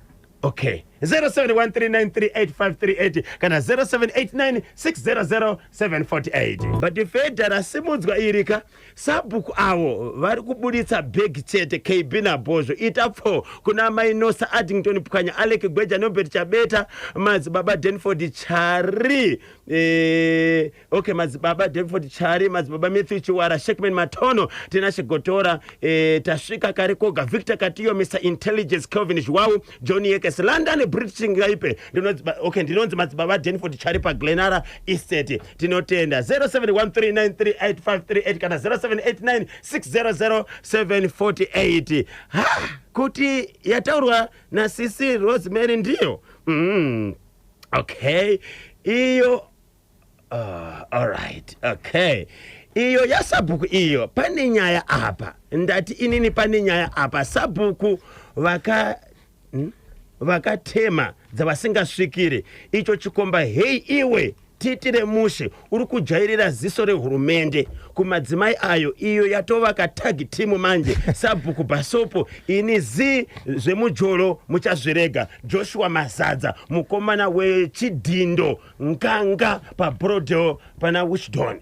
[SPEAKER 2] Okay, 0713938538 kana 0789600748. But fedha rasimudzwa irika, sabhuku avo vari kubuditsa bhegi chete. KB naBhozho, ita pfo kuna Mainosa Addington Pwanya, Alec Gweja, Nobert Chabeta, Madzibaba Denford Chari, okay, Madzibaba Denford Chari, Madzibaba Matthew Chiwara, Shekman Matono, Tinashe Gotora, tasvika kare koga, Victor Katiyo, Mr Intelligence, Kelvin Zhuwau, John Yekes, London British Ngaipe. Okay, ndinonzi Madzibaba Denford Chari paGlenara Estate. Tinotenda. 0713938538 kana 0789600748. Ha, kuti yataurwa nasisi Rosemary ndiyo. Okay, iyo alright, okay, iyo yasabhuku iyo pane nyaya apa. Ndati inini pane nyaya apa. Sabhuku vaka Vakatema dzavasingasvikiri icho chikomba. Hei iwe, tiitire mushe, uri kujairira ziso rehurumende kumadzimai ayo. Iyo yatova katag team manje. Sabhuku Bhasopo, ini zi zvemujolo muchazvirega. Joshua Mazadza, mukomana wechidhindo nganga paBrodel pana Wishdon.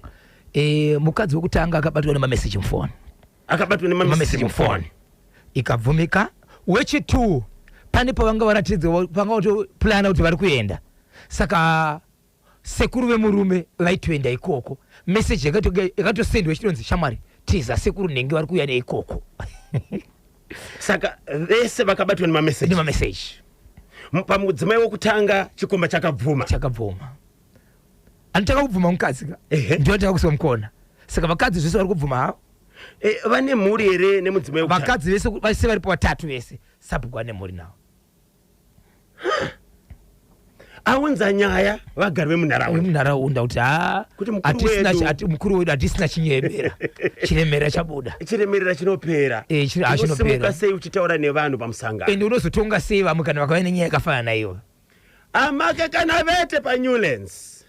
[SPEAKER 1] Mukadzi wekutanga akabatwa nemameseji mufoni.
[SPEAKER 2] Akabatwa nemameseji
[SPEAKER 1] Mameseji
[SPEAKER 2] mufoni.
[SPEAKER 1] mufoni ikabvumika. Wechi2 pane pavanga varatidza, vanga vatoplana kuti vari kuenda, saka sekuru vemurume vaitoenda ikoko. Meseji yakatosendwa ichitonzi, "Shamwari, tiza, sekuru nenge vari kuuya neikoko."
[SPEAKER 2] Saka vese vakabatwa nemameseji.
[SPEAKER 1] Nemameseji.
[SPEAKER 2] Pamudzimai wokutanga chikomba chakabvuma.
[SPEAKER 1] Chakabvuma. Anotanga kubvuma mukadzi ka.
[SPEAKER 2] Ehe.
[SPEAKER 1] Ndio anotanga kusiwa mukona, saka vakadzi zvese vari kubvuma havo.
[SPEAKER 2] Vane mhuri here nemudzimai wekutanga?
[SPEAKER 1] Vakadzi vese vese varipo vatatu vese, sabhuku ane mhuri navo.
[SPEAKER 2] Aunza nyaya vagari vemunharaunda.
[SPEAKER 1] Vemunharaunda kuti ha,
[SPEAKER 2] Kuti mukuru
[SPEAKER 1] hatisina
[SPEAKER 2] wedu.
[SPEAKER 1] mukuru wedu, hatisina chinyemera, chiremera chabuda.
[SPEAKER 2] Chiremerera chinopera.
[SPEAKER 1] Chinopera.
[SPEAKER 2] Unosimuka sei uchitaura nevanhu pamusangano?
[SPEAKER 1] Ende unozotonga sei vamwe kana vakauya nenyaya yakafanana naiyo?
[SPEAKER 2] Amake kana vete paNewlands.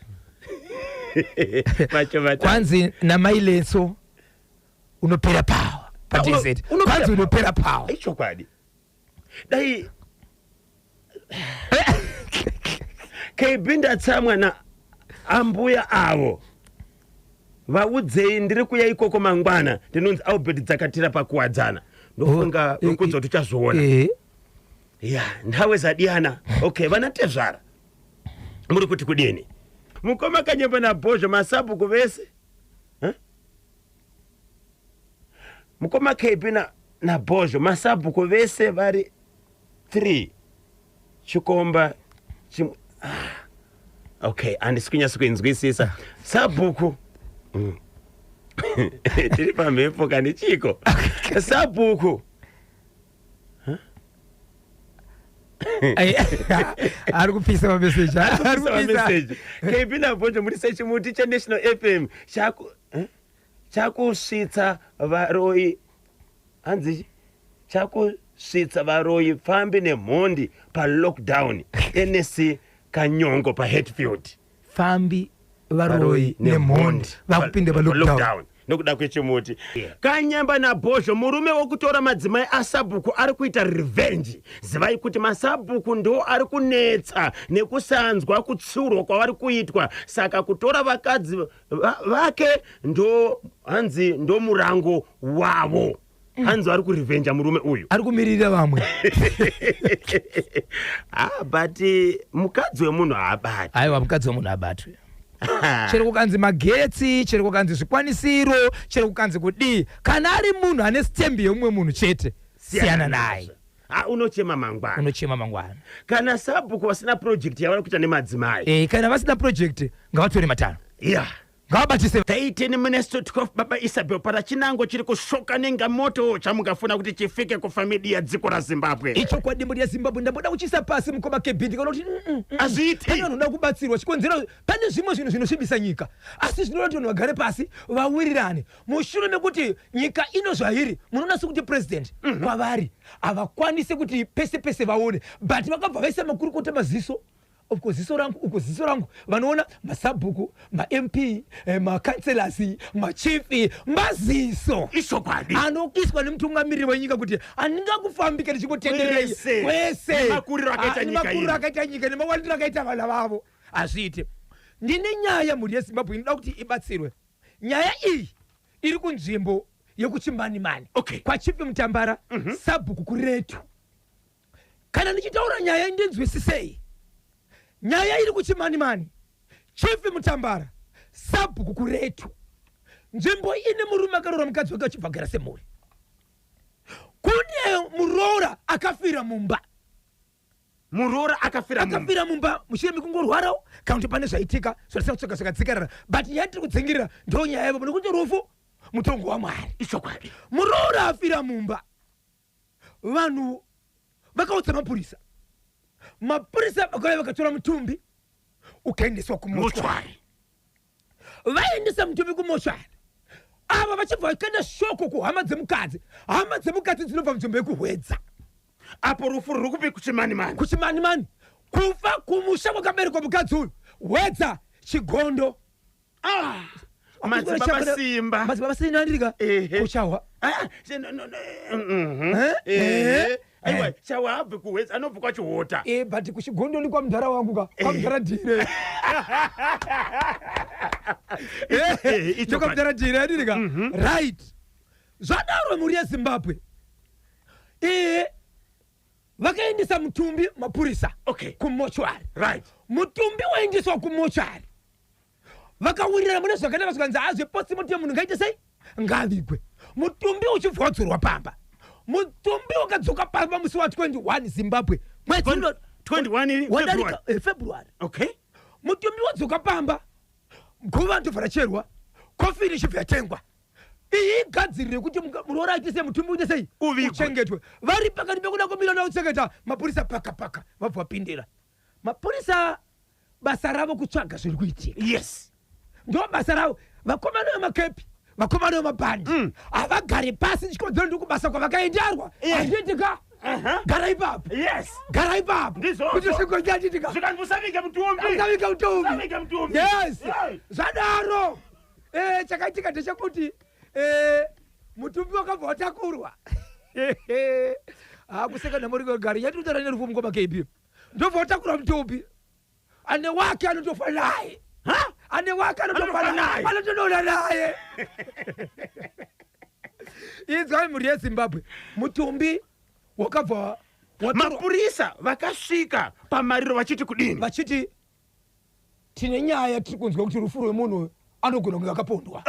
[SPEAKER 2] Vacho vata.
[SPEAKER 1] Kwanzi namailenso unopera power
[SPEAKER 2] Ah,
[SPEAKER 1] paDZ.
[SPEAKER 2] unopera
[SPEAKER 1] Kwanzi
[SPEAKER 2] power.
[SPEAKER 1] unopera power.
[SPEAKER 2] Ichokwadi. Dai KB ndatsamwa na ambuya avo, vaudzei ndiri kuya ikoko mangwana. Ndinonzi Albert Dzakatira paKuwadzana. Ndofunga
[SPEAKER 1] Oh,
[SPEAKER 2] rokudza kuti uchazviona. Ya, nthawe zadiyana. Okay, vana tezvara muri kuti kudini? Mukoma Kanyemba naBhozho, masabhuku vese. Huh? Mukoma KB na Nabhozho, masabhuku vese vari 3 chikomba chimwe. Ah, okay, handisi kunyatso kuinzwisisa sabhuku. Tiri pamhepo kani chiko sabhuku?
[SPEAKER 1] Ai, ari kupisa mameseji, ari kupisa.
[SPEAKER 2] Message. KB naBhozho, muri sechimuti cheNational FM eh? Chakusvitsa varoi, hanzi chakusvitsa varoi, pfambi nemhondi palockdown. Nsc Kanyongo paHatfield.
[SPEAKER 1] Fambi, varoi nemhondi vakupinda palockdown.
[SPEAKER 2] Nokuda kwechimuti. Kanyemba naBhozho, murume wokutora madzimai asabhuku ari kuita revenge. Zivai kuti masabhuku ndo ari kunetsa nekusanzwa kutsiurwa kwavari kuitwa, saka kutora vakadzi vake ndo hanzi ndo murango wavo. Hanzi vari kurevenja murume uyu.
[SPEAKER 1] Ari kumirira vamwe.
[SPEAKER 2] Ah, but mukadzi wemunhu haabati.
[SPEAKER 1] Aiwa, mukadzi wemunhu abatwe, chero kukanzi magetsi, chero kukanzi zvikwanisiro, chero kukanzi kudii, kana ari munhu ane stembi yemumwe munhu chete, siyana naye.
[SPEAKER 2] Ah, unochema mangwana.
[SPEAKER 1] Unochema mangwana.
[SPEAKER 2] Kana sabhuku vasina project yavari kuita nemadzimai.
[SPEAKER 1] Kana vasina project, ngavatore matano. Ngavabatise.
[SPEAKER 2] 13 minutes to 12. Baba Isabel, para chinango chiri kushoka nenga moto chamungafuna kuti chifike kufamidia dziko raZimbabwe.
[SPEAKER 1] Ichokwadi, mhuri yeZimbabwe, ndamboda kuchisa pasi mukoma KB, ndikaona kuti
[SPEAKER 2] Hazviiti.
[SPEAKER 1] Pane vanhu vanoda kubatsirwa. Chikonzero, pane zvimwe zvinhu zvinosvibisa nyika, asi zvinoda kuti vanhu vagare pasi vawirirane. Mushure mekuti nyika ino zvairi, munoona sekuti president kwavari havakwanisi kuti pese pese vaone, but vakabva vaisa makurukota, maziso uko, ziso rangu uko, ziso rangu. Vanoona masabhuku, maMP, macouncillors, machief, maziso
[SPEAKER 2] Ichokwadi.
[SPEAKER 1] anoiswa nemutungamiriri wenyika kuti handingakufambike ndichingotenderei
[SPEAKER 2] Kwese.
[SPEAKER 1] kwese.
[SPEAKER 2] Nemakuriro akaita
[SPEAKER 1] Ah,
[SPEAKER 2] nyika
[SPEAKER 1] nemakuriro
[SPEAKER 2] ino.
[SPEAKER 1] akaita nyika, nemawandiro akaita vana vavo, hazviite. Ndine nyaya, mhuri yeZimbabwe, inoda kuti ibatsirwe. Nyaya iyi iri kunzvimbo yekuChimanimani, kwaChief Mutambara, sabhuku kuretu. Kana ndichitaura nyaya, ndinzwisisei. Nyaya iri kuChimanimani, Chief Mutambara, sabhuku kuretu. Nzvimbo ine murume akaroora mukadzi wake, achibva agara semhuri. Kune muroora akafira mumba.
[SPEAKER 2] Muroora akafira mumba.
[SPEAKER 1] Akafira mumba mushure mekungorwarawo, kana kuti pane zvaitika zvatisina kutsoka zvakadzikarara, but nyaya tiri kudzingirira ndo nyaya yavo, nekuti rufu mutongo waMwari.
[SPEAKER 2] Ichokwadi.
[SPEAKER 1] Muroora afira mumba, vanhu vakaudza mapurisa. Mapurisa vakauya vakatora mutumbi, ukaendeswa kumochwari.
[SPEAKER 2] Mochwari.
[SPEAKER 1] Vaendesa mutumbi kumochwari, ava vachibva vakaenda shoko kuhama dzemukadzi. Hama dzemukadzi dzinobva munzvimbo yekuHwedza.
[SPEAKER 2] Apo rufu ruri kupi? KuChimanimani.
[SPEAKER 1] KuChimanimani. Kufa kumusha kwakaberekwa mukadzi uyu, Hwedza, Chigondo.
[SPEAKER 2] Ah, Madzibaba Simba.
[SPEAKER 1] Madzibaba Simba andirika.
[SPEAKER 2] Ehe.
[SPEAKER 1] Kuchahwa.
[SPEAKER 2] Ah, no,
[SPEAKER 1] Eh?
[SPEAKER 2] Ehe.
[SPEAKER 1] Eh?
[SPEAKER 2] Aiwa,
[SPEAKER 1] Eh.
[SPEAKER 2] Chawa abve kuHwedza, anobva kwaChihota.
[SPEAKER 1] But kuChigondo ni kwamudhara wangu ka, kwamudhara Dhire.
[SPEAKER 2] Ichokwadi.
[SPEAKER 1] Ndokwamudhara Dhire, andirika. Right, zvadaro, mhuri yeZimbabwe, vakaendesa mutumbi mapurisa kumochwari. Mutumbi waendeswa kumochwari, vakawirirana mune zvakanaka, zvikanzi hazvepostmortem, munhu ngaite sei, ngavigwe. Mutumbi uchibva wadzorwa pamba. Mutumbi wakadzoka pamba musi wa21, Zimbabwe, mwedzi
[SPEAKER 2] 21
[SPEAKER 1] wadarika.
[SPEAKER 2] February.
[SPEAKER 1] February. Mutumbi wadzoka pamba, guva ndobva racherwa, kofini ichibva yatengwa. Iyi igadzirire kuti muroora aite sei, mutumbi uite sei?
[SPEAKER 2] Uvigwe.
[SPEAKER 1] Uchengetwe. Vari pakati pekuda kumira nauchengeta, mapurisa paka paka vabva vapindira. Mapurisa basa ravo kutsvaga zviri kuitika. Ndo basa ravo. Vakomana vemakepi, vakomana vemabhandi havagari pasi. Chikonzero, ndiri kubasa kwavakaendarwa. Handiitika. Gara ipapo. Gara ipapo.
[SPEAKER 2] Ndizvozvo.
[SPEAKER 1] Kuti svikonyanditika.
[SPEAKER 2] Zvikanzi usavige mutumbi.
[SPEAKER 1] Usavige mutumbi.
[SPEAKER 2] Usavige mutumbi.
[SPEAKER 1] Yes.
[SPEAKER 2] Hey.
[SPEAKER 1] Zvadaro, chakaitika ndechekuti mutumbi wakabva watakurwa. Kuseka namorigari yatinotaura nerufu, mukoma KB, ndobva watakurwa mutumbi. Ane wake anotofa naye. Ane wake anotofa
[SPEAKER 2] Anotofa
[SPEAKER 1] naye,
[SPEAKER 2] naye.
[SPEAKER 1] anotonoona naye. Inzwai, mhuri yeZimbabwe, mutumbi wakabva watorwa.
[SPEAKER 2] Mapurisa vakasvika pamariro vachiti kudini?
[SPEAKER 1] Vachiti tine nyaya, tiri kunzwa kuti rufu rwemunhu anogona kunge akapondwa,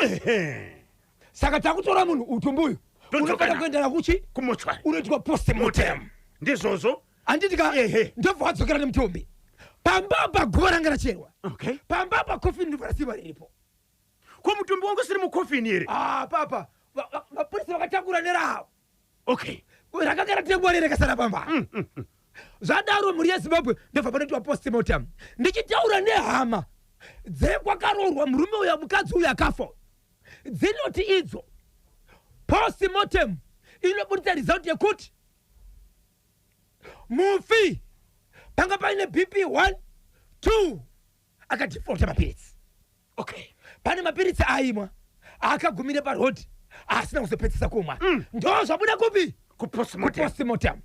[SPEAKER 1] saka takutora munhu, utumbi uyu,
[SPEAKER 2] Todzoka
[SPEAKER 1] Unofanira
[SPEAKER 2] nawo.
[SPEAKER 1] kuenda nakuchi
[SPEAKER 2] Kumochwari.
[SPEAKER 1] Unoitwa postmortem.
[SPEAKER 2] Ndizvozvo.
[SPEAKER 1] Handiti ka?
[SPEAKER 2] Ehe.
[SPEAKER 1] Ndobva wadzokera nemutumbi pamba apa, guva ranga racherwa. Pamba apa kofini ndobva rasiwa riripo.
[SPEAKER 2] Ko mutumbi wangu usiri mukofini here?
[SPEAKER 1] Ah, papa mapurisa vakatakura neravo. Rakanga ratengwa rerekasara pamba. Zvadaro, mhuri yeZimbabwe, ndobva panoitwa postmortem. Ndichitaura nehama dzekwakaroorwa murume uyu, mukadzi uyu akafa, dzinoti idzo postmortem inobudisa result yekuti mufi panga paine BP 1 2, akadefaulta mapiritsi. Pane mapiritsi aimwa akagumire parodhi, asina kuzopedzisa kumwa. Ndo zvabuda kupi?
[SPEAKER 2] Kupostmortem.
[SPEAKER 1] Postmortem.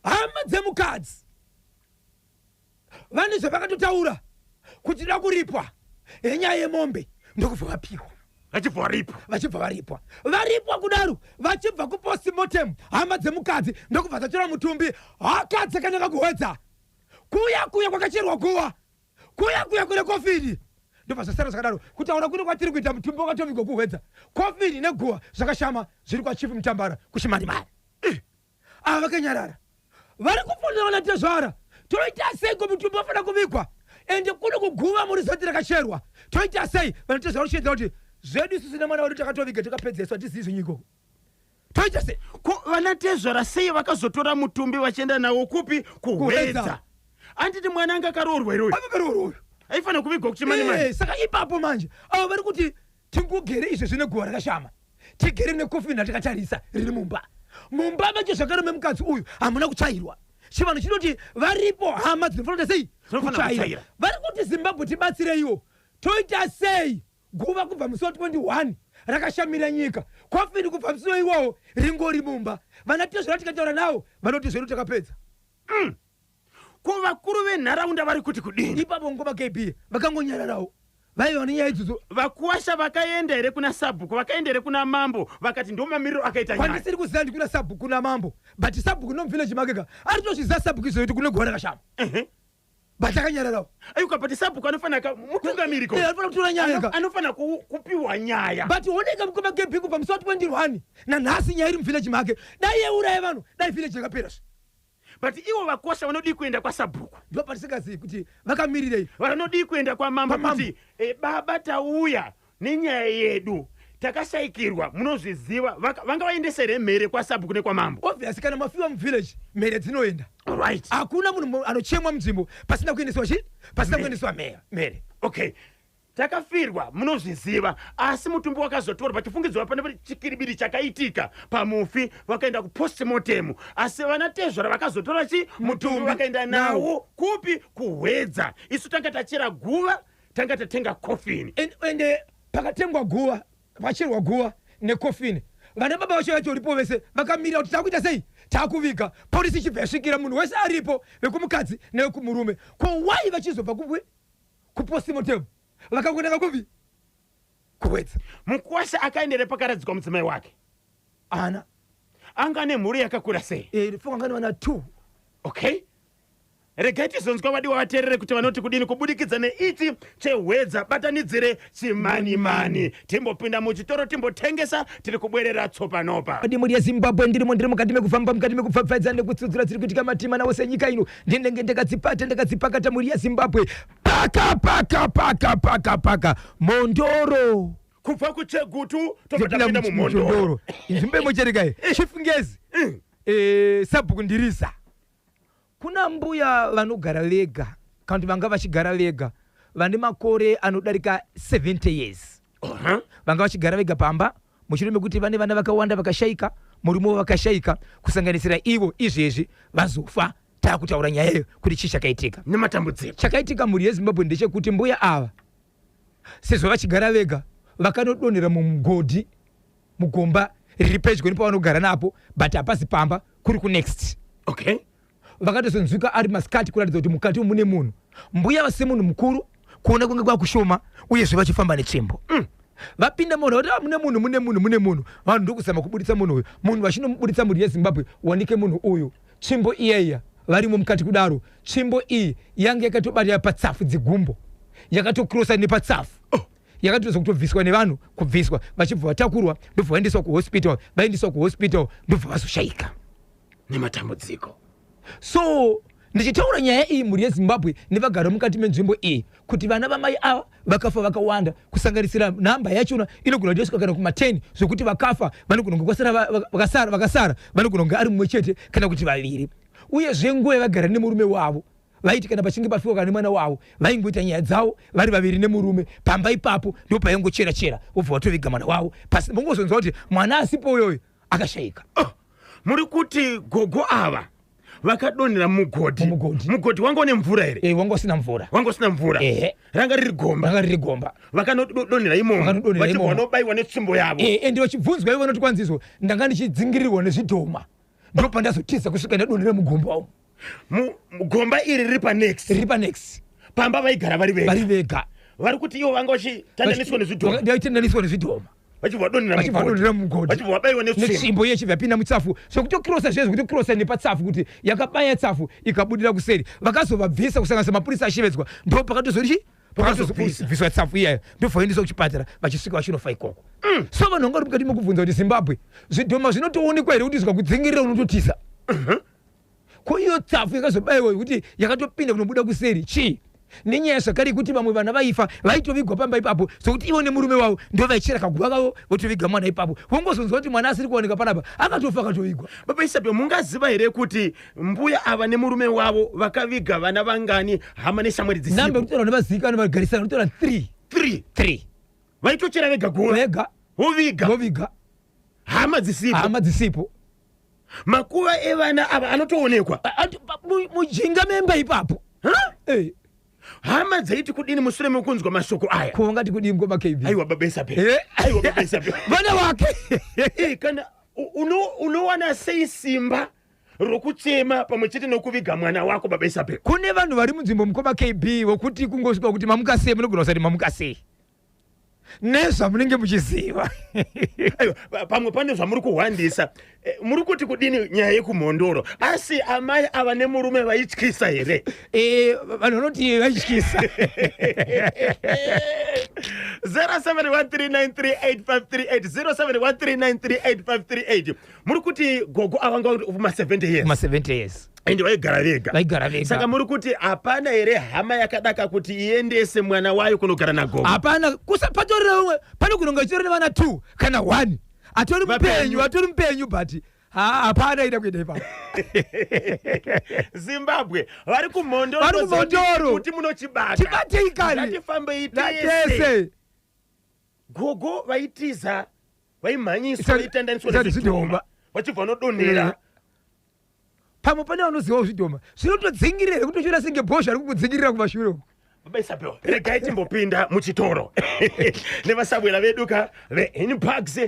[SPEAKER 1] Hama dzemukadzi vane zvavakatotaura kuti da kuripwa yenyaya yemombe, ndokubva vapiwa.
[SPEAKER 2] Vachibva varipo.
[SPEAKER 1] Vachibva varipwa. Varipwa kudaro, vachibva kupostmortem, hama dzemukadzi ndokubva dzatora mutumbi haka dzakanaka kuHwedza kuya kuya kwakacherwa guva, kuya kuya kune kofini. Ndobva zvasara zvakadaro. Kutaura kune kwatiri kuita, mutumbi wakatovigwa kuHwedza, kofini neguva zvakashama zviri kwaChief Mutambara kuChimanimani. Ava vakanyarara, vari kufonera vanatezvara, toita sei ko? Mutumbi wafanira kuvigwa, ende kuno kuguva muri zoti rakacherwa, toita sei? Vanatezvara kuchiedza kuti zvedu isusu nemwana wedu takatoviga, takapedzeswa, tizivi zvenyu ikoko, toita sei?
[SPEAKER 2] Ko vanatezvara sei vakazotora mutumbi vachienda nawo kupi?
[SPEAKER 1] KuHwedza.
[SPEAKER 2] KuHwedza. Anditi mwana anga akaroorwa iroyo?
[SPEAKER 1] Avakaroorwa uyu.
[SPEAKER 2] Aifanira kuvigwa kuChimanimani.
[SPEAKER 1] Saka ipapo manje avo vari kuti tingugere izvezvi neguva rakashama, tigere nekofini ratakatarisa riri mumba. Mumba macho zvakare memukadzi uyu hamuna kutsvairwa. Chivanhu chinoti varipo hama dzinofanira kuita sei?
[SPEAKER 2] Dzinofanira
[SPEAKER 1] Kutsvaira.
[SPEAKER 2] kutsvaira.
[SPEAKER 1] Vari kuti Zimbabwe tibatsireiwo, toita sei? Guva kubva musi wa21 rakashamira nyika, kofini kubva musi iwowo ringori mumba. Vana tezvara tikataura navo vanoti zvedu takapedza.
[SPEAKER 2] Ko vakuru venharaunda vari kuti kudini?
[SPEAKER 1] Ipapo ngoma KB vakangonyararawo, vaiva nenyaya idzodzo.
[SPEAKER 2] Vakuwasha vakaenda here kuna sabhuku? Vakaenda here kuna mambo vakati ndo mamiriro akaita nyaya?
[SPEAKER 1] Kwandisiri kuziva ndikuna sabhuku namambo, but sabhuku nomuvillage make ka aritozviziva sabhuku izvo kuti kune guva rakashama, but akanyararawo.
[SPEAKER 2] Aiwa, but sabhuku anofanira mutungamiri ko.
[SPEAKER 1] Eh, anofanira kutora nyaya ka.
[SPEAKER 2] Anofanira kupiwa nyaya.
[SPEAKER 1] But oneka mukoma KB, kubva musi wa21 nanhasi nyaya iri muvillage make. Dai yeuraya vanhu, dai village yakapera zve.
[SPEAKER 2] But ivo vakwasha vanodii kuenda kwasabhuku?
[SPEAKER 1] Ndo patisingazivi kuti vakamirirei.
[SPEAKER 2] Vanodii kuenda kwamambo?
[SPEAKER 1] Kwamambo.
[SPEAKER 2] Kuti baba, tauya nenyaya yedu, takashayikirwa, munozviziva. Vanga vaendesa here mhere kwasabhuku nekwamambo?
[SPEAKER 1] Obvious, kana mafiwa muvillage mhere dzinoenda. Hakuna munhu anochemwa munzvimbo pasina kuendeswa chi pasina
[SPEAKER 2] Mhere.
[SPEAKER 1] kuendeswa mhere.
[SPEAKER 2] Okay, takafirwa, munozviziva, asi mutumbi wakazotorwa pachifungidzwa pane chikiribiri chakaitika pamufi. Vakaenda kupostmortem, asi vana tezvara vakazotora chi mutumbi vakaenda nawo kupi? KuHwedza. Isu tanga tachera guva, tanga tatenga kofini.
[SPEAKER 1] Ende pakatengwa guva, pacherwa guva nekofini, vana baba vacho vatoripo vese vakamirira kuti takuita sei, takuviga. Polisi ichibva yasvikira, munhu wese aripo, vekumukadzi nevekumurume. Ko wai vachizobva kupi kupostmortem vakangonanga kupi? KuHwedza.
[SPEAKER 2] Mukwasha akaendere pakaradzikwa mudzimai wake?
[SPEAKER 1] Ana.
[SPEAKER 2] Anga nemhuri yakakura sei?
[SPEAKER 1] Funga ngani vana 2.
[SPEAKER 2] Okay, regai tizonzwa vadiwa vateerere kuti vanoti kudini kubudikidza neichi cheHwedza batanidzire Chimanimani. Timbopinda muchitoro, timbotengesa, tiri kubwerera tsopanopa.
[SPEAKER 1] Mhuri yeZimbabwe, ndirimo, ndiri mukati mekufamba, mukati mekupfapfaidza nekutsudzura dziri kuitika matima nawo senyika ino. Ndinenge ndakadzipata, ndakadzipakata, mhuri yeZimbabwe. Paka paka paka paka paka Mhondoro.
[SPEAKER 2] Kubva kuChegutu tobva tapinda muMhondoro.
[SPEAKER 1] Inzvimbo imocherekai, Chief Ngezi, sabhuku Ndirisa. Kuna mbuya vanogara vega, kana kuti vanga vachigara vega, vane makore anodarika 70 years. Vanga vachigara vega pamba mushure mekuti vane vana vakawanda vakashayika, murume wavo vakashayika, kusanganisira ivo. Izvezvi vazofa, taakutaura nyaya iyo kuti chii chakaitika.
[SPEAKER 2] Nematambudziko.
[SPEAKER 1] Chakaitika, mhuri yeZimbabwe, ndechekuti mbuya ava, sezvo vachigara vega, vakanodonhera mumugodhi, mugomba riri pedyo nepavanogara napo, but hapasi pamba, kuri kunext. Vakatozonzwika ari masikati, kuratidza kuti mukati umu mune munhu. Mbuya vase munhu mukuru, kuona kunge kwakushoma, uyezve vachifamba netsvimbo. Vapinda munhu vati, "Ah, mune munhu, mune munhu, mune munhu." Vanhu ndokuzama kubuditsa munhu uyu. Munhu vachinomubuditsa, mhuri yeZimbabwe, wanike munhu uyu, tsvimbo iyaiya varimo mukati kudaro, tsvimbo iyi yange yakatobatira patsafu dzegumbo, yakatokrosa nepatsafu. Yakatoza kutobviswa nevanhu, kubviswa vachibva vatakurwa, ndobva vaendeswa kuhospital. Vaendeswa kuhospital, ndobva vazoshayika.
[SPEAKER 2] Nematambudziko.
[SPEAKER 1] So ndichitaura nyaya iyi, mhuri yeZimbabwe nevagari mukati menzvimbo iyi, kuti vana vamai ava vakafa vakawanda, kusanganisira nhamba yachona inogona kutosvika kana kuma10, zvokuti vakafa vanogona kunge kwasara vakasara vanogona kunge ari mumwe chete kana kuti vaviri. Uyezve nguva yavagara nemurume wavo, vaiti kana pachinge pafiwa kana nemwana wavo, vaingoita nyaya dzavo vari vaviri nemurume pamba ipapo. Ndo paingochera chera, vobva vatoviga mwana wavo pasi. Mongozonzwa kuti mwana asipo uyoyo akashayika.
[SPEAKER 2] Oh, muri kuti gogo ava vakadonhera mugodhi?
[SPEAKER 1] Mumugodhi.
[SPEAKER 2] Mugodhi wanga une mvura here?
[SPEAKER 1] E, wanga usina mvura.
[SPEAKER 2] Wanga usina mvura?
[SPEAKER 1] Ehe.
[SPEAKER 2] Ranga riri gomba?
[SPEAKER 1] Ranga riri gomba.
[SPEAKER 2] Vakanodonhera imomo?
[SPEAKER 1] Vakanodonhera
[SPEAKER 2] vachibva
[SPEAKER 1] imomo.
[SPEAKER 2] Vanobayiwa netsvimbo yavo?
[SPEAKER 1] E, ende vachibvunzwa ivo vanoti kwanzizvo, ndanga ndichidzingirirwa nezvidhoma, ndo pandazotiza kusvika ndadonhera mugomba umu.
[SPEAKER 2] Gomba iri riri panext?
[SPEAKER 1] Riri panext.
[SPEAKER 2] Pamba vaigara vari vega?
[SPEAKER 1] Vari vega.
[SPEAKER 2] Vari kuti ivo vanga vachitandaniswa nezvidhoma?
[SPEAKER 1] Ndaitandaniswa nezvidhoma.
[SPEAKER 2] Vachibva vadonhera
[SPEAKER 1] vachibva vadonhera mugodhi.
[SPEAKER 2] Vachibva vabayiwa netsvimbo?
[SPEAKER 1] Netsvimbo iye ichibva yapinda mutsafu, zvekutokrosa zviye, zvekutokrosa nepatsafu, kuti yakabaya tsafu ikabudira kuseri. Vakazovabvisa, kusanganisa mapurisa ashevedzwa, ndo pakatozori
[SPEAKER 2] Pakazobvisa.
[SPEAKER 1] pakatozobviswa tsafu iyayo, ndobva vaendeswa kuchipatara, vachisvika vachinofa ikoko. So vanhu vanga vari mukati mekubvunza kuti Zimbabwe, zvidhoma zvinotoonekwa here kuti zvikakudzingirira unototiza? Ko iyo tsafu yakazobayiwa yekuti yakatopinda kunobuda kuseri chii? Nenyaya zvakare yekuti vamwe vana vaifa vaitovigwa pamba ipapo, sokuti ivo nemurume wavo ndo vaichera kaguva kavo, votoviga mwana ipapo. Vongozonzwa kuti mwana asiri kuwanika panapa akatofa, akatovigwa.
[SPEAKER 2] Baba Isabel, mungaziva here kuti mbuya ava nemurume wavo vakaviga vana vangani, hama neshamwari
[SPEAKER 1] Namba
[SPEAKER 2] dzisipo?
[SPEAKER 1] yekutora nevazivikanwa vagarisana kutora 3.
[SPEAKER 2] 3?
[SPEAKER 1] 3.
[SPEAKER 2] Vaitochera vega guva?
[SPEAKER 1] Vega.
[SPEAKER 2] Voviga?
[SPEAKER 1] Voviga.
[SPEAKER 2] Hama dzisipo?
[SPEAKER 1] Hama dzisipo.
[SPEAKER 2] Makuva evana ava anotoonekwa?
[SPEAKER 1] Mujinga memba ipapo.
[SPEAKER 2] Ha?
[SPEAKER 1] Eh,
[SPEAKER 2] Hama dzaiti kudini mushure mekunzwa mashoko aya?
[SPEAKER 1] Ko vangati kudii, ngoma KB?
[SPEAKER 2] Aiwa, baba Isabel.
[SPEAKER 1] Eh?
[SPEAKER 2] Aiwa, baba Isabel.
[SPEAKER 1] Vana wake.
[SPEAKER 2] Eh, kana unowana sei simba rokuchema pamwe chete nokuviga mwana wako, baba Isabel?
[SPEAKER 1] Kune vanhu vari munzvimbo, mukoma KB, vokuti kungosvika kuti mamuka sei, munogona kusati mamuka sei nezvamunenge muchiziva.
[SPEAKER 2] Aiwa, pamwe pane zvamuri kuhwandisa. Eh, muri kuti kudini nyaya yekuMhondoro? Asi amai ava nemurume vaityisa here?
[SPEAKER 1] Eh, vanhu vanoti vaityisa.
[SPEAKER 2] 0713938538, 0713938538. Muri kuti gogo ava nga ma70 years?
[SPEAKER 1] Ma70 years.
[SPEAKER 2] Ende vaigara vega?
[SPEAKER 1] Vaigara vega.
[SPEAKER 2] Saka muri kuti hapana here hama yakadaka kuti iendese mwana wayo kunogara nagogo?
[SPEAKER 1] Hapana, patorira umwe pane kunonga chitori nevana 2 kana 1 atori
[SPEAKER 2] Vapenyu.
[SPEAKER 1] mupenyu, atori mupenyu, but hapana ida kuenda ipapo.
[SPEAKER 2] Zimbabwe, vari kuMhondoro,
[SPEAKER 1] Vari kuMhondoro.
[SPEAKER 2] kuti munochibata.
[SPEAKER 1] Chibatei kani.
[SPEAKER 2] Ngatifambei tese.
[SPEAKER 1] Tese.
[SPEAKER 2] Gogo vaitiza, vaimhanyiswa, vaitandaniswa
[SPEAKER 1] isati
[SPEAKER 2] nezvidhoma,
[SPEAKER 1] zvidhoma.
[SPEAKER 2] vachibva vanodonhera.
[SPEAKER 1] Pamwe pane vanozivawo zvidhoma zvinotodzingirira here, kutochiona senge bhozha ari kukudzingirira kumashure uko.
[SPEAKER 2] Baba Isabel, regai timbopinda muchitoro nevasabwera vedu ka veInparks.